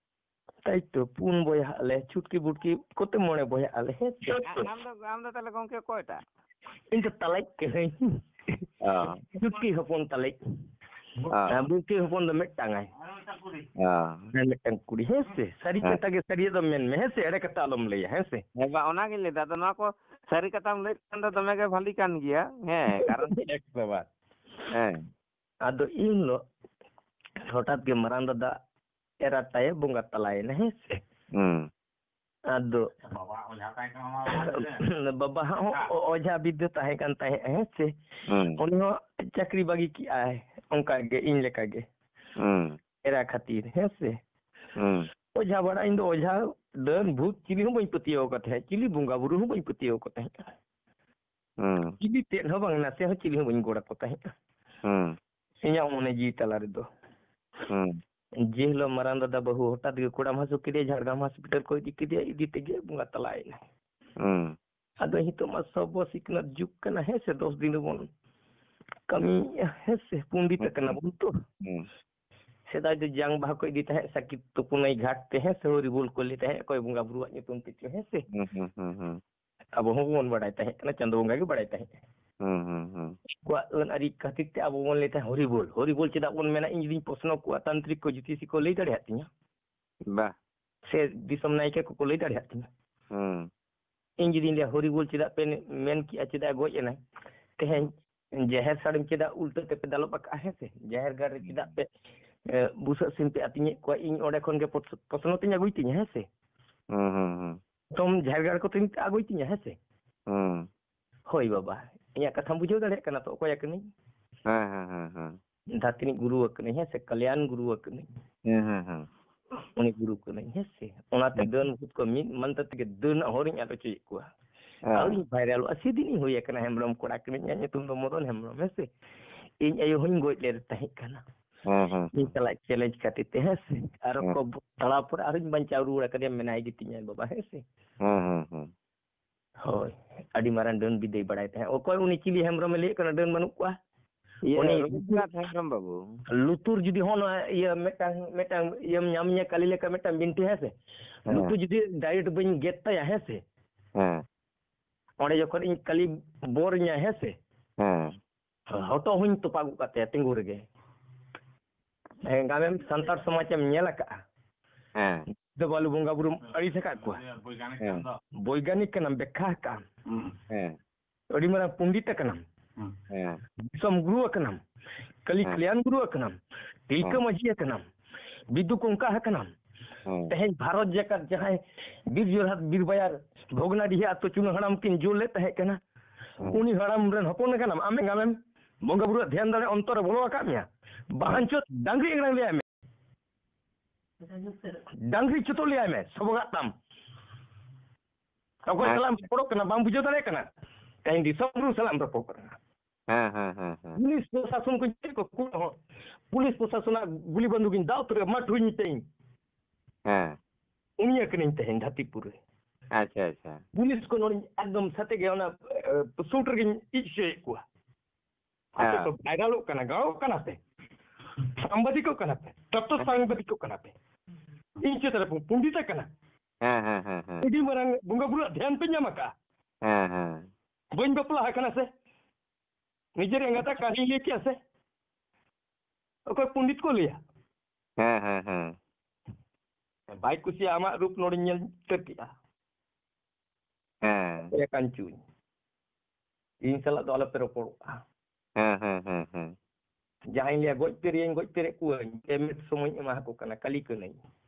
ᱛᱟᱭ ᱛᱚ, ᱯᱩᱱ ᱵᱚᱭᱦᱟ ᱟᱞᱮ, ᱪᱷᱩᱴᱠᱤ ᱵᱩᱴᱠᱤ ᱠᱚᱛᱮ ᱢᱚᱬᱮ ᱵᱚᱭᱦᱟ ᱟᱞᱮ, ᱦᱮᱸ ᱥᱮ? ᱟ-, ᱟᱢ ᱫᱚ, ᱟᱢ ᱫᱚ ᱛᱟᱦᱞᱮ ᱜᱚᱢᱠᱮ ᱚᱠᱚᱭᱴᱟᱜ? ᱤᱧ ᱫᱚ ᱛᱟᱞᱟᱭᱤᱡ ᱠᱟᱹᱱᱟᱹᱧ᱾ ᱚ᱾ ᱪᱷᱩᱴᱠᱤ ᱦᱚᱯᱚᱱ ᱛᱟᱞᱟᱭᱤᱡ᱾ ᱚ᱾ ᱟᱨ ᱵᱩᱴᱠᱤ ᱦᱚᱯᱚᱱ ᱫᱚ ᱢᱤᱫᱴᱟᱝ ᱟᱭ᱾ ᱚ᱾ ᱦᱮᱸ, ᱢᱤᱫᱴᱟᱝ ᱠᱩᱲᱤ, ᱦᱮᱸ ᱥᱮ? ᱥᱟᱹᱨᱤ ᱦᱮᱸ᱾ ᱠᱟᱛᱷᱟ ᱜᱮ ᱥᱟᱹᱨᱤᱭᱟᱜ ᱫᱚ ᱢᱮᱱ ᱢᱮ, ᱦᱮᱸ ᱥᱮ? ᱮᱲᱮ ᱠᱟᱛᱷᱟ ᱟᱞᱚᱢ ᱞᱟᱹᱭᱟ, ᱦᱮᱸ ᱥᱮ? ᱦᱮᱸ ᱵᱟ, ᱚᱱᱟᱜᱤᱧ ᱞᱟᱹᱭᱫᱟ᱾ ᱟᱫᱚ ᱱᱚᱣᱟ ᱠᱚ ᱥᱟᱹᱨᱤ ᱠᱟᱛᱷᱟᱢ ᱞᱟᱹᱭᱮᱫ ᱠᱷᱟᱱ ᱫᱚ ᱫᱚᱢᱮ ᱜᱮ ᱵᱷᱟᱹᱞᱤ ᱠᱟᱱ ᱜᱮᱭᱟ᱾ ᱦᱮᱸ, ᱠᱟᱨᱚᱱ ᱮᱠᱥᱚ ᱵᱟᱨ᱾ ᱦᱮᱸ᱾ ᱟᱫᱚ ᱤᱧ ᱦᱤᱞᱳᱜ ᱦᱚᱴᱟᱛ ᱜᱮ ᱢᱟᱨᱟᱝ ᱫᱟᱫᱟ ᱮᱨᱟ ᱛᱟᱭᱮ ᱵᱚᱸᱜᱟ ᱛᱟᱞᱟᱭᱮᱱᱟ, ᱦᱮᱸ ᱥᱮ? ᱦᱩᱸ᱾ ᱟᱫᱚ ᱵᱟᱵᱟ ᱚᱡᱷᱟ ᱛᱟᱦᱮᱸ ᱠᱟᱱᱟ, ᱚᱱᱟ ᱵᱟᱵᱟ ᱦᱚᱸ ᱚ-, ᱚᱡᱷᱟ ᱵᱤᱫᱽᱫᱟᱹ ᱛᱟᱦᱮᱸ ᱠᱟᱱ ᱛᱟᱦᱮᱸᱫ, ᱦᱮᱸ ᱥᱮ? ᱦᱩᱸ᱾ ᱩᱱᱤ ᱦᱚᱸ ᱪᱟᱹᱠᱨᱤ ᱵᱟᱹᱜᱤ ᱠᱮᱜᱼᱟᱭ, ᱚᱱᱠᱟ ᱜᱮ, ᱤᱧ ᱞᱮᱠᱟ ᱜᱮ᱾ ᱦᱩᱸ᱾ ᱮᱨᱟ ᱠᱷᱟᱹᱛᱤᱨ, ᱦᱮᱸ ᱥᱮ? ᱦᱩᱸ᱾ ᱚᱡᱷᱟ ᱵᱟᱲᱟ, ᱤᱧ ᱫᱚ ᱚᱡᱷᱟ ᱰᱟᱹᱱ ᱵᱷᱩᱛ ᱪᱤᱞᱤ ᱦᱚᱸ ᱵᱟᱹᱧ ᱯᱟᱹᱛᱭᱟᱹᱣ ᱟᱠᱚ ᱛᱟᱦᱮᱸᱫ, ᱪᱤᱞᱤ ᱵᱚᱸᱜᱟ ᱵᱩᱨᱩ ᱦᱚᱸ ᱵᱟᱹᱧ ᱯᱟᱹᱛᱭᱟᱹᱣ ᱟᱠᱚ ᱛᱟᱦᱮᱸᱫ᱾ ᱦᱩᱸ᱾ ᱪᱤᱞᱤ ᱛᱮᱫ ᱦᱚᱸ ᱵᱟᱝ, ᱱᱟᱥᱮ ᱦᱚᱸ ᱪᱤᱞᱤ ᱦᱚᱸ ᱵᱟᱹᱧ ᱜᱚᱲ ᱟᱠᱚ ᱛᱟᱦᱮᱸᱫ᱾ ᱦᱩᱸ᱾ ᱤᱧᱟᱹᱜ ᱢᱚᱱᱮ ᱡᱤᱣᱤ ᱛᱟᱞᱟ ᱨᱮᱫᱚ᱾ ᱦᱩᱸ᱾ ᱡᱮ ᱦᱤᱞᱳᱜ ᱢᱟᱨᱟᱝ ᱫᱟᱫᱟ ᱵᱟᱹᱦᱩ ᱦᱚᱴᱟᱛ ᱜᱮ ᱠᱚᱲᱟᱢ ᱦᱟᱹᱥᱩ ᱠᱮᱫᱮᱭᱟ, ᱡᱷᱟᱲᱜᱨᱟᱢ ᱦᱚᱥᱯᱤᱴᱟᱞ ᱠᱚ ᱤᱫᱤ ᱠᱮᱫᱮᱭᱟ, ᱤᱫᱤ ᱛᱮᱜᱮ ᱵᱚᱸᱜᱟ ᱛᱟᱞᱟᱭᱮᱱᱟᱭ᱾ ᱦᱩᱸ᱾ ᱟᱫᱚ ᱱᱤᱛᱚᱜ ᱢᱟ ᱥᱚᱵ ᱥᱤᱠᱷᱱᱟᱹᱛ ᱡᱩᱜᱽ ᱠᱟᱱᱟ, ᱦᱮᱸ ᱥᱮ? ᱫᱚᱥ ᱫᱤᱱ ᱨᱮᱵᱚᱱ ᱠᱟᱹᱢᱤᱭᱮᱫᱼᱟ, ᱦᱮᱸ ᱥᱮ? ᱯᱚᱱᱰᱤᱛ ᱦᱩᱸ, ᱠᱟᱱᱟ ᱦᱩᱸ᱾ ᱵᱚᱱ ᱛᱚ᱾ ᱦᱩᱸ᱾ ᱥᱮᱫᱟᱭ ᱫᱚ ᱡᱟᱝ ᱵᱟᱦᱟ ᱠᱚ ᱤᱫᱤ ᱛᱟᱦᱮᱸᱫ ᱥᱟᱹᱠᱤᱛ ᱛᱩᱯᱩᱱᱟᱹᱭ ᱜᱷᱟᱴ ᱛᱮ, ᱦᱮᱸ ᱥᱮ? ᱦᱚᱨᱤ ᱵᱳᱞ ᱠᱚ ᱞᱟᱹᱭ ᱛᱟᱦᱮᱸᱫ, ᱚᱠᱚᱭ ᱵᱚᱸᱜᱟ ᱵᱩᱨᱩᱣᱟᱜ ᱧᱩᱛᱩᱢ ᱛᱮᱪᱚ, ᱦᱮᱸ ᱥᱮ? ᱦᱩᱸ, ᱦᱩᱸ, ᱦᱩᱸ, ᱦᱩᱸ᱾ ᱟᱵᱚ ᱦᱚᱸ ᱵᱚᱱ ᱵᱟᱲᱟᱭ ᱛᱟᱦᱮᱸ ᱠᱟᱱᱟ, ᱪᱟᱸᱫᱳ ᱵᱚᱸᱜᱟ ᱜᱮ ᱵᱟᱲᱟᱭ ᱛᱟᱦᱮᱸ ᱠᱟᱱᱟ᱾ ᱦᱩᱸ, ᱦᱩᱸ, ᱦᱩᱸ᱾ ᱟᱵᱚᱣᱟᱜ ᱟᱹᱱ ᱟᱹᱨᱤ ᱠᱷᱟᱹᱛᱤᱨ ᱛᱮ ᱟᱵᱚ ᱵᱚᱱ ᱞᱟᱹᱭ ᱛᱟᱦᱮᱸᱫ ᱦᱚᱨᱤ ᱵᱳᱞ, ᱦᱚᱨᱤ ᱵᱳᱞ ᱪᱮᱫᱟᱜ ᱵᱚᱱ ᱢᱮᱱᱟ? ᱤᱧ ᱡᱩᱫᱤᱧ ᱯᱨᱚᱥᱱᱚ ᱠᱚᱣᱟ, ᱛᱟᱱᱛᱨᱤᱠ ᱠᱚ ᱡᱳᱛᱤᱥᱤ ᱠᱚ ᱞᱟᱹᱭ ᱫᱟᱲᱮᱭᱟᱜ ᱛᱤᱧᱟ? ᱵᱟ᱾ ᱥᱮ ᱫᱤᱥᱚᱢ ᱱᱟᱭᱠᱮ ᱠᱚᱠᱚ ᱞᱟᱹᱭ ᱫᱟᱲᱮᱭᱟᱜ ᱛᱤᱧᱟ? ᱦᱩᱸ᱾ ᱤᱧ ᱡᱩᱫᱤᱧ ᱞᱟᱹᱭᱟ, "ᱦᱚᱨᱤ ᱵᱳᱞ ᱪᱮᱫᱟᱜ ᱯᱮ ᱢᱮᱱ ᱠᱮᱜᱼᱟ, ᱪᱮᱫᱟᱜ ᱮ ᱜᱚᱡ ᱮᱱᱟᱭ? ᱛᱮᱦᱮᱧ ᱡᱟᱦᱮᱨ ᱥᱟᱹᱲᱤᱢ ᱪᱮᱫᱟᱜ ᱩᱞᱴᱟᱹ ᱛᱮᱯᱮ ᱫᱟᱞᱚᱵ ᱟᱠᱟᱜᱼᱟ?" ᱦᱮᱸ ᱥᱮ? ᱡᱟᱦᱮᱨ ᱜᱟᱲ ᱨᱮ ᱪᱮᱫᱟᱜ ᱯᱮ, ᱮ, ᱵᱩᱥᱟᱹᱜ ᱥᱤᱢ ᱯᱮ ᱟᱹᱛᱤᱧᱮᱫ ᱠᱚᱣᱟ? ᱤᱧ ᱚᱸᱰᱮ ᱠᱷᱚᱱ ᱜᱮ ᱯᱚᱥ-, ᱯᱨᱚᱥᱱᱚ ᱛᱤᱧ ᱟᱹᱜᱩᱭ ᱛᱤᱧᱟ, ᱦᱮᱸ ᱥᱮ? ᱦᱩᱸ, ᱦᱩᱸ, ᱦᱩᱸ᱾ ᱛᱚᱢ ᱡᱟᱦᱮᱨ ᱜᱟᱲ ᱠᱚᱛᱮᱧ ᱟᱹᱜᱩᱭ ᱛᱤᱧᱟ, ᱦᱮᱸ ᱥᱮ? ᱦᱩᱸ᱾ ᱦᱳᱭ ᱵᱟᱵᱟ, ᱤᱧᱟᱹᱜ ᱠᱟᱛᱷᱟᱢ ᱵᱩᱡᱷᱟᱹᱣ ᱫᱟᱲᱮᱭᱟᱜ ᱠᱟᱱᱟ ᱛᱚ, ᱚᱠᱚᱭ ᱠᱟᱹᱱᱟᱹᱧ? ᱦᱮᱸ, ᱦᱮᱸ, ᱦᱮᱸ, ᱦᱮᱸ᱾ ᱫᱷᱟᱹᱨᱛᱤ ᱨᱤᱱᱤᱡ ᱜᱩᱨᱩ ᱠᱟᱹᱱᱟᱹᱧ, ᱦᱮᱸ ᱥᱮ, ᱠᱟᱞᱭᱟᱱ ᱜᱩᱨᱩ ᱠᱟᱹᱱᱟᱹᱧ᱾ ᱦᱮᱸ, ᱦᱮᱸ, ᱦᱮᱸ᱾ ᱩᱱᱤ ᱜᱩᱨᱩ ᱠᱟᱹᱱᱟᱹᱧ, ᱦᱮᱸ ᱥᱮ? ᱚᱱᱟᱛᱮ ᱦᱮᱸ᱾ ᱰᱟᱹᱱ ᱵᱷᱩᱛ ᱠᱚ ᱢᱤᱫ ᱢᱟᱱᱛᱮ ᱛᱮᱜᱮ ᱰᱟᱹᱱ ᱟᱜ ᱦᱚᱨᱤᱧ ᱟᱫ ᱦᱚᱪᱚᱭᱮᱫ ᱠᱚᱣᱟ᱾ ᱦᱮᱸ᱾ ᱟᱹᱣᱨᱤᱧ ᱵᱷᱟᱭᱨᱟᱞᱚᱜᱼᱟ, ᱥᱮᱫᱤᱱᱤᱧ ᱦᱩᱭ ᱟᱠᱟᱱᱟ ᱦᱮᱢᱵᱨᱚᱢ ᱠᱚᱲᱟ ᱠᱟᱹᱱᱟᱹᱧ, ᱤᱧᱟᱹᱜ ᱧᱩᱛᱩᱢ ᱫᱚ ᱢᱚᱫᱚᱱ ᱦᱮᱢᱵᱨᱚᱢ, ᱦᱮᱸ ᱥᱮ? ᱤᱧ ᱟᱭᱳ ᱦᱚᱸᱧ ᱜᱚᱡ ᱞᱮᱫᱮ ᱛᱟᱦᱮᱸ ᱠᱟᱱᱟ᱾ ᱦᱮᱸ, ᱦᱮᱸ, ᱤᱧ ᱦᱮᱸ᱾ ᱥᱟᱞᱟᱜ ᱪᱮᱞᱮᱧᱡᱽ ᱠᱷᱟᱹᱛᱤᱨ ᱛᱮ, ᱦᱮᱸ ᱥᱮ? ᱟᱨ ᱦᱮᱸ᱾ ᱠᱚ ᱛᱟᱲᱟᱣ ᱯᱚᱨᱮ ᱟᱨᱦᱚᱸᱧ ᱵᱟᱧᱪᱟᱣ ᱨᱩᱣᱟᱹᱲ ᱟᱠᱟᱫᱮᱭᱟ, ᱢᱮᱱᱟᱭ ᱜᱮᱛᱤᱧᱟᱭ ᱵᱟᱵᱟ, ᱦᱮᱸ ᱥᱮ? ᱦᱮᱸ, ᱦᱮᱸ, ᱦᱮᱸ᱾ ᱦᱳᱭ, ᱟᱹᱰᱤ ᱢᱟᱨᱟᱝ ᱰᱟᱹᱱ ᱵᱤᱫᱟᱹᱭ ᱵᱟᱲᱟᱭ ᱛᱟᱦᱮᱸᱫ᱾ ᱚᱠᱚᱭ ᱩᱱᱤ ᱪᱤᱞᱤ ᱦᱮᱢᱵᱨᱚᱢᱮ ᱞᱟᱹᱭᱮᱫ ᱠᱟᱱᱟ ᱰᱟᱹᱱ ᱵᱟᱹᱱᱩᱜ ᱠᱚᱣᱟ? ᱤᱭᱟᱹ, ᱩᱱᱤ ᱨᱚᱵᱤᱱᱫᱨᱚᱱᱟᱛᱷ ᱦᱮᱢᱵᱨᱚᱢ ᱵᱟᱹᱵᱩ᱾ ᱞᱩᱛᱩᱨ ᱡᱩᱫᱤ ᱦᱚᱸ ᱱᱚᱣᱟ ᱤᱭᱟᱹ ᱢᱤᱫᱴᱟᱝ, ᱢᱤᱫᱴᱟᱝ ᱤᱭᱟᱹᱢ ᱧᱟᱢ ᱧᱟ ᱠᱟᱞᱤ ᱞᱮᱠᱟ ᱢᱤᱫᱴᱟᱝ ᱵᱤᱱᱴᱷᱤ, ᱦᱮᱸ ᱥᱮ? ᱦᱮᱸ᱾ ᱞᱩᱛᱩᱨ ᱡᱩᱫᱤ direct ᱵᱟᱹᱧ ᱜᱮᱫ ᱛᱟᱭᱟ, ᱦᱮᱸ ᱥᱮ? ᱦᱮᱸ᱾ ᱚᱸᱰᱮ ᱡᱚᱠᱷᱚᱱ ᱤᱧ ᱠᱟᱞᱤ ᱵᱚᱨ ᱧᱟ, ᱦᱮᱸ ᱥᱮ? ᱦᱮᱸ᱾ ᱦᱚᱴᱚᱜ ᱦᱚᱸᱧ ᱛᱚᱯᱟᱜ ᱜᱚᱫ ᱠᱟᱜ ᱛᱟᱭᱟ ᱛᱤᱸᱜᱩ ᱨᱮᱜᱮ᱾ ᱦᱮᱸ, ᱜᱟᱢᱮᱢ ᱥᱟᱱᱛᱟᱲ ᱥᱚᱢᱟᱡᱽ ᱮᱢ ᱧᱮᱞ ᱟᱠᱟᱜᱼᱟ? ᱦᱮᱸ᱾ ᱫᱚ ᱵᱟᱹᱞᱩ ᱵᱚᱸᱜᱟ ᱵᱩᱨᱩᱢ ᱟᱹᱲᱤᱥ ᱟᱠᱟᱫ ᱠᱚᱣᱟ? ᱦᱮᱸ᱾ ᱵᱳᱭᱜᱟᱱᱤᱠ ᱠᱟᱱᱟᱢ, ᱵᱮᱠᱠᱷᱟ ᱟᱠᱟᱜᱼᱟᱢ᱾ ᱦᱮᱸ᱾ ᱟᱹᱰᱤ ᱢᱟᱨᱟᱝ ᱯᱚᱱᱰᱤᱛ ᱟᱠᱟᱱᱟᱢ᱾ ᱦᱮᱸ᱾ ᱫᱤᱥᱚᱢ ᱜᱩᱨᱩ ᱟᱠᱟᱱᱟᱢ᱾ ᱠᱟᱞᱤ ᱦᱮᱸ᱾ ᱠᱞᱮᱭᱟᱱ ᱜᱩᱨᱩ ᱟᱠᱟᱱᱟᱢ᱾ ᱛᱤᱞᱠᱟᱹ ᱦᱮᱸ᱾ ᱢᱟᱹᱡᱷᱤ ᱟᱠᱟᱱᱟᱢ᱾ ᱵᱤᱫᱩ ᱠᱚᱝᱠᱟ ᱟᱠᱟᱱᱟᱢ᱾ ᱦᱮᱸ᱾ ᱛᱮᱦᱮᱧ ᱵᱷᱟᱨᱚᱛ ᱡᱟᱠᱟᱛ ᱡᱟᱦᱟᱸᱭ ᱵᱤᱨ ᱡᱳᱨᱦᱟᱴ, ᱵᱤᱨ ᱵᱟᱭᱟᱨ, ᱵᱷᱚᱜᱽᱱᱟᱰᱤᱦᱤ ᱟᱛᱳ ᱪᱩᱱᱟᱹ ᱦᱟᱲᱟᱢ ᱠᱤᱱ ᱡᱳᱨ ᱞᱮᱫ ᱛᱟᱦᱮᱸ ᱠᱟᱱᱟ, ᱦᱮᱸ᱾ ᱩᱱᱤ ᱦᱟᱲᱟᱢ ᱨᱮᱱ ᱦᱚᱯᱚᱱ ᱠᱟᱱᱟᱢ, ᱟᱢ ᱮᱸᱜᱟᱢᱮᱢ ᱵᱚᱸᱜᱟ ᱵᱩᱨᱩᱣᱟᱜ ᱫᱷᱮᱭᱟᱱ ᱫᱟᱲᱮ ᱚᱱᱛᱚᱨ ᱨᱮ ᱵᱚᱞᱚ ᱟᱠᱟᱫ ᱢᱮᱭᱟ᱾ ᱦᱮᱸ᱾ ᱵᱟᱦᱟᱱᱪᱚ ᱰᱟᱝᱨᱤ ᱮᱲᱟᱝ ᱞᱟᱹᱭᱟᱭ ᱢᱮ᱾ ᱰᱟᱝᱨᱤ ᱪᱩᱛᱩᱜ ᱞᱟᱹᱭᱟᱭ ᱢᱮ, ᱥᱚᱵᱚᱜᱟᱜ ᱛᱟᱢ᱾ ᱚᱠᱚᱭ ᱦᱮᱸ᱾ ᱥᱟᱞᱟᱜ ᱮᱢ ᱨᱚᱯᱚᱲᱚᱜ ᱠᱟᱱᱟ, ᱵᱟᱢ ᱵᱩᱡᱷᱟᱹᱣ ᱫᱟᱲᱮᱭᱟᱜ ᱠᱟᱱᱟ? ᱛᱮᱦᱮᱧ ᱫᱤᱥᱚᱢ ᱜᱩᱨᱩ ᱥᱟᱞᱟᱜ ᱮᱢ ᱨᱚᱯᱚᱲ ᱠᱟᱱᱟ᱾ ᱦᱮᱸ, ᱦᱮᱸ, ᱦᱮᱸ, ᱦᱮᱸ᱾ ᱯᱩᱞᱤᱥ ᱯᱨᱚᱥᱟᱥᱚᱱ ᱠᱚ ᱪᱮᱫ ᱠᱚ ᱠᱩᱞ ᱦᱚᱸ, ᱯᱩᱞᱤᱥ ᱯᱨᱚᱥᱟᱥᱚᱱᱟᱜ ᱜᱩᱞᱤ ᱵᱟᱱᱫᱩᱠᱤᱧ ᱫᱟᱜ ᱩᱛᱟᱹᱨ ᱢᱟᱴᱷᱩᱧ ᱛᱮᱧ᱾ ᱦᱮᱸ᱾ ᱩᱱᱤ ᱟᱹᱠᱷᱨᱤᱧ ᱛᱮᱦᱮᱧ ᱫᱷᱟᱹᱨᱛᱤᱯᱩᱨ ᱨᱮ᱾ ᱟᱪᱪᱷᱟ, ᱟᱪᱪᱷᱟ᱾ ᱯᱩᱞᱤᱥ ᱠᱚ ᱱᱚᱰᱮ ᱮᱠᱫᱚᱢ ᱥᱟᱛᱮ ᱜᱮ ᱚᱱᱟ, ᱮ, ᱥᱩᱴ ᱨᱮᱜᱮᱧ ᱤᱡ ᱦᱚᱪᱚᱭᱮᱫ ᱠᱚᱣᱟ᱾ ᱟᱯᱮ ᱦᱮᱸ᱾ ᱠᱚ ᱵᱷᱟᱭᱨᱟᱞᱚᱜ ᱠᱟᱱᱟ, ᱜᱟᱲᱚᱜ ᱠᱟᱱᱟ ᱯᱮ, ᱥᱟᱢᱵᱟᱫᱤᱠᱚᱜ ᱠᱟᱱᱟ ᱯᱮ, ᱛᱚᱛᱚ ᱦᱮᱸ᱾ ᱥᱟᱝᱵᱟᱫᱤᱠᱚᱜ ᱠᱟᱱᱟ ᱯᱮ᱾ ᱤᱧ ᱪᱮᱫ ᱨᱮ ᱯᱚᱱᱰᱤᱛ ᱠᱟᱱᱟ? ᱦᱮᱸ, ᱦᱮᱸ, ᱦᱮᱸ, ᱦᱮᱸ᱾ ᱟᱹᱰᱤ ᱢᱟᱨᱟᱝ ᱵᱚᱸᱜᱟ ᱵᱩᱨᱩᱣᱟᱜ ᱫᱷᱮᱭᱟᱱ ᱯᱮ ᱧᱟᱢ ᱟᱠᱟᱫᱼᱟ᱾ ᱦᱮᱸ, ᱦᱮᱸ᱾ ᱵᱟᱹᱧ ᱵᱟᱯᱞᱟ ᱟᱠᱟᱱᱟ ᱥᱮ? ᱱᱤᱡᱮᱨ ᱮᱸᱜᱟᱛᱟᱜ ᱠᱟᱹᱦᱱᱤ ᱞᱟᱹᱭ ᱠᱮᱜᱼᱟ ᱥᱮ? ᱚᱠᱚᱭ ᱯᱚᱱᱰᱤᱛ ᱠᱚ ᱞᱟᱹᱭᱟ? ᱦᱮᱸ, ᱦᱮᱸ, ᱦᱮᱸ᱾ ᱵᱟᱭ ᱠᱩᱥᱤᱭᱟᱜᱼᱟ ᱟᱢᱟᱜ ᱨᱩᱯ ᱱᱚᱰᱮᱧ ᱧᱮᱞ ᱩᱛᱟᱹᱨ ᱠᱮᱜᱼᱟ᱾ ᱦᱮᱸ᱾ ᱚᱠᱚᱭ ᱠᱟᱱ ᱪᱩᱧ? ᱤᱧ ᱥᱟᱞᱟᱜ ᱫᱚ ᱟᱞᱚᱯᱮ ᱨᱚᱯᱚᱲᱚᱜᱼᱟ᱾ ᱦᱮᱸ, ᱦᱮᱸ, ᱦᱮᱸ, ᱦᱮᱸ᱾ ᱡᱟᱦᱟᱸᱭ ᱞᱟᱹᱭᱟ, "ᱜᱚᱡ ᱯᱮᱨᱮᱭᱟᱹᱧ, ᱜᱚᱡ ᱯᱮᱨᱮ ᱠᱚᱣᱟᱹᱧ, ᱯᱮ ᱢᱤᱱᱤᱴ ᱥᱚᱢᱚᱭᱤᱧ ᱮᱢᱟ ᱠᱚ ᱠᱟᱱᱟ, ᱠᱟᱹᱞᱤ ᱠᱟᱹᱱᱟᱹᱧ᱾"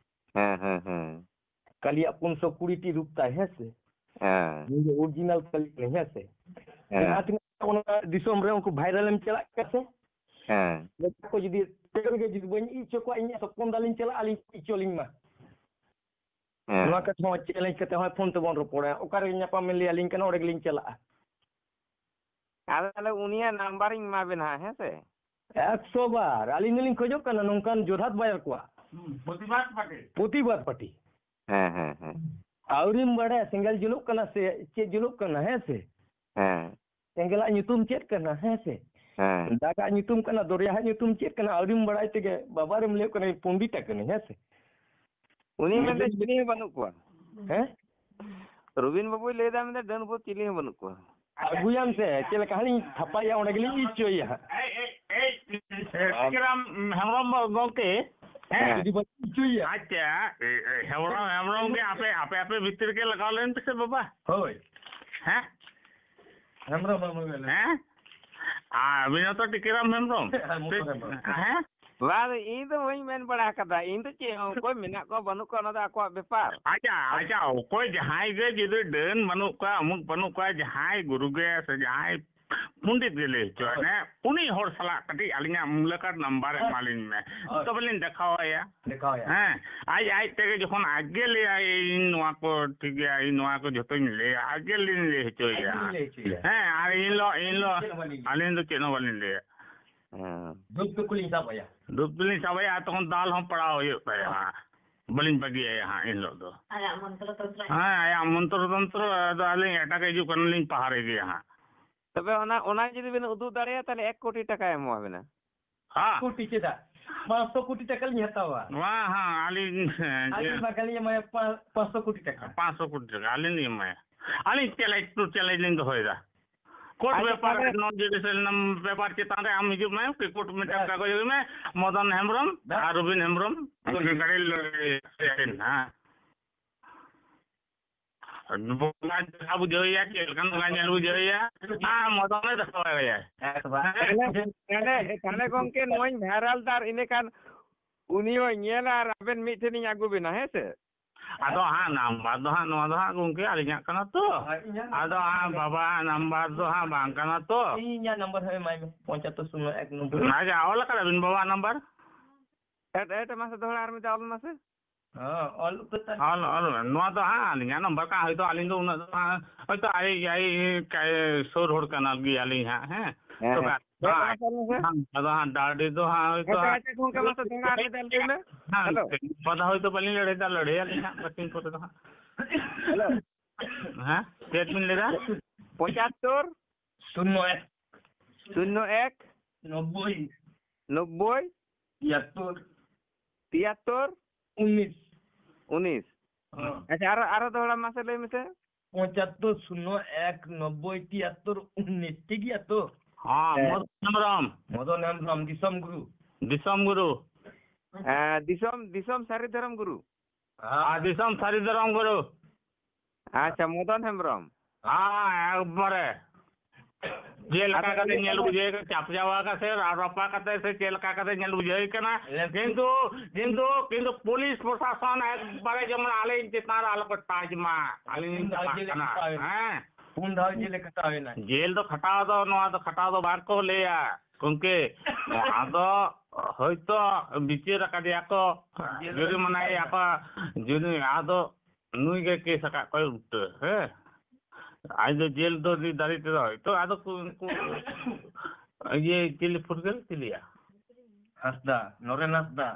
ᱦᱮᱸ, ᱦᱮᱸ, ᱦᱮᱸ᱾ ᱠᱟᱹᱞᱤᱭᱟᱜ ᱯᱩᱱᱥᱚ ᱠᱩᱲᱤ ᱴᱤ ᱨᱩᱯ ᱛᱟᱭ, ᱦᱮᱸ ᱥᱮ? ᱦᱮᱸ᱾ ᱤᱧ ᱫᱚ original ᱠᱟᱹᱞᱤ ᱠᱟᱹᱱᱟᱹᱧ, ᱦᱮᱸ ᱥᱮ? ᱦᱮᱸ᱾ ᱡᱟᱦᱟᱸ ᱛᱤᱱᱟᱹᱜ ᱚᱱᱟ ᱫᱤᱥᱚᱢ ᱨᱮ ᱩᱱᱠᱩ viral ᱮᱢ ᱪᱟᱞᱟᱜ ᱠᱟᱱᱟ ᱥᱮ? ᱦᱮᱸ᱾ ᱢᱮᱛᱟ ᱠᱚ ᱡᱩᱫᱤ ᱴᱨᱮᱱ ᱨᱮᱜᱮ ᱡᱩᱫᱤ ᱵᱟᱹᱧ ᱤᱫᱤ ᱦᱚᱪᱚ ᱠᱚᱣᱟ, ᱤᱧᱟᱹᱜ ᱥᱚᱯᱚᱱ ᱫᱟᱞᱤᱧ ᱪᱟᱞᱟᱜᱼᱟ, ᱟᱹᱞᱤᱧ ᱤᱫᱤ ᱦᱚᱪᱚ ᱞᱤᱧ ᱢᱟ᱾ ᱦᱮᱸ᱾ ᱱᱚᱣᱟ ᱠᱟᱛᱷᱟ ᱦᱚᱸ ᱪᱮᱞᱮᱧᱡᱽ ᱠᱟᱛᱮ ᱦᱚᱸ ᱯᱷᱳᱱ ᱛᱮᱵᱚᱱ ᱨᱚᱯᱚᱲᱟ᱾ ᱚᱠᱟᱨᱮ ᱧᱟᱯᱟᱢ ᱮᱱ ᱞᱟᱹᱭ ᱟᱹᱞᱤᱧ ᱠᱟᱱᱟ, ᱚᱸᱰᱮ ᱜᱮᱞᱤᱧ ᱪᱟᱞᱟᱜᱼᱟ᱾ ᱟᱫᱚ ᱛᱟᱦᱚᱞᱮ ᱩᱱᱤᱭᱟᱜ ᱱᱟᱢᱵᱟᱨᱤᱧ ᱮᱢᱟ ᱵᱮᱱᱟ ᱦᱟᱸᱜ, ᱦᱮᱸ ᱥᱮ? ᱮᱠᱥᱚ ᱵᱟᱨ᱾ ᱟᱹᱞᱤᱧ ᱫᱚᱞᱤᱧ ᱠᱷᱚᱡᱚᱜ ᱠᱟᱱᱟ ᱱᱚᱝᱠᱟᱱ ᱡᱚᱛᱷᱟᱛ ᱵᱟᱭᱟᱨ ᱠᱚᱣᱟᱜ᱾ ᱦᱩᱸ, ᱯᱨᱚᱛᱤᱵᱟᱫ ᱯᱟᱴᱤ᱾ ᱯᱨᱚᱛᱤᱵᱟᱫ ᱯᱟᱴᱤ᱾ ᱦᱮᱸ, ᱦᱮᱸ, ᱦᱮᱸ᱾ ᱟᱹᱣᱨᱤᱢ ᱵᱟᱲᱟᱭᱟ ᱥᱮᱸᱜᱮᱞ ᱡᱩᱞᱩᱜ ᱠᱟᱱᱟ ᱥᱮ ᱪᱮᱫ ᱡᱩᱞᱩᱜ ᱠᱟᱱᱟ, ᱦᱮᱸ ᱥᱮ? ᱦᱮᱸ᱾ ᱥᱮᱸᱜᱮᱞᱟᱜ ᱧᱩᱛᱩᱢ ᱪᱮᱫ ᱠᱟᱱᱟ, ᱦᱮᱸ ᱥᱮ? ᱦᱮᱸ᱾ ᱫᱟᱜᱟᱜ ᱧᱩᱛᱩᱢ ᱠᱟᱱᱟ, ᱫᱚᱨᱭᱟᱦᱟᱜ ᱧᱩᱛᱩᱢ ᱪᱮᱫ ᱠᱟᱱᱟ, ᱟᱹᱣᱨᱤᱢ ᱵᱟᱲᱟᱭ ᱛᱮᱜᱮ ᱵᱟᱵᱟᱨᱮᱢ ᱞᱟᱹᱭᱚᱜ ᱠᱟᱱᱟ ᱯᱚᱱᱰᱤᱛ ᱠᱟᱹᱱᱟᱹᱧ, ᱦᱮᱸ ᱥᱮ? ᱩᱱᱤ ᱢᱮᱱᱫᱟ ᱪᱤᱞᱤ ᱦᱚᱸ ᱵᱟᱹᱱᱩᱜ ᱠᱚᱣᱟ᱾ ᱦᱮᱸ? ᱨᱚᱵᱤᱱ ᱵᱟᱹᱵᱩᱭ ᱞᱟᱹᱭᱫᱟ, ᱢᱮᱱᱫᱟ ᱰᱟᱹᱱ ᱵᱷᱩᱛ ᱪᱤᱞᱤ ᱦᱚᱸ ᱵᱟᱹᱱᱩᱜ ᱠᱚᱣᱟ᱾ ᱟᱹᱜᱩᱭᱟᱢ ᱥᱮ, ᱪᱮᱫ ᱞᱮᱠᱟ ᱦᱟᱸᱜ ᱤᱧ ᱛᱷᱟᱯᱟᱭᱟ, ᱚᱸᱰᱮ ᱜᱮᱞᱤᱧ ᱤᱪᱚᱭᱟ ᱦᱟᱸᱜ᱾ ᱮᱭ, ᱮᱭ, ᱮᱭ, ᱥᱤᱠᱨᱟᱢ ᱦᱮᱢᱵᱨᱚᱢ ᱜᱚᱝᱠᱮ, ᱦᱮᱸ᱾ ᱦᱮᱸ᱾ ᱡᱩᱫᱤ ᱵᱟᱹᱧ ᱤᱪᱚᱭᱟ᱾ ᱟᱪᱪᱷᱟ, ᱮ, ᱮ, ᱦᱮᱢᱵᱨᱚᱢ, ᱦᱮᱢᱵᱨᱚᱢ ᱜᱮ ᱟᱯᱮ, ᱟᱯᱮ, ᱟᱯᱮ ᱵᱷᱤᱛᱤᱨ ᱨᱮᱜᱮ ᱞᱟᱜᱟᱣ ᱞᱮᱱ ᱯᱮᱥᱮ ᱵᱟᱵᱟ᱾ ᱦᱳᱭ᱾ ᱦᱮᱸ? ᱦᱮᱢᱵᱨᱚᱢ, ᱦᱮᱢᱵᱨᱚᱢ ᱜᱮ᱾ ᱦᱮᱸ? ᱟᱨ ᱟᱹᱵᱤᱱ ᱦᱚᱸᱛᱚ ᱴᱤᱠᱟᱹᱨᱟᱢ ᱦᱮᱢᱵᱨᱚᱢ? ᱦᱮᱸ, ᱢᱩᱠᱩ ᱦᱮᱢᱵᱨᱚᱢ᱾ ᱦᱮᱸ? ᱵᱟᱝ, ᱤᱧ ᱫᱚ ᱵᱟᱹᱧ ᱢᱮᱱ ᱵᱟᱲᱟ ᱟᱠᱟᱫᱟ᱾ ᱤᱧ ᱫᱚ ᱪᱮᱫ ᱦᱚᱸ, ᱚᱠᱚᱭ ᱢᱮᱱᱟᱜ ᱠᱚᱣᱟ ᱵᱟᱹᱱᱩᱜ ᱠᱚᱣᱟ, ᱚᱱᱟ ᱫᱚ ᱟᱠᱚᱣᱟᱜ ᱵᱮᱯᱟᱨ᱾ ᱟᱪᱪᱷᱟ, ᱟᱪᱪᱷᱟ, ᱚᱠᱚᱭ ᱡᱟᱦᱟᱸᱭ ᱜᱮ ᱡᱩᱫᱤ ᱰᱟᱹᱱ ᱵᱟᱹᱱᱩᱜ ᱠᱚᱣᱟ, ᱩᱢᱩᱠ ᱵᱟᱹᱱᱩᱜ ᱠᱚᱣᱟ, ᱡᱟᱦᱟᱸᱭ ᱜᱩᱨᱩ ᱜᱮ ᱥᱮ ᱡᱟᱦᱟᱸᱭ ᱯᱚᱱᱰᱤᱛ ᱜᱮ ᱞᱟᱹᱭ ᱦᱚᱪᱚ ᱦᱳᱭ᱾ ᱟᱱᱮ, ᱩᱱᱤ ᱦᱚᱲ ᱥᱟᱞᱟᱜ ᱠᱟᱹᱴᱤᱡ ᱟᱹᱞᱤᱧᱟᱜ ᱢᱩᱞᱟᱠᱟᱛ ᱱᱟᱢᱵᱟᱨ ᱦᱳᱭ᱾ ᱮᱢᱟ ᱞᱤᱧ ᱢᱮ᱾ ᱦᱳᱭ᱾ ᱛᱚᱵᱮ ᱞᱤᱧ ᱫᱮᱠᱷᱟᱣ ᱟᱭᱟ᱾ ᱫᱮᱠᱷᱟᱣ ᱟᱭᱟ᱾ ᱦᱮᱸ, ᱟᱡ, ᱟᱡ ᱛᱮᱜᱮ ᱡᱚᱠᱷᱚᱱ ᱟᱡ ᱜᱮ ᱞᱟᱹᱭᱟᱭ, "ᱤᱧ ᱱᱚᱣᱟ ᱠᱚ ᱴᱷᱤᱠ ᱜᱮᱭᱟ, ᱤᱧ ᱱᱚᱣᱟ ᱠᱚ ᱡᱷᱚᱛᱚᱧ ᱞᱟᱹᱭᱟ", ᱟᱡ ᱜᱮ ᱞᱤᱧ ᱞᱟᱹᱭ ᱦᱚᱪᱚᱭᱮᱭᱟ᱾ ᱟᱡ ᱜᱮ ᱞᱤᱧ ᱞᱟᱹᱭ ᱦᱚᱪᱚᱭᱮᱭᱟ᱾ ᱦᱮᱸ, ᱟᱨ ᱤᱧ ᱞᱚ-, ᱤᱧ ᱞᱚ-, ᱪᱮᱫ ᱦᱚᱸ ᱵᱟᱹᱞᱤᱧ ᱞᱟᱹᱭᱟ᱾ ᱟᱹᱞᱤᱧ ᱫᱚ ᱪᱮᱫ ᱦᱚᱸ ᱵᱟᱹᱞᱤᱧ ᱞᱟᱹᱭᱟ᱾ ᱦᱮᱸ᱾ ᱫᱩᱯ ᱫᱚᱠᱚ ᱞᱤᱧ ᱥᱟᱵ ᱟᱭᱟ᱾ ᱫᱩᱯ ᱫᱚᱞᱤᱧ ᱥᱟᱵ ᱟᱭᱟ, ᱟᱨ ᱛᱚᱠᱷᱚᱱ ᱫᱟᱞ ᱦᱚᱸ ᱯᱟᱲᱟᱣ ᱦᱩᱭᱩᱜ ᱛᱟᱭᱟ ᱦᱟᱸᱜ᱾ ᱵᱟᱹᱞᱤᱧ ᱵᱟᱹᱜᱤᱭᱟᱭᱟ ᱦᱟᱸᱜ ᱮᱱ ᱦᱤᱞᱳᱜ ᱫᱚ᱾ ᱟᱭᱟᱜ ᱢᱚᱱᱛᱨᱚ ᱛᱚᱱᱛᱨᱚ᱾ ᱦᱮᱸ, ᱟᱭᱟᱜ ᱢᱚᱱᱛᱨᱚ ᱛᱚᱱᱛᱨᱚ, ᱟᱫᱚ ᱟᱹᱞᱤᱧ ᱮᱴᱟᱜ ᱦᱤᱡᱩᱜ ᱠᱟᱱᱟᱞᱤᱧ, ᱯᱟᱦᱟᱨ ᱨᱮᱜᱮ ᱦᱟᱸᱜ᱾ ᱛᱚᱵᱮ ᱚᱱᱟ, ᱚᱱᱟ ᱡᱩᱫᱤ ᱵᱤᱱ ᱩᱫᱩᱜ ᱫᱟᱲᱮᱭᱟᱜᱼᱟ, ᱛᱟᱦᱞᱮ ᱮᱠ ᱠᱳᱴᱤ ᱴᱟᱠᱟᱭ ᱮᱢᱚᱜᱼᱟ ᱵᱤᱱᱟ᱾ ᱦᱮᱸ᱾ ᱠᱳᱴᱤ ᱪᱮᱫᱟᱜ? ᱯᱟᱸᱪᱥᱚ ᱠᱳᱴᱤ ᱴᱟᱠᱟ ᱞᱤᱧ ᱦᱟᱛᱟᱣᱟ᱾ ᱱᱚᱣᱟ ᱦᱚᱸ ᱟᱹᱞᱤᱧ, ᱟᱹᱞᱤᱧ ᱡᱮ ᱵᱟᱠᱷᱟᱱ ᱞᱤᱧ ᱮᱢᱟᱭᱟ ᱯᱟ-, ᱯᱟᱸᱪᱥᱚ ᱠᱳᱴᱤ ᱴᱟᱠᱟ᱾ ᱯᱟᱸᱪᱥᱚ ᱠᱳᱴᱤ ᱴᱟᱠᱟ ᱟᱹᱞᱤᱧ ᱞᱤᱧ ᱮᱢᱟᱭᱟ᱾ ᱟᱹᱞᱤᱧ ᱪᱮᱞᱮᱧᱡᱽ ᱴᱩ ᱪᱮᱞᱮᱧᱡᱽ ᱞᱤᱧ ᱫᱚᱦᱚᱭᱮᱫᱟ᱾ ᱠᱳᱨᱴ ᱟᱪᱪᱷᱟ, ᱵᱮᱯᱟᱨ, ᱛᱟᱦᱞᱮ ᱱᱚᱣᱟ ᱡᱩᱰᱤᱥᱤᱭᱟᱞ ᱱᱟᱢ-, ᱵᱮᱯᱟᱨ ᱪᱮᱛᱟᱱ ᱨᱮ ᱟᱢ ᱦᱤᱡᱩᱜ ᱢᱮ, ᱠᱳᱨᱴ ᱢᱤᱫᱴᱟᱝ ᱵᱮᱥ᱾ ᱠᱟᱜᱚᱡᱽ ᱟᱹᱜᱩᱭ ᱢᱮ, ᱢᱚᱫᱚᱱ ᱦᱮᱢᱵᱨᱚᱢ ᱵᱮᱥ᱾ ᱟᱨ ᱨᱚᱵᱤᱱ ᱦᱮᱢᱵᱨᱚᱢ, ᱩᱱᱠᱤᱱ ᱜᱟᱹᱰᱤ ᱞᱟᱹᱭ ᱦᱮᱸ᱾ ᱵᱚᱸᱜᱟ ᱫᱮᱠᱷᱟ ᱵᱩᱡᱷᱟᱹᱣ ᱮᱭᱟ, ᱪᱮᱫ ᱞᱮᱠᱟᱱ ᱵᱚᱸᱜᱟ ᱧᱮᱞ ᱵᱩᱡᱷᱟᱹᱣ ᱮᱭᱟ, ᱟᱨ ᱢᱚᱫᱚᱱᱮ ᱫᱮᱠᱷᱟᱣ ᱮᱭᱟ᱾ ᱦᱮᱸ ᱛᱚ ᱵᱟᱝ᱾ ᱛᱟᱦᱞᱮ, ᱛᱟᱦᱞᱮ, ᱛᱟᱦᱞᱮ ᱜᱚᱝᱠᱮ, ᱱᱚᱣᱟᱧ ᱵᱷᱟᱭᱨᱟᱞ ᱫᱟ, ᱟᱨ ᱤᱱᱟᱹᱠᱷᱟᱱ ᱩᱱᱤ ᱦᱚᱸᱭ ᱧᱮᱞᱟ, ᱟᱨ ᱟᱵᱮᱱ ᱢᱤᱫ ᱴᱷᱮᱱᱤᱧ ᱟᱹᱜᱩ ᱵᱮᱱᱟ, ᱦᱮᱸ ᱥᱮ? ᱟᱫᱚ ᱦᱟᱸᱜ ᱱᱟᱢᱵᱟᱨ ᱫᱚ ᱦᱟᱸᱜ, ᱱᱚᱣᱟ ᱫᱚ ᱦᱟᱸᱜ ᱜᱚᱝᱠᱮ ᱟᱹᱞᱤᱧᱟᱜ ᱠᱟᱱᱟ ᱛᱚ᱾ ᱦᱳᱭ, ᱤᱧᱟᱹᱜ ᱟᱫᱚ ᱦᱟᱸᱜ ᱵᱟᱵᱟᱣᱟᱜ ᱱᱟᱢᱵᱟᱨ ᱫᱚ ᱦᱟᱸᱜ ᱵᱟᱝ ᱠᱟᱱᱟ ᱛᱚ᱾ ᱤᱧᱟᱹᱜ ᱱᱟᱢᱵᱟᱨ ᱦᱚᱸ ᱮᱢᱟᱭ ᱢᱮ, ᱯᱚᱸᱪᱟᱛᱛᱳᱨ ᱥᱩᱱᱱᱚ ᱮᱠ ᱱᱚᱵᱵᱳᱭ᱾ ᱟᱪᱪᱷᱟ, ᱚᱞ ᱟᱠᱟᱫᱟ ᱵᱤᱱ ᱵᱟᱵᱟᱣᱟᱜ ᱱᱟᱢᱵᱟᱨ? ᱮᱴ, ᱮᱴ, ᱢᱟᱥᱮ ᱫᱚᱦᱲᱟ ᱟᱨ ᱢᱤᱫ ᱫᱷᱟᱣ ᱚᱞ ᱢᱟᱥᱮ᱾ ᱦᱚᱸ, ᱚᱞ ᱩᱛᱟᱹᱨ ᱛᱟᱦᱮᱱ᱾ ᱚᱞ, ᱚᱞ, ᱱᱚᱣᱟ ᱫᱚ ᱦᱟᱸᱜ ᱟᱹᱞᱤᱧᱟᱜ ᱱᱟᱢᱵᱟᱨ ᱠᱟᱱᱟ, ᱦᱚᱭᱛᱳ ᱟᱹᱞᱤᱧ ᱫᱚ ᱩᱱᱟᱹᱜ ᱫᱚ ᱦᱟᱸᱜ, ᱦᱚᱭᱛᱳ ᱟᱡ, ᱟᱡ ᱠᱟᱭ ᱥᱩᱨ ᱦᱚᱲ ᱠᱟᱱᱟ ᱜᱮᱭᱟᱞᱤᱧ ᱦᱟᱸᱜ, ᱦᱮᱸ᱾ ᱦᱮᱸ, ᱛᱚᱵᱮ ᱦᱮᱸ᱾ ᱦᱮᱸ, ᱦᱮᱸ, ᱦᱮᱸ, ᱦᱮᱸ᱾ ᱟᱫᱚ ᱦᱟᱸᱜ ᱰᱟᱹᱰᱤ ᱫᱚ ᱦᱟᱸᱜ ᱦᱚᱭᱛᱳ ᱟᱪᱪᱷᱟ, ᱦᱟᱸᱜ ᱟᱪᱪᱷᱟ, ᱜᱚᱝᱠᱮ, ᱢᱟᱥᱮ ᱫᱚᱦᱲᱟ ᱟᱨ ᱢᱤᱫ ᱫᱷᱟᱣ ᱞᱟᱹᱭ ᱢᱮ᱾ ᱦᱮᱸ, ᱦᱮᱞᱳ᱾ ᱱᱚᱣᱟ ᱫᱚ ᱦᱚᱭᱛᱳ ᱵᱟᱹᱞᱤᱧ ᱞᱟᱹᱲᱦᱟᱹᱭᱫᱟ, ᱞᱟᱹᱲᱦᱟᱹᱭᱟᱞᱤᱧ ᱦᱟᱸᱜ ᱵᱟᱨᱥᱤᱧ ᱯᱚᱨᱮ ᱫᱚ ᱦᱟᱸᱜ᱾ ᱦᱮᱞᱳ᱾ ᱦᱮᱸ, ᱪᱮᱫ ᱵᱤᱱ ᱞᱟᱹᱭᱫᱟ? ᱯᱚᱸᱪᱟᱛᱛᱳᱨ᱾ ᱥᱩᱱᱱᱚ ᱮᱠ᱾ ᱥᱩᱱᱱᱚ ᱮᱠ᱾ ᱱᱚᱵᱵᱳᱭ᱾ ᱱᱚᱵᱵᱳᱭ᱾ ᱛᱤᱭᱟᱛᱛᱳᱨ᱾ ᱛᱤᱭᱟᱛᱛᱳᱨ᱾ ᱩᱱᱤᱥ᱾ ᱩᱱᱤᱥ᱾ ᱦᱮᱸ᱾ ᱟᱪᱪᱷᱟ, ᱟᱨᱚ, ᱟᱨᱚ ᱫᱚᱦᱲᱟ ᱢᱟᱥᱮ ᱞᱟᱹᱭ ᱢᱮᱥᱮ᱾ ᱯᱚᱸᱪᱟᱛᱛᱳᱨ ᱥᱩᱱᱱᱚ ᱮᱠ ᱱᱚᱵᱵᱳᱭ ᱛᱤᱭᱟᱛᱛᱳᱨ ᱩᱱᱤᱥ, ᱴᱷᱤᱠ ᱜᱮᱭᱟ ᱛᱚ? ᱦᱮᱸ, ᱦᱮᱸ᱾ ᱢᱚᱫᱚᱱ ᱦᱮᱢᱵᱨᱚᱢ᱾ ᱢᱚᱫᱚᱱ ᱦᱮᱢᱵᱨᱚᱢ, ᱫᱤᱥᱚᱢ ᱜᱩᱨᱩ᱾ ᱫᱤᱥᱚᱢ ᱜᱩᱨᱩ᱾ ᱮᱸ, ᱫᱤᱥᱚᱢ, ᱫᱤᱥᱚᱢ ᱥᱟᱹᱨᱤ ᱫᱷᱚᱨᱚᱢ ᱜᱩᱨᱩ᱾ ᱦᱮᱸ᱾ ᱟᱨ ᱫᱤᱥᱚᱢ ᱥᱟᱹᱨᱤ ᱫᱷᱚᱨᱚᱢ ᱜᱩᱨᱩ᱾ ᱟᱪᱪᱷᱟ, ᱢᱚᱫᱚᱱ ᱦᱮᱢᱵᱨᱚᱢ᱾ ᱦᱮᱸ, ᱮᱠᱵᱟᱨᱮ᱾ ᱪᱮᱫ ᱞᱮᱠᱟ ᱟᱫᱚ ᱠᱟᱛᱮ ᱩᱱᱤ ᱧᱮᱞ ᱫᱚ ᱵᱩᱡᱷᱟᱹᱣ ᱠᱟᱱᱟ, ᱪᱟᱯ ᱡᱟᱣᱟ ᱠᱟᱛᱮ ᱥᱮ ᱨᱟᱯᱟ ᱠᱟᱛᱮ ᱥᱮ ᱪᱮᱫ ᱞᱮᱠᱟ ᱠᱟᱛᱮ ᱧᱮᱞ ᱵᱩᱡᱷᱟᱹᱣ ᱠᱟᱱᱟ, ᱞᱮᱠᱤᱱ ᱠᱤᱱᱛᱩ, ᱠᱤᱱᱛᱩ, ᱠᱤᱱᱛᱩ ᱯᱩᱞᱤᱥ ᱯᱨᱚᱥᱟᱥᱚᱱ ᱮᱠᱵᱟᱨᱮ ᱡᱮᱢᱚᱱ ᱟᱞᱮ ᱪᱮᱛᱟᱱ ᱨᱮ ᱟᱞᱚ ᱠᱚ ᱴᱟᱪ ᱢᱟ᱾ ᱟᱹᱞᱤᱧ ᱞᱤᱧ ᱯᱩᱱ ᱫᱷᱟᱣ ᱪᱟᱞᱟᱜ ᱡᱮᱞᱮ ᱠᱟᱱᱟ᱾ ᱠᱷᱟᱴᱟᱣ ᱮᱱᱟ᱾ ᱦᱮᱸ᱾ ᱯᱩᱱ ᱫᱷᱟᱣ ᱡᱮᱞᱮ ᱠᱷᱟᱴᱟᱣ ᱮᱱᱟ᱾ ᱡᱮᱞ ᱫᱚ ᱠᱷᱟᱴᱟᱣ ᱫᱚ, ᱱᱚᱣᱟ ᱫᱚ ᱠᱷᱟᱴᱟᱣ ᱫᱚ ᱵᱟᱝ ᱠᱚ ᱞᱟᱹᱭᱟ ᱜᱚᱝᱠᱮ᱾ ᱱᱚᱣᱟ ᱫᱚ ᱦᱚᱭᱛᱚ ᱵᱤᱪᱟᱹᱨ ᱟᱠᱟᱫᱮᱭᱟ ᱠᱚ, ᱡᱮᱞ ᱨᱮ ᱡᱩᱨᱤᱢᱟᱱᱟᱭᱮᱭᱟ ᱠᱚ, ᱡᱩᱨᱤ-, ᱟᱫᱚ ᱱᱩᱭ ᱜᱮ ᱠᱮᱥ ᱟᱠᱟᱫ ᱠᱚᱣᱟᱭ ᱩᱞᱴᱟᱹ, ᱦᱮᱸ᱾ ᱟᱡ ᱫᱚ ᱡᱮᱞ ᱫᱚ ᱤᱫᱤ ᱫᱟᱲᱮ ᱛᱮᱫᱚ ᱦᱚᱭᱛᱚ ᱟᱫᱚ ᱠᱚ ᱩᱱᱠᱩ ᱤᱭᱟᱹ ᱪᱤᱞᱤ ᱯᱷᱩᱨᱜᱟᱹᱞ ᱪᱤᱞᱤᱭᱟ? ᱦᱟᱸᱥᱫᱟ, ᱱᱚᱨᱮᱱ ᱦᱟᱸᱥᱫᱟ᱾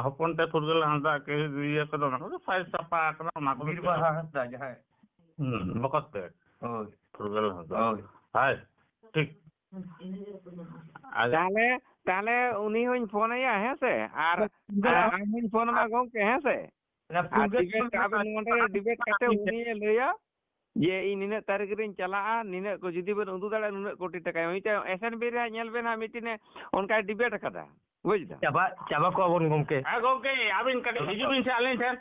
ᱦᱚᱯᱚᱱ ᱛᱮ ᱯᱷᱩᱨᱜᱟᱹᱞ ᱦᱟᱸᱥᱫᱟ ᱠᱮᱥ ᱤᱭᱟᱹ ᱠᱚᱫᱚ ᱚᱱᱟ ᱠᱚᱫᱚ ᱯᱷᱟᱭᱤᱞ ᱥᱟᱯᱷᱟ ᱟᱠᱟᱱᱟ, ᱚᱱᱟ ᱠᱚᱫᱚ ᱵᱤᱨ ᱵᱟᱦᱟ ᱦᱟᱸᱥᱫᱟ ᱡᱟᱦᱟᱸᱭ᱾ ᱦᱩᱸ, ᱵᱚᱠᱚᱛ ᱛᱮ᱾ ᱦᱳᱭ᱾ ᱯᱷᱩᱨᱜᱟᱹᱞ ᱦᱟᱸᱥᱫᱟ᱾ ᱦᱳᱭ᱾ ᱦᱳᱭ, ᱴᱷᱤᱠ᱾ ᱟᱨ ᱛᱟᱦᱞᱮ, ᱛᱟᱦᱞᱮ ᱩᱱᱤ ᱦᱚᱸᱧ ᱯᱷᱳᱱ ᱟᱭᱟ, ᱦᱮᱸ ᱥᱮ? ᱟᱨ, ᱟᱨ ᱟᱢ ᱦᱚᱸᱧ ᱯᱷᱳᱱ ᱟᱢᱟ ᱜᱚᱝᱠᱮ, ᱦᱮᱸ ᱥᱮ? ᱚᱱᱟ ᱟᱨ ᱯᱷᱩᱨᱜᱟᱹᱞ ᱰᱤᱵᱮᱴ, ᱟᱵᱮᱱ ᱱᱚᱰᱮ ᱰᱤᱵᱮᱴ ᱠᱟᱛᱮ ᱩᱱᱤᱭᱮ ᱞᱟᱹᱭᱟ ᱡᱮ ᱤᱧ ᱱᱤᱱᱟᱹᱜ ᱛᱟᱹᱨᱤᱠᱷ ᱨᱤᱧ ᱪᱟᱞᱟᱜᱼᱟ, ᱱᱤᱱᱟᱹᱜ ᱠᱚ ᱡᱩᱫᱤ ᱵᱮᱱ ᱩᱫᱩᱜ ᱫᱟᱲᱮᱭᱟᱜᱼᱟ, ᱱᱩᱱᱟᱹᱜ ᱠᱳᱴᱤ ᱴᱟᱠᱟᱭ ᱮᱢᱟ᱾ ᱢᱤᱫᱴᱮᱱ ᱮᱥ ᱮᱱ ᱵᱤ ᱨᱮ ᱦᱟᱸᱜ ᱧᱮᱞ ᱵᱮᱱ ᱦᱟᱸᱜ ᱢᱤᱫᱴᱮᱱᱮ ᱚᱱᱠᱟᱭ ᱰᱤᱵᱮᱴ ᱟᱠᱟᱫᱟ, ᱵᱩᱡᱽ ᱫᱟᱢ? ᱪᱟᱵᱟ, ᱪᱟᱵᱟ ᱠᱚᱜᱼᱟ ᱵᱚᱱ ᱜᱚᱝᱠᱮ᱾ ᱦᱮᱸ ᱜᱚᱝᱠᱮ, ᱟᱹᱵᱤᱱ ᱠᱟᱹᱴᱤᱡ ᱦᱤᱡᱩᱜ ᱵᱤᱱ ᱥᱮ ᱟᱹᱞᱤᱧ ᱴᱷᱮᱱ᱾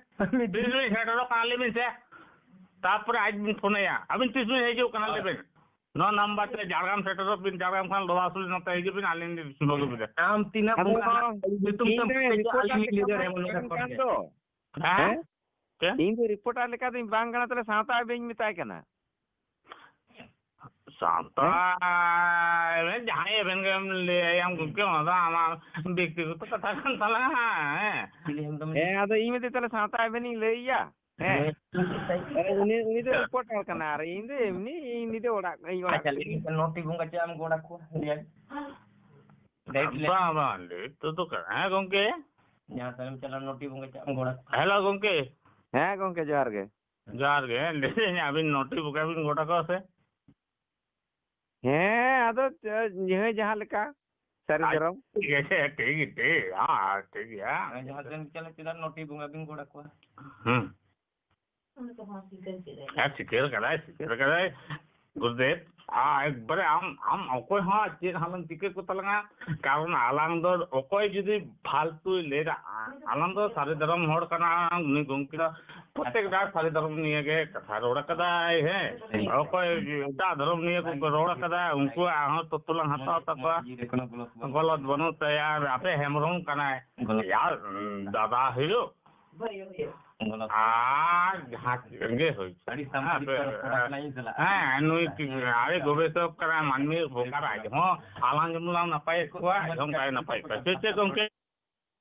ᱛᱤᱥ ᱵᱤᱱ ᱥᱮᱴᱮᱨᱚᱜ ᱠᱟᱱᱟ ᱞᱟᱹᱭ ᱵᱤᱱ ᱥᱮ, ᱛᱟᱯᱚᱨᱮ ᱟᱡ ᱵᱤᱱ ᱯᱷᱳᱱ ᱟᱭᱟ᱾ ᱟᱹᱵᱤᱱ ᱛᱤᱥ ᱵᱤᱱ ᱦᱤᱡᱩᱜ ᱠᱟᱱᱟ ᱞᱟᱹᱭ ᱵᱤᱱ? ᱱᱚᱣᱟ ᱱᱟᱢᱵᱟᱨ ᱛᱮ ᱡᱷᱟᱲᱜᱨᱟᱢ ᱥᱮᱴᱮᱨᱚᱜ ᱵᱤᱱ, ᱡᱷᱟᱲᱜᱨᱟᱢ ᱠᱷᱚᱱ ᱞᱚᱣᱟ ᱥᱩᱞᱤ ᱱᱚᱛᱮ ᱦᱤᱡᱩᱜ ᱵᱤᱱ, ᱟᱹᱞᱤᱧ ᱞᱤᱧ ᱥᱩᱵᱷᱟᱹᱜᱩ ᱵᱤᱱᱟ᱾ ᱟᱢ ᱛᱤᱱᱟᱹᱜ ᱟᱫᱚ ᱵᱚᱲ ᱤᱧ ᱧᱩᱛᱩᱢ ᱛᱮᱢ ᱨᱮ ᱯᱩᱪᱷᱟᱹᱣ ᱠᱮᱫ ᱨᱤᱯᱳᱨᱴᱟᱨ ᱟᱹᱞᱤᱧ ᱞᱤᱧ ᱞᱟᱹᱭ ᱞᱮᱠᱟᱢ ᱫᱟᱲᱮᱭᱟᱢᱟ ᱱᱚᱰᱮ ᱠᱟᱹᱢᱤ ᱠᱷᱚᱱ ᱠᱟᱱ ᱜᱮ᱾ ᱫᱚ᱾ ᱦᱮᱸ? ᱦᱮᱸ? ᱪᱮᱫ? ᱤᱧ ᱫᱚ ᱨᱤᱯᱳᱨᱴᱟᱨ ᱞᱮᱠᱟ ᱫᱚᱧ ᱵᱟᱝ ᱠᱟᱱᱟ, ᱛᱟᱦᱞᱮ ᱥᱟᱶᱛᱟ ᱟᱹᱭᱫᱟᱹᱨᱤᱧ ᱢᱮᱛᱟᱭ ᱠᱟᱱᱟ᱾ ᱥᱟᱶᱛᱟ ᱟᱹᱭᱫᱟᱹᱨᱤ ᱡᱟᱦᱟᱸᱭ ᱟᱹᱭᱫᱟᱹᱨᱤ ᱜᱮᱢ ᱞᱟᱹᱭ ᱟᱭᱟᱢ ᱜᱚᱢᱠᱮ, ᱚᱱᱟ ᱫᱚ ᱟᱢᱟᱜ ᱵᱮᱠᱛᱤᱜᱚᱛᱚ ᱠᱟᱛᱷᱟ ᱠᱟᱱ ᱛᱟᱞᱟᱝᱟ, ᱦᱮᱸ᱾ ᱦᱮᱸ, ᱟᱫᱚ ᱤᱧ ᱢᱮᱱᱫᱟᱹᱧ ᱛᱟᱦᱞᱮ ᱥᱟᱶᱛᱟ ᱟᱹᱭᱫᱟᱹᱨᱤᱧ ᱞᱟᱹᱭ ᱟᱭᱟ᱾ ᱦᱮᱸ᱾ ᱩᱱᱤ, ᱩᱱᱤ ᱫᱚ ᱨᱤᱯᱳᱨᱴᱟᱨ ᱠᱟᱱᱟ, ᱟᱨ ᱤᱧ ᱫᱚ ᱮᱢᱱᱤ, ᱤᱧ ᱫᱚ ᱚᱲᱟᱜ, ᱤᱧ ᱚᱲᱟᱜ ᱟᱪᱪᱷᱟ, ᱞᱟᱹᱭ ᱢᱮ, ᱱᱚᱴᱤ ᱵᱚᱸᱜᱟ ᱪᱮᱫ ᱮᱢ ᱜᱚᱲ ᱟᱠᱚᱣᱟ? ᱞᱟᱹᱭ ᱟᱭ᱾ ᱵᱟᱝ, ᱵᱟᱝ, ᱞᱟᱹᱭ ᱛᱮᱫᱚ ᱠᱟᱱᱟ᱾ ᱦᱮᱸ, ᱜᱚᱢᱠᱮ? ᱡᱟᱦᱟᱸ ᱥᱮᱫ ᱮᱢ ᱪᱟᱞᱟᱜ, ᱱᱚᱴᱤ ᱵᱚᱸᱜᱟ ᱪᱮᱫ ᱮᱢ ᱜᱚᱲ ᱟᱠᱚᱣᱟ? ᱦᱮᱞᱳ, ᱜᱚᱢᱠᱮ᱾ ᱦᱮᱸ, ᱜᱚᱢᱠᱮ, ᱡᱚᱦᱟᱨ ᱜᱮ᱾ ᱡᱚᱦᱟᱨ ᱜᱮ᱾ ᱞᱟᱹᱭᱫᱟᱹᱧ, ᱟᱹᱵᱤᱱ ᱱᱚᱴᱤ ᱵᱚᱸᱜᱟ ᱵᱤᱱ ᱜᱚᱲ ᱟᱠᱚᱣᱟ ᱥᱮ? ᱦᱮᱸ, ᱟᱫᱚ, ᱮ, ᱡᱟᱦᱟᱸᱭ ᱡᱟᱦᱟᱸ ᱞᱮᱠᱟ, ᱥᱟᱹᱨᱤ ᱟᱪᱪᱷᱟ, ᱫᱷᱚᱨᱚᱢ᱾ ᱴᱷᱤᱠ ᱟᱪᱷᱮ, ᱴᱷᱤᱠ ᱜᱮ, ᱴᱷᱤᱠ, ᱦᱮᱸ, ᱴᱷᱤᱠ ᱜᱮᱭᱟ᱾ ᱡᱟᱦᱟᱸ ᱥᱮᱫ ᱮᱢ ᱪᱟᱞᱟᱜ, ᱪᱮᱫᱟᱜ ᱱᱚᱴᱤ ᱵᱚᱸᱜᱟ ᱵᱤᱱ ᱜᱚᱲ ᱟᱠᱚᱣᱟ? ᱦᱩᱸ᱾ ᱦᱮᱸ, ᱥᱤᱠᱟᱹᱨ ᱠᱟᱫᱟᱭ, ᱥᱤᱠᱟᱹᱨ ᱠᱟᱫᱟᱭ᱾ ᱜᱩᱨᱩᱫᱮᱵ, ᱟ, ᱮᱠᱵᱟᱨᱮ ᱟᱢ, ᱟᱢ ᱚᱠᱚᱭ ᱦᱚᱸ ᱪᱮᱫ ᱦᱚᱸ ᱟᱞᱚᱢ ᱪᱤᱠᱟᱹ ᱠᱚ ᱛᱟᱞᱟᱝᱟ, ᱠᱟᱨᱚᱱ ᱟᱞᱟᱝ ᱫᱚ ᱚᱠᱚᱭ ᱡᱩᱫᱤ ᱯᱷᱟᱞᱛᱩᱭ ᱞᱟᱹᱭ ᱫᱟ, ᱟ-, ᱟᱞᱟᱝ ᱫᱚ ᱥᱟᱹᱨᱤ ᱫᱷᱚᱨᱚᱢ ᱦᱚᱲ ᱠᱟᱱᱟ, ᱩᱱᱤ ᱜᱚᱢᱠᱮ ᱫᱚ ᱯᱨᱚᱛᱮᱠ ᱫᱷᱟᱣ ᱥᱟᱹᱨᱤ ᱫᱷᱚᱨᱚᱢ ᱱᱤᱭᱮ ᱜᱮ ᱠᱟᱛᱷᱟ ᱨᱚᱲ ᱠᱟᱫᱟᱭ, ᱦᱮᱸ᱾ ᱚᱠᱚᱭ ᱮᱴᱟᱜ ᱫᱷᱚᱨᱚᱢ ᱱᱤᱭᱮ ᱠᱚ ᱨᱚᱲ ᱠᱟᱫᱟ, ᱩᱱᱠᱩᱣᱟᱜ ᱦᱚᱸ ᱛᱚᱛᱛᱷᱚ ᱞᱟᱝ ᱦᱟᱛᱟᱣ ᱛᱟᱠᱚᱣᱟ, ᱜᱚᱞᱚᱛ ᱵᱟᱹᱱᱩᱜ ᱛᱟᱭᱟ, ᱟᱯᱮ ᱦᱮᱢᱵᱨᱚᱢ ᱠᱟᱱᱟᱭ, ᱜᱚᱞᱚᱛ᱾ ᱭᱟᱨ, ᱫᱟᱫᱟ ᱦᱩᱭᱩᱜ, ᱜᱚᱞᱚᱛ᱾ ᱟᱨ ᱡᱟᱦᱟᱸ ᱜᱮ ᱦᱩᱭ᱾ ᱟᱹᱰᱤ ᱥᱟᱢᱟᱡᱤᱠ ᱦᱮᱸ, ᱛᱚᱨᱚᱯ ᱠᱷᱚᱱ ᱦᱮᱸ, ᱵᱟᱯᱞᱟ ᱤᱧ ᱪᱟᱞᱟᱜᱼᱟ᱾ ᱦᱮᱸ, ᱱᱩᱭ ᱠᱤ-, ᱟᱹᱰᱤ ᱜᱚᱵᱮᱥᱚᱠ ᱠᱟᱱᱟ, ᱢᱟᱹᱱᱢᱤ ᱩᱯᱚᱠᱟᱨ, ᱟᱡ ᱦᱚᱸ ᱟᱞᱟᱝ ᱡᱮᱢᱚᱱ ᱞᱟᱝ ᱱᱟᱯᱟᱭᱮᱫ ᱠᱚᱣᱟ, ᱟᱡ ᱦᱚᱸ ᱚᱱᱠᱟᱭ ᱱᱟᱯᱟᱭᱮᱫ ᱠᱚᱣᱟ᱾ ᱪᱮᱫ, ᱪᱮᱫ ᱜᱚᱢᱠᱮ?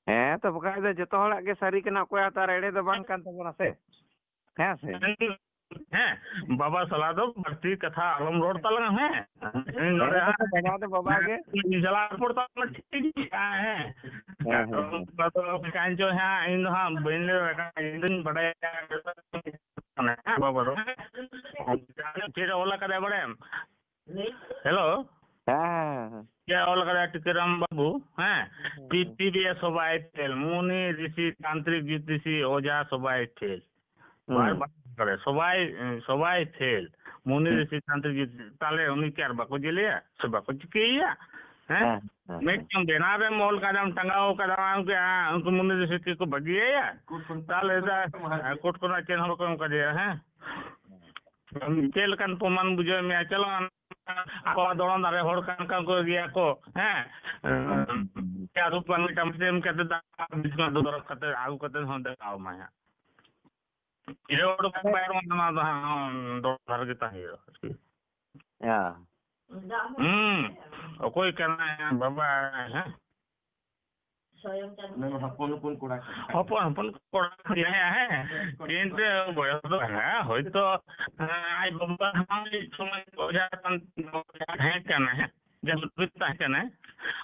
ᱦᱮᱸ, ᱛᱚ ᱵᱟᱠᱷᱟᱡ ᱫᱚ ᱡᱚᱛᱚ ᱦᱚᱲᱟᱜ ᱜᱮ ᱥᱟᱹᱨᱤ ᱠᱟᱱᱟ, ᱚᱠᱚᱭᱟᱜ ᱛᱚ ᱟᱨ ᱮᱲᱮ ᱫᱚ ᱵᱟᱝ ᱠᱟᱱ ᱛᱟᱵᱚᱱᱟ ᱥᱮ᱾ ᱦᱮᱸ ᱥᱮ? ᱦᱮᱸ, ᱵᱟᱵᱟ ᱥᱟᱞᱟᱜ ᱫᱚ ᱵᱟᱹᱲᱛᱤ ᱠᱟᱛᱷᱟ ᱟᱞᱚᱢ ᱨᱚᱲ ᱛᱟᱞᱟᱝᱟ, ᱦᱮᱸ? ᱤᱧ ᱱᱚᱰᱮ ᱦᱮᱸ, ᱦᱟᱸᱜ ᱵᱟᱵᱟ ᱫᱚ ᱵᱟᱵᱟ ᱜᱮ᱾ ᱤᱧ ᱥᱟᱞᱟᱜ ᱨᱚᱯᱚᱲ ᱛᱟᱞᱟᱝ ᱢᱮ, ᱴᱷᱤᱠ ᱜᱮᱭᱟ, ᱦᱮᱸ᱾ ᱦᱮᱸ, ᱦᱮᱸ, ᱦᱮᱸ᱾ ᱚᱱᱠᱟ ᱫᱚ ᱪᱤᱠᱟᱹᱧ ᱪᱚ ᱦᱟᱸᱜ, ᱤᱧ ᱫᱚ ᱦᱟᱸᱜ ᱵᱟᱹᱧ ᱞᱟᱹᱭ ᱫᱟᱲᱮᱭᱟᱜ ᱠᱟᱱᱟ, ᱤᱧ ᱫᱚᱧ ᱵᱟᱰᱟᱭᱟ, ᱦᱮᱸ, ᱵᱟᱵᱟ ᱫᱚ᱾ ᱪᱮᱫ ᱚᱞ ᱟᱠᱟᱫᱟᱭ ᱵᱟᱲᱟᱭᱟᱢ? ᱦᱮᱞᱳ? ᱦᱮᱸ, ᱦᱮᱸ, ᱦᱮᱸ᱾ ᱪᱮᱫ ᱚᱞ ᱟᱠᱟᱫᱟᱭ ᱴᱤᱠᱟᱹᱨᱟᱢ ᱵᱟᱹᱵᱩ? ᱦᱮᱸ? ᱦᱮᱸ, ᱦᱮᱸ᱾ ᱯᱨᱤᱛᱷᱤᱵᱤ ᱥᱚᱵᱟᱭ ᱯᱷᱮᱞ, ᱢᱩᱱᱤ ᱨᱤᱥᱤ ᱛᱟᱱᱛᱨᱤᱠ ᱡᱳᱛᱤᱥᱤ ᱚᱡᱷᱟ ᱥᱚᱵᱟᱭ ᱯᱷᱮᱞ᱾ ᱦᱩᱸ᱾ ᱵᱟᱨ ᱵᱟᱨ ᱠᱚᱨᱮ ᱥᱚᱵᱟᱭ, ᱥᱚᱵᱟᱭ ᱯᱷᱮᱞ᱾ ᱢᱩᱱᱤ ᱦᱩᱸ᱾ ᱨᱤᱥᱤ ᱛᱟᱱᱛᱨᱤᱠ ᱡᱳᱛᱤᱥᱤ, ᱛᱟᱦᱞᱮ ᱩᱱᱤ ᱠᱤ ᱟᱨ ᱵᱟᱠᱚ ᱡᱮᱞᱮᱭᱟ? ᱥᱮ ᱵᱟᱠᱚ ᱪᱤᱠᱟᱹᱭᱮᱭᱟ? ᱦᱮᱸ? ᱦᱮᱸ, ᱦᱮᱸ, ᱦᱮᱸ᱾ ᱢᱤᱫᱴᱟᱝ ᱵᱮᱱᱟᱨ ᱨᱮᱢ ᱚᱞ ᱠᱟᱫᱟᱢ, ᱴᱟᱸᱜᱟᱣ ᱠᱟᱫᱟᱢ, ᱩᱱᱠᱩ, ᱩᱱᱠᱩ ᱢᱩᱱᱤ ᱨᱤᱥᱤ ᱠᱤ ᱠᱚ ᱵᱟᱹᱜᱤᱭᱟᱭᱟ? ᱠᱳᱨᱴ ᱠᱷᱚᱱ ᱛᱟᱦᱞᱮ ᱫᱟ-, ᱠᱳᱨᱴ ᱠᱷᱚᱱᱟᱜ ᱪᱮᱫ ᱦᱚᱸ ᱵᱟᱠᱚ ᱮᱢ ᱠᱟᱫᱮᱭᱟ, ᱦᱮᱸ? ᱪᱮᱫ ᱞᱮᱠᱟᱱ ᱯᱨᱚᱢᱟᱱ ᱵᱩᱡᱷᱟᱹᱣ ᱢᱮᱭᱟ? ᱪᱚᱞᱚ, ᱟᱠᱚᱣᱟᱜ ᱫᱚᱲᱚᱢ ᱫᱟᱨᱮ ᱦᱚᱲ ᱠᱟᱱ ᱠᱟᱱ ᱠᱚ ᱜᱮᱭᱟ ᱠᱚ, ᱦᱮᱸ? ᱦᱩᱸ, ᱦᱩᱸ, ᱦᱩᱸ᱾ ᱟᱹᱨᱩᱵ ᱯᱟᱱᱤ ᱴᱟᱢᱥᱤ ᱮᱢ ᱠᱟᱛᱮ ᱫᱟᱜ ᱫᱚᱨᱚ ᱠᱟᱛᱮ ᱟᱹᱜᱩ ᱠᱟᱛᱮ ᱦᱚᱸ ᱫᱮᱠᱷᱟᱣ ᱟᱢᱟᱭ ᱦᱟᱸᱜ᱾ ᱤᱭᱟᱹ ᱩᱰᱩᱠ ᱵᱟᱭ ᱨᱚᱲ, ᱚᱱᱟ ᱫᱚ ᱦᱟᱸᱜ ᱫᱚᱨᱠᱟᱨ ᱜᱮ ᱛᱟᱦᱮᱸ ᱦᱩᱭᱩᱜᱼᱟ ᱟᱨᱠᱤ᱾ ᱦᱮᱸ᱾ ᱦᱩᱸ᱾ ᱚᱠᱚᱭ ᱠᱟᱱᱟᱭ ᱵᱟᱵᱟ? ᱦᱮᱸ᱾ ᱦᱚᱯᱚᱱ ᱦᱚᱯᱚᱱ ᱠᱚᱲᱟ ᱠᱟᱱᱟᱭ᱾ ᱦᱚᱯᱚᱱ ᱦᱚᱯᱚᱱ ᱠᱚᱲᱟ ᱠᱟᱱᱟᱭ, ᱦᱮᱸ᱾ ᱠᱤᱱᱛᱩ ᱵᱚᱭᱚᱥ ᱫᱚ ᱵᱟᱝᱟ, ᱦᱚᱭᱛᱚ, ᱦᱮᱸ, ᱟᱡ ᱵᱟᱵᱟ ᱦᱚᱸ ᱢᱤᱫ ᱥᱚᱢᱚᱭ ᱚᱡᱷᱟ ᱠᱟᱱ, ᱛᱟᱦᱮᱸ ᱠᱟᱱᱟ, ᱦᱮᱸ᱾ ᱡᱟᱦᱟᱸ ᱞᱩᱛᱩᱨ ᱛᱟᱦᱮᱸ ᱠᱟᱱᱟᱭ,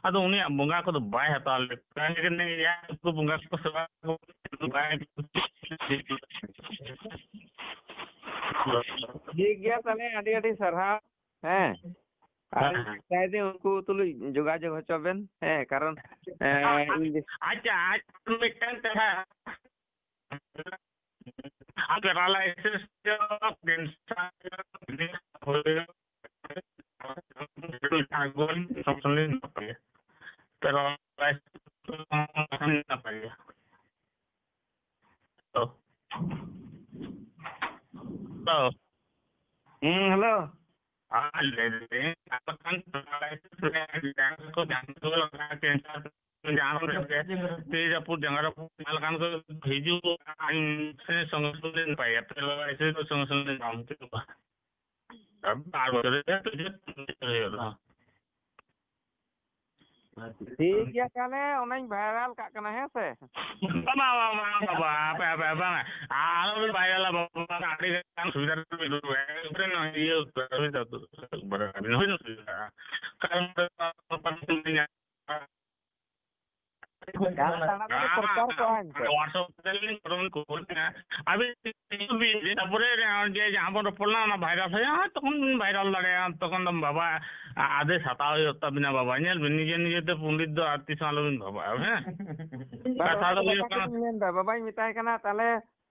ᱟᱫᱚ ᱩᱱᱤᱭᱟᱜ ᱵᱚᱸᱜᱟ ᱠᱚᱫᱚ ᱵᱟᱭ ᱦᱟᱛᱟᱣ ᱞᱮᱫ ᱠᱚᱣᱟ᱾ ᱮᱱᱮ ᱜᱮ ᱱᱮ ᱭᱟ ᱩᱱᱠᱩ ᱵᱚᱸᱜᱟ ᱠᱚ ᱥᱮᱵᱟ ᱠᱚ ᱵᱟᱭ᱾ ᱴᱷᱤᱠ ᱜᱮᱭᱟ, ᱛᱟᱦᱞᱮ ᱟᱹᱰᱤ ᱟᱹᱰᱤ ᱥᱟᱨᱦᱟᱣ᱾ ᱦᱮᱸ, ᱟᱨ ᱦᱮᱸ, ᱦᱮᱸ᱾ ᱪᱟᱭ ᱫᱟᱹᱧ ᱩᱱᱠᱩ ᱛᱩᱞᱩᱡ ᱡᱳᱜᱟᱡᱳᱜᱽ ᱦᱚᱪᱚ ᱵᱮᱱ᱾ ᱦᱮᱸ, ᱠᱟᱨᱚᱱ, ᱮᱸ, ᱤᱧ ᱫᱚ ᱟᱪᱪᱷᱟ, ᱟᱪᱪᱷᱟ, ᱢᱤᱫᱴᱟᱝ ᱠᱟᱛᱷᱟ᱾ ᱟᱨ paralysis ᱫᱚ cancer ᱦᱩᱭᱩᱜ, ᱥᱚᱵ ᱥᱚᱢᱚᱭ ᱱᱟᱯᱟᱭᱟ᱾ Paralysis ᱱᱟᱯᱟᱭᱟ᱾ ᱛᱚ᱾ ᱛᱚ᱾ ᱦᱩᱸ, hello᱾ ᱟᱨ ᱞᱟᱹᱭ ᱫᱟᱹᱧ, ᱟᱯᱮ ᱠᱷᱟᱱ paralysis ᱨᱮ ᱡᱟᱦᱟᱸ ᱠᱚ ᱡᱟᱦᱟᱸ ᱠᱚ ᱞᱟᱜᱟᱜᱼᱟ, cancer ᱡᱟᱦᱟᱸ ᱠᱚ ᱞᱟᱜᱟᱜᱼᱟ, ᱛᱤ ᱨᱟᱹᱯᱩᱫ, ᱡᱟᱸᱜᱟ ᱨᱟᱹᱯᱩᱫ, ᱚᱱᱟ ᱞᱮᱠᱟᱱ ᱠᱚ ᱦᱤᱡᱩᱜᱼᱟ, ᱤᱧ ᱥᱮ ᱥᱚᱸᱜᱮ ᱥᱚᱸᱜᱮ ᱞᱮ ᱱᱟᱯᱟᱭᱟ, paralysis ᱫᱚ ᱥᱚᱸᱜᱮ ᱥᱚᱸᱜᱮ ᱞᱮ ᱧᱟᱢ ᱦᱚᱪᱚ ᱠᱚᱣᱟ᱾ ᱟᱨ ᱵᱟᱨ ᱵᱚᱪᱷᱚᱨ ᱨᱮ ᱦᱩᱭᱩᱜᱼᱟ᱾ ᱴᱷᱤᱠ ᱜᱮᱭᱟ, ᱛᱟᱦᱞᱮ ᱚᱱᱟᱧ viral ᱠᱟᱜ ᱠᱟᱱᱟ, ᱦᱮᱸ ᱥᱮ? ᱵᱟᱝ, ᱵᱟᱝ, ᱵᱟᱝ, ᱵᱟᱝ, ᱵᱟᱵᱟ, ᱟᱯᱮ, ᱟᱯᱮ, ᱵᱟᱝ, ᱟᱞᱚ ᱯᱮ viralᱟ, ᱵᱟᱵᱟ, ᱟᱹᱰᱤ ᱜᱟᱱ ᱥᱩᱵᱤᱫᱷᱟ ᱨᱮ ᱢᱮᱱᱟᱜᱼᱟ᱾ ᱤᱭᱟᱹ, ᱥᱩᱵᱤᱫᱷᱟ ᱫᱚ, ᱦᱩᱭ ᱱᱟ ᱥᱩᱵᱤᱫᱷᱟ᱾ ᱠᱟᱨᱚᱱ ᱡᱟᱦᱟᱸ ᱛᱟᱲᱟᱛᱟᱲᱤ ᱯᱨᱚᱪᱟᱨ ᱠᱚᱜᱼᱟ ᱮᱱᱛᱮ᱾ WhatsApp ᱛᱮ ᱞᱤᱧ ᱯᱷᱳᱱ ᱠᱚᱞ ᱠᱟᱜᱼᱟ᱾ ᱟᱹᱵᱤᱱ ᱦᱤᱡᱩᱜ ᱵᱤᱱ, ᱤᱱᱟᱹ ᱯᱚᱨᱮ ᱡᱮ ᱡᱟᱦᱟᱸ ᱵᱚᱱ ᱨᱚᱯᱚᱲ ᱞᱮᱱᱟ, ᱚᱱᱟ viral ᱦᱩᱭᱩᱜᱼᱟ, ᱛᱚᱠᱷᱚᱱ ᱵᱤᱱ viral ᱫᱟᱲᱮᱭᱟᱜᱼᱟ᱾ ᱛᱚᱠᱷᱚᱱ ᱫᱚ ᱵᱟᱵᱟ ᱟᱫᱮᱥ ᱦᱟᱛᱟᱣ ᱦᱩᱭᱩᱜ ᱛᱟᱵᱤᱱᱟ ᱵᱟᱵᱟ᱾ ᱧᱮᱞ ᱵᱤᱱ, ᱱᱤᱡᱮ ᱱᱤᱡᱮ ᱛᱮ ᱯᱚᱱᱰᱤᱛ ᱫᱚ ᱟᱨ ᱛᱤᱥ ᱦᱚᱸ ᱟᱞᱚᱵᱤᱱ ᱵᱷᱟᱵᱟᱜᱼᱟ, ᱦᱮᱸ? ᱵᱟᱝ, ᱠᱟᱛᱷᱟ ᱫᱚ ᱚᱱᱟ ᱦᱩᱭᱩᱜ ᱠᱟᱛᱷᱟ ᱠᱟᱱᱟ᱾ ᱜᱤᱧ ᱢᱮᱱᱫᱟ, ᱵᱟᱵᱟᱧ ᱢᱮᱛᱟᱭ ᱠᱟᱱᱟ, ᱛᱟᱦᱞᱮ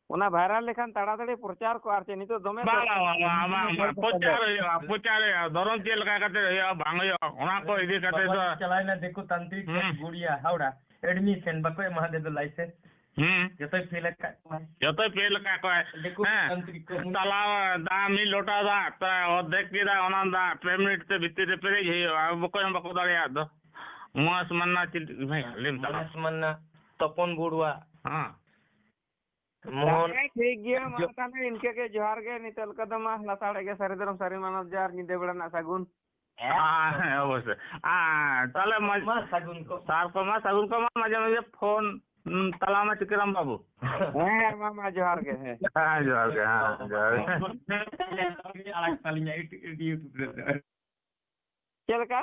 ᱚᱱᱟ viral ᱞᱮᱠᱷᱟᱱ ᱛᱟᱲᱟᱛᱟᱲᱤ ᱯᱨᱚᱪᱟᱨ ᱠᱚᱜᱼᱟ, ᱟᱨ ᱪᱮᱫ ᱱᱤᱛᱚᱜ ᱫᱚᱢᱮ ᱵᱟᱝ, ᱫᱚᱨᱠᱟᱨ᱾ ᱵᱟᱝ, ᱵᱟᱝ, ᱵᱟᱝ, ᱵᱟᱝ, ᱵᱟᱝ, ᱯᱨᱚᱪᱟᱨ ᱦᱩᱭᱩᱜᱼᱟ, ᱯᱨᱚᱪᱟᱨ ᱦᱩᱭᱩᱜᱼᱟ, ᱫᱷᱚᱨᱚᱢ ᱪᱮᱫ ᱞᱮᱠᱟ ᱠᱟᱛᱮ ᱦᱩᱭᱩᱜᱼᱟ, ᱵᱟᱝ ᱦᱩᱭᱩᱜᱼᱟ, ᱚᱱᱟ ᱠᱚ ᱤᱫᱤ ᱠᱟᱛᱮ ᱵᱟᱵᱟ ᱫᱚ᱾ ᱪᱟᱞᱟᱣᱮᱱᱟ ᱫᱤᱠᱩ ᱛᱟᱱᱛᱨᱤᱠ ᱦᱩᱸ᱾ ᱜᱩᱲᱤᱭᱟ ᱦᱟᱣᱲᱟ, admission ᱵᱟᱠᱚ ᱮᱢᱟ ᱫᱮ ᱫᱚ license᱾ ᱦᱩᱸ᱾ ᱡᱚᱛᱚᱭ fail ᱟᱠᱟᱫ ᱠᱚᱣᱟ᱾ ᱡᱚᱛᱚᱭ fail ᱟᱠᱟᱫ ᱠᱚᱣᱟ᱾ ᱫᱤᱠᱩ ᱦᱮᱸ᱾ ᱛᱟᱱᱛᱨᱤᱠ ᱠᱚ᱾ ᱛᱟᱞᱟ ᱫᱟᱜ ᱢᱤᱫ ᱞᱚᱴᱟ ᱫᱟᱜ ᱛᱮ ᱚᱨᱫᱷᱮᱠ ᱠᱮᱫᱟ, ᱚᱱᱟ ᱫᱟᱜ ᱯᱮ ᱢᱤᱱᱤᱴ ᱛᱮ ᱵᱷᱤᱛᱤᱨ ᱨᱮ ᱯᱮᱨᱮᱡ ᱦᱩᱭᱩᱜᱼᱟ, ᱚᱠᱚᱭ ᱦᱚᱸ ᱵᱟᱠᱚ ᱫᱟᱲᱮᱭᱟᱜ ᱫᱚ᱾ ᱢᱚᱦᱮᱥ ᱢᱟᱱᱱᱟ ᱪᱤᱞᱤ ᱵᱷᱟᱭ, ᱞᱟᱹᱭ ᱢᱮ ᱛᱟᱞᱟ᱾ ᱢᱚᱦᱮᱥ ᱢᱟᱱᱱᱟ, ᱛᱚᱯᱚᱱ ᱵᱚᱲᱩᱣᱟ᱾ ᱦᱮᱸ᱾ ᱢᱳᱦᱚᱱ᱾ ᱦᱮᱸ, ᱴᱷᱤᱠ ᱜᱮᱭᱟ, ᱢᱟ ᱡᱚ- ᱛᱟᱦᱞᱮ ᱤᱱᱠᱟᱹ ᱜᱮ, ᱡᱚᱦᱟᱨ ᱜᱮ᱾ ᱱᱤᱛᱚᱜ ᱞᱮᱠᱟ ᱫᱚ ᱢᱟ ᱞᱟᱥᱟᱲ ᱜᱮ, ᱥᱟᱹᱨᱤ ᱫᱷᱚᱨᱚᱢ ᱥᱟᱹᱨᱤ ᱢᱟᱱᱚᱛ ᱡᱚᱦᱟᱨ, ᱧᱤᱫᱟᱹ ᱵᱮᱲᱟ ᱨᱮᱱᱟᱜ ᱥᱟᱹᱜᱩᱱ᱾ ᱦᱮᱸ, ᱚᱵᱚᱥᱥᱳᱭ᱾ ᱟᱨ ᱛᱟᱦᱞᱮ ᱢᱟ-, ᱢᱟ ᱥᱟᱹᱜᱩᱱ ᱠᱚ᱾ ᱥᱟᱨ ᱠᱚ ᱢᱟ ᱥᱟᱹᱜᱩᱱ ᱠᱚ ᱢᱟ, ᱢᱟᱡᱷᱮ ᱢᱟᱡᱷᱮ ᱯᱷᱳᱱ, ᱩᱸ, ᱛᱟᱞᱟ ᱢᱟ ᱪᱤᱠᱟᱹᱨᱟᱢ ᱵᱟᱹᱵᱩ᱾ ᱦᱮᱸ, ᱢᱟ, ᱢᱟ, ᱡᱚᱦᱟᱨ ᱜᱮ, ᱦᱮᱸ᱾ ᱦᱮᱸ, ᱡᱚᱦᱟᱨ ᱜᱮ, ᱦᱮᱸ, ᱡᱚᱦᱟᱨ ᱜᱮ᱾ ᱟᱲᱟᱜ ᱛᱟᱹᱞᱤᱧᱟ YouTube ᱨᱮ᱾ ᱪᱮᱫ ᱞᱮᱠᱟ?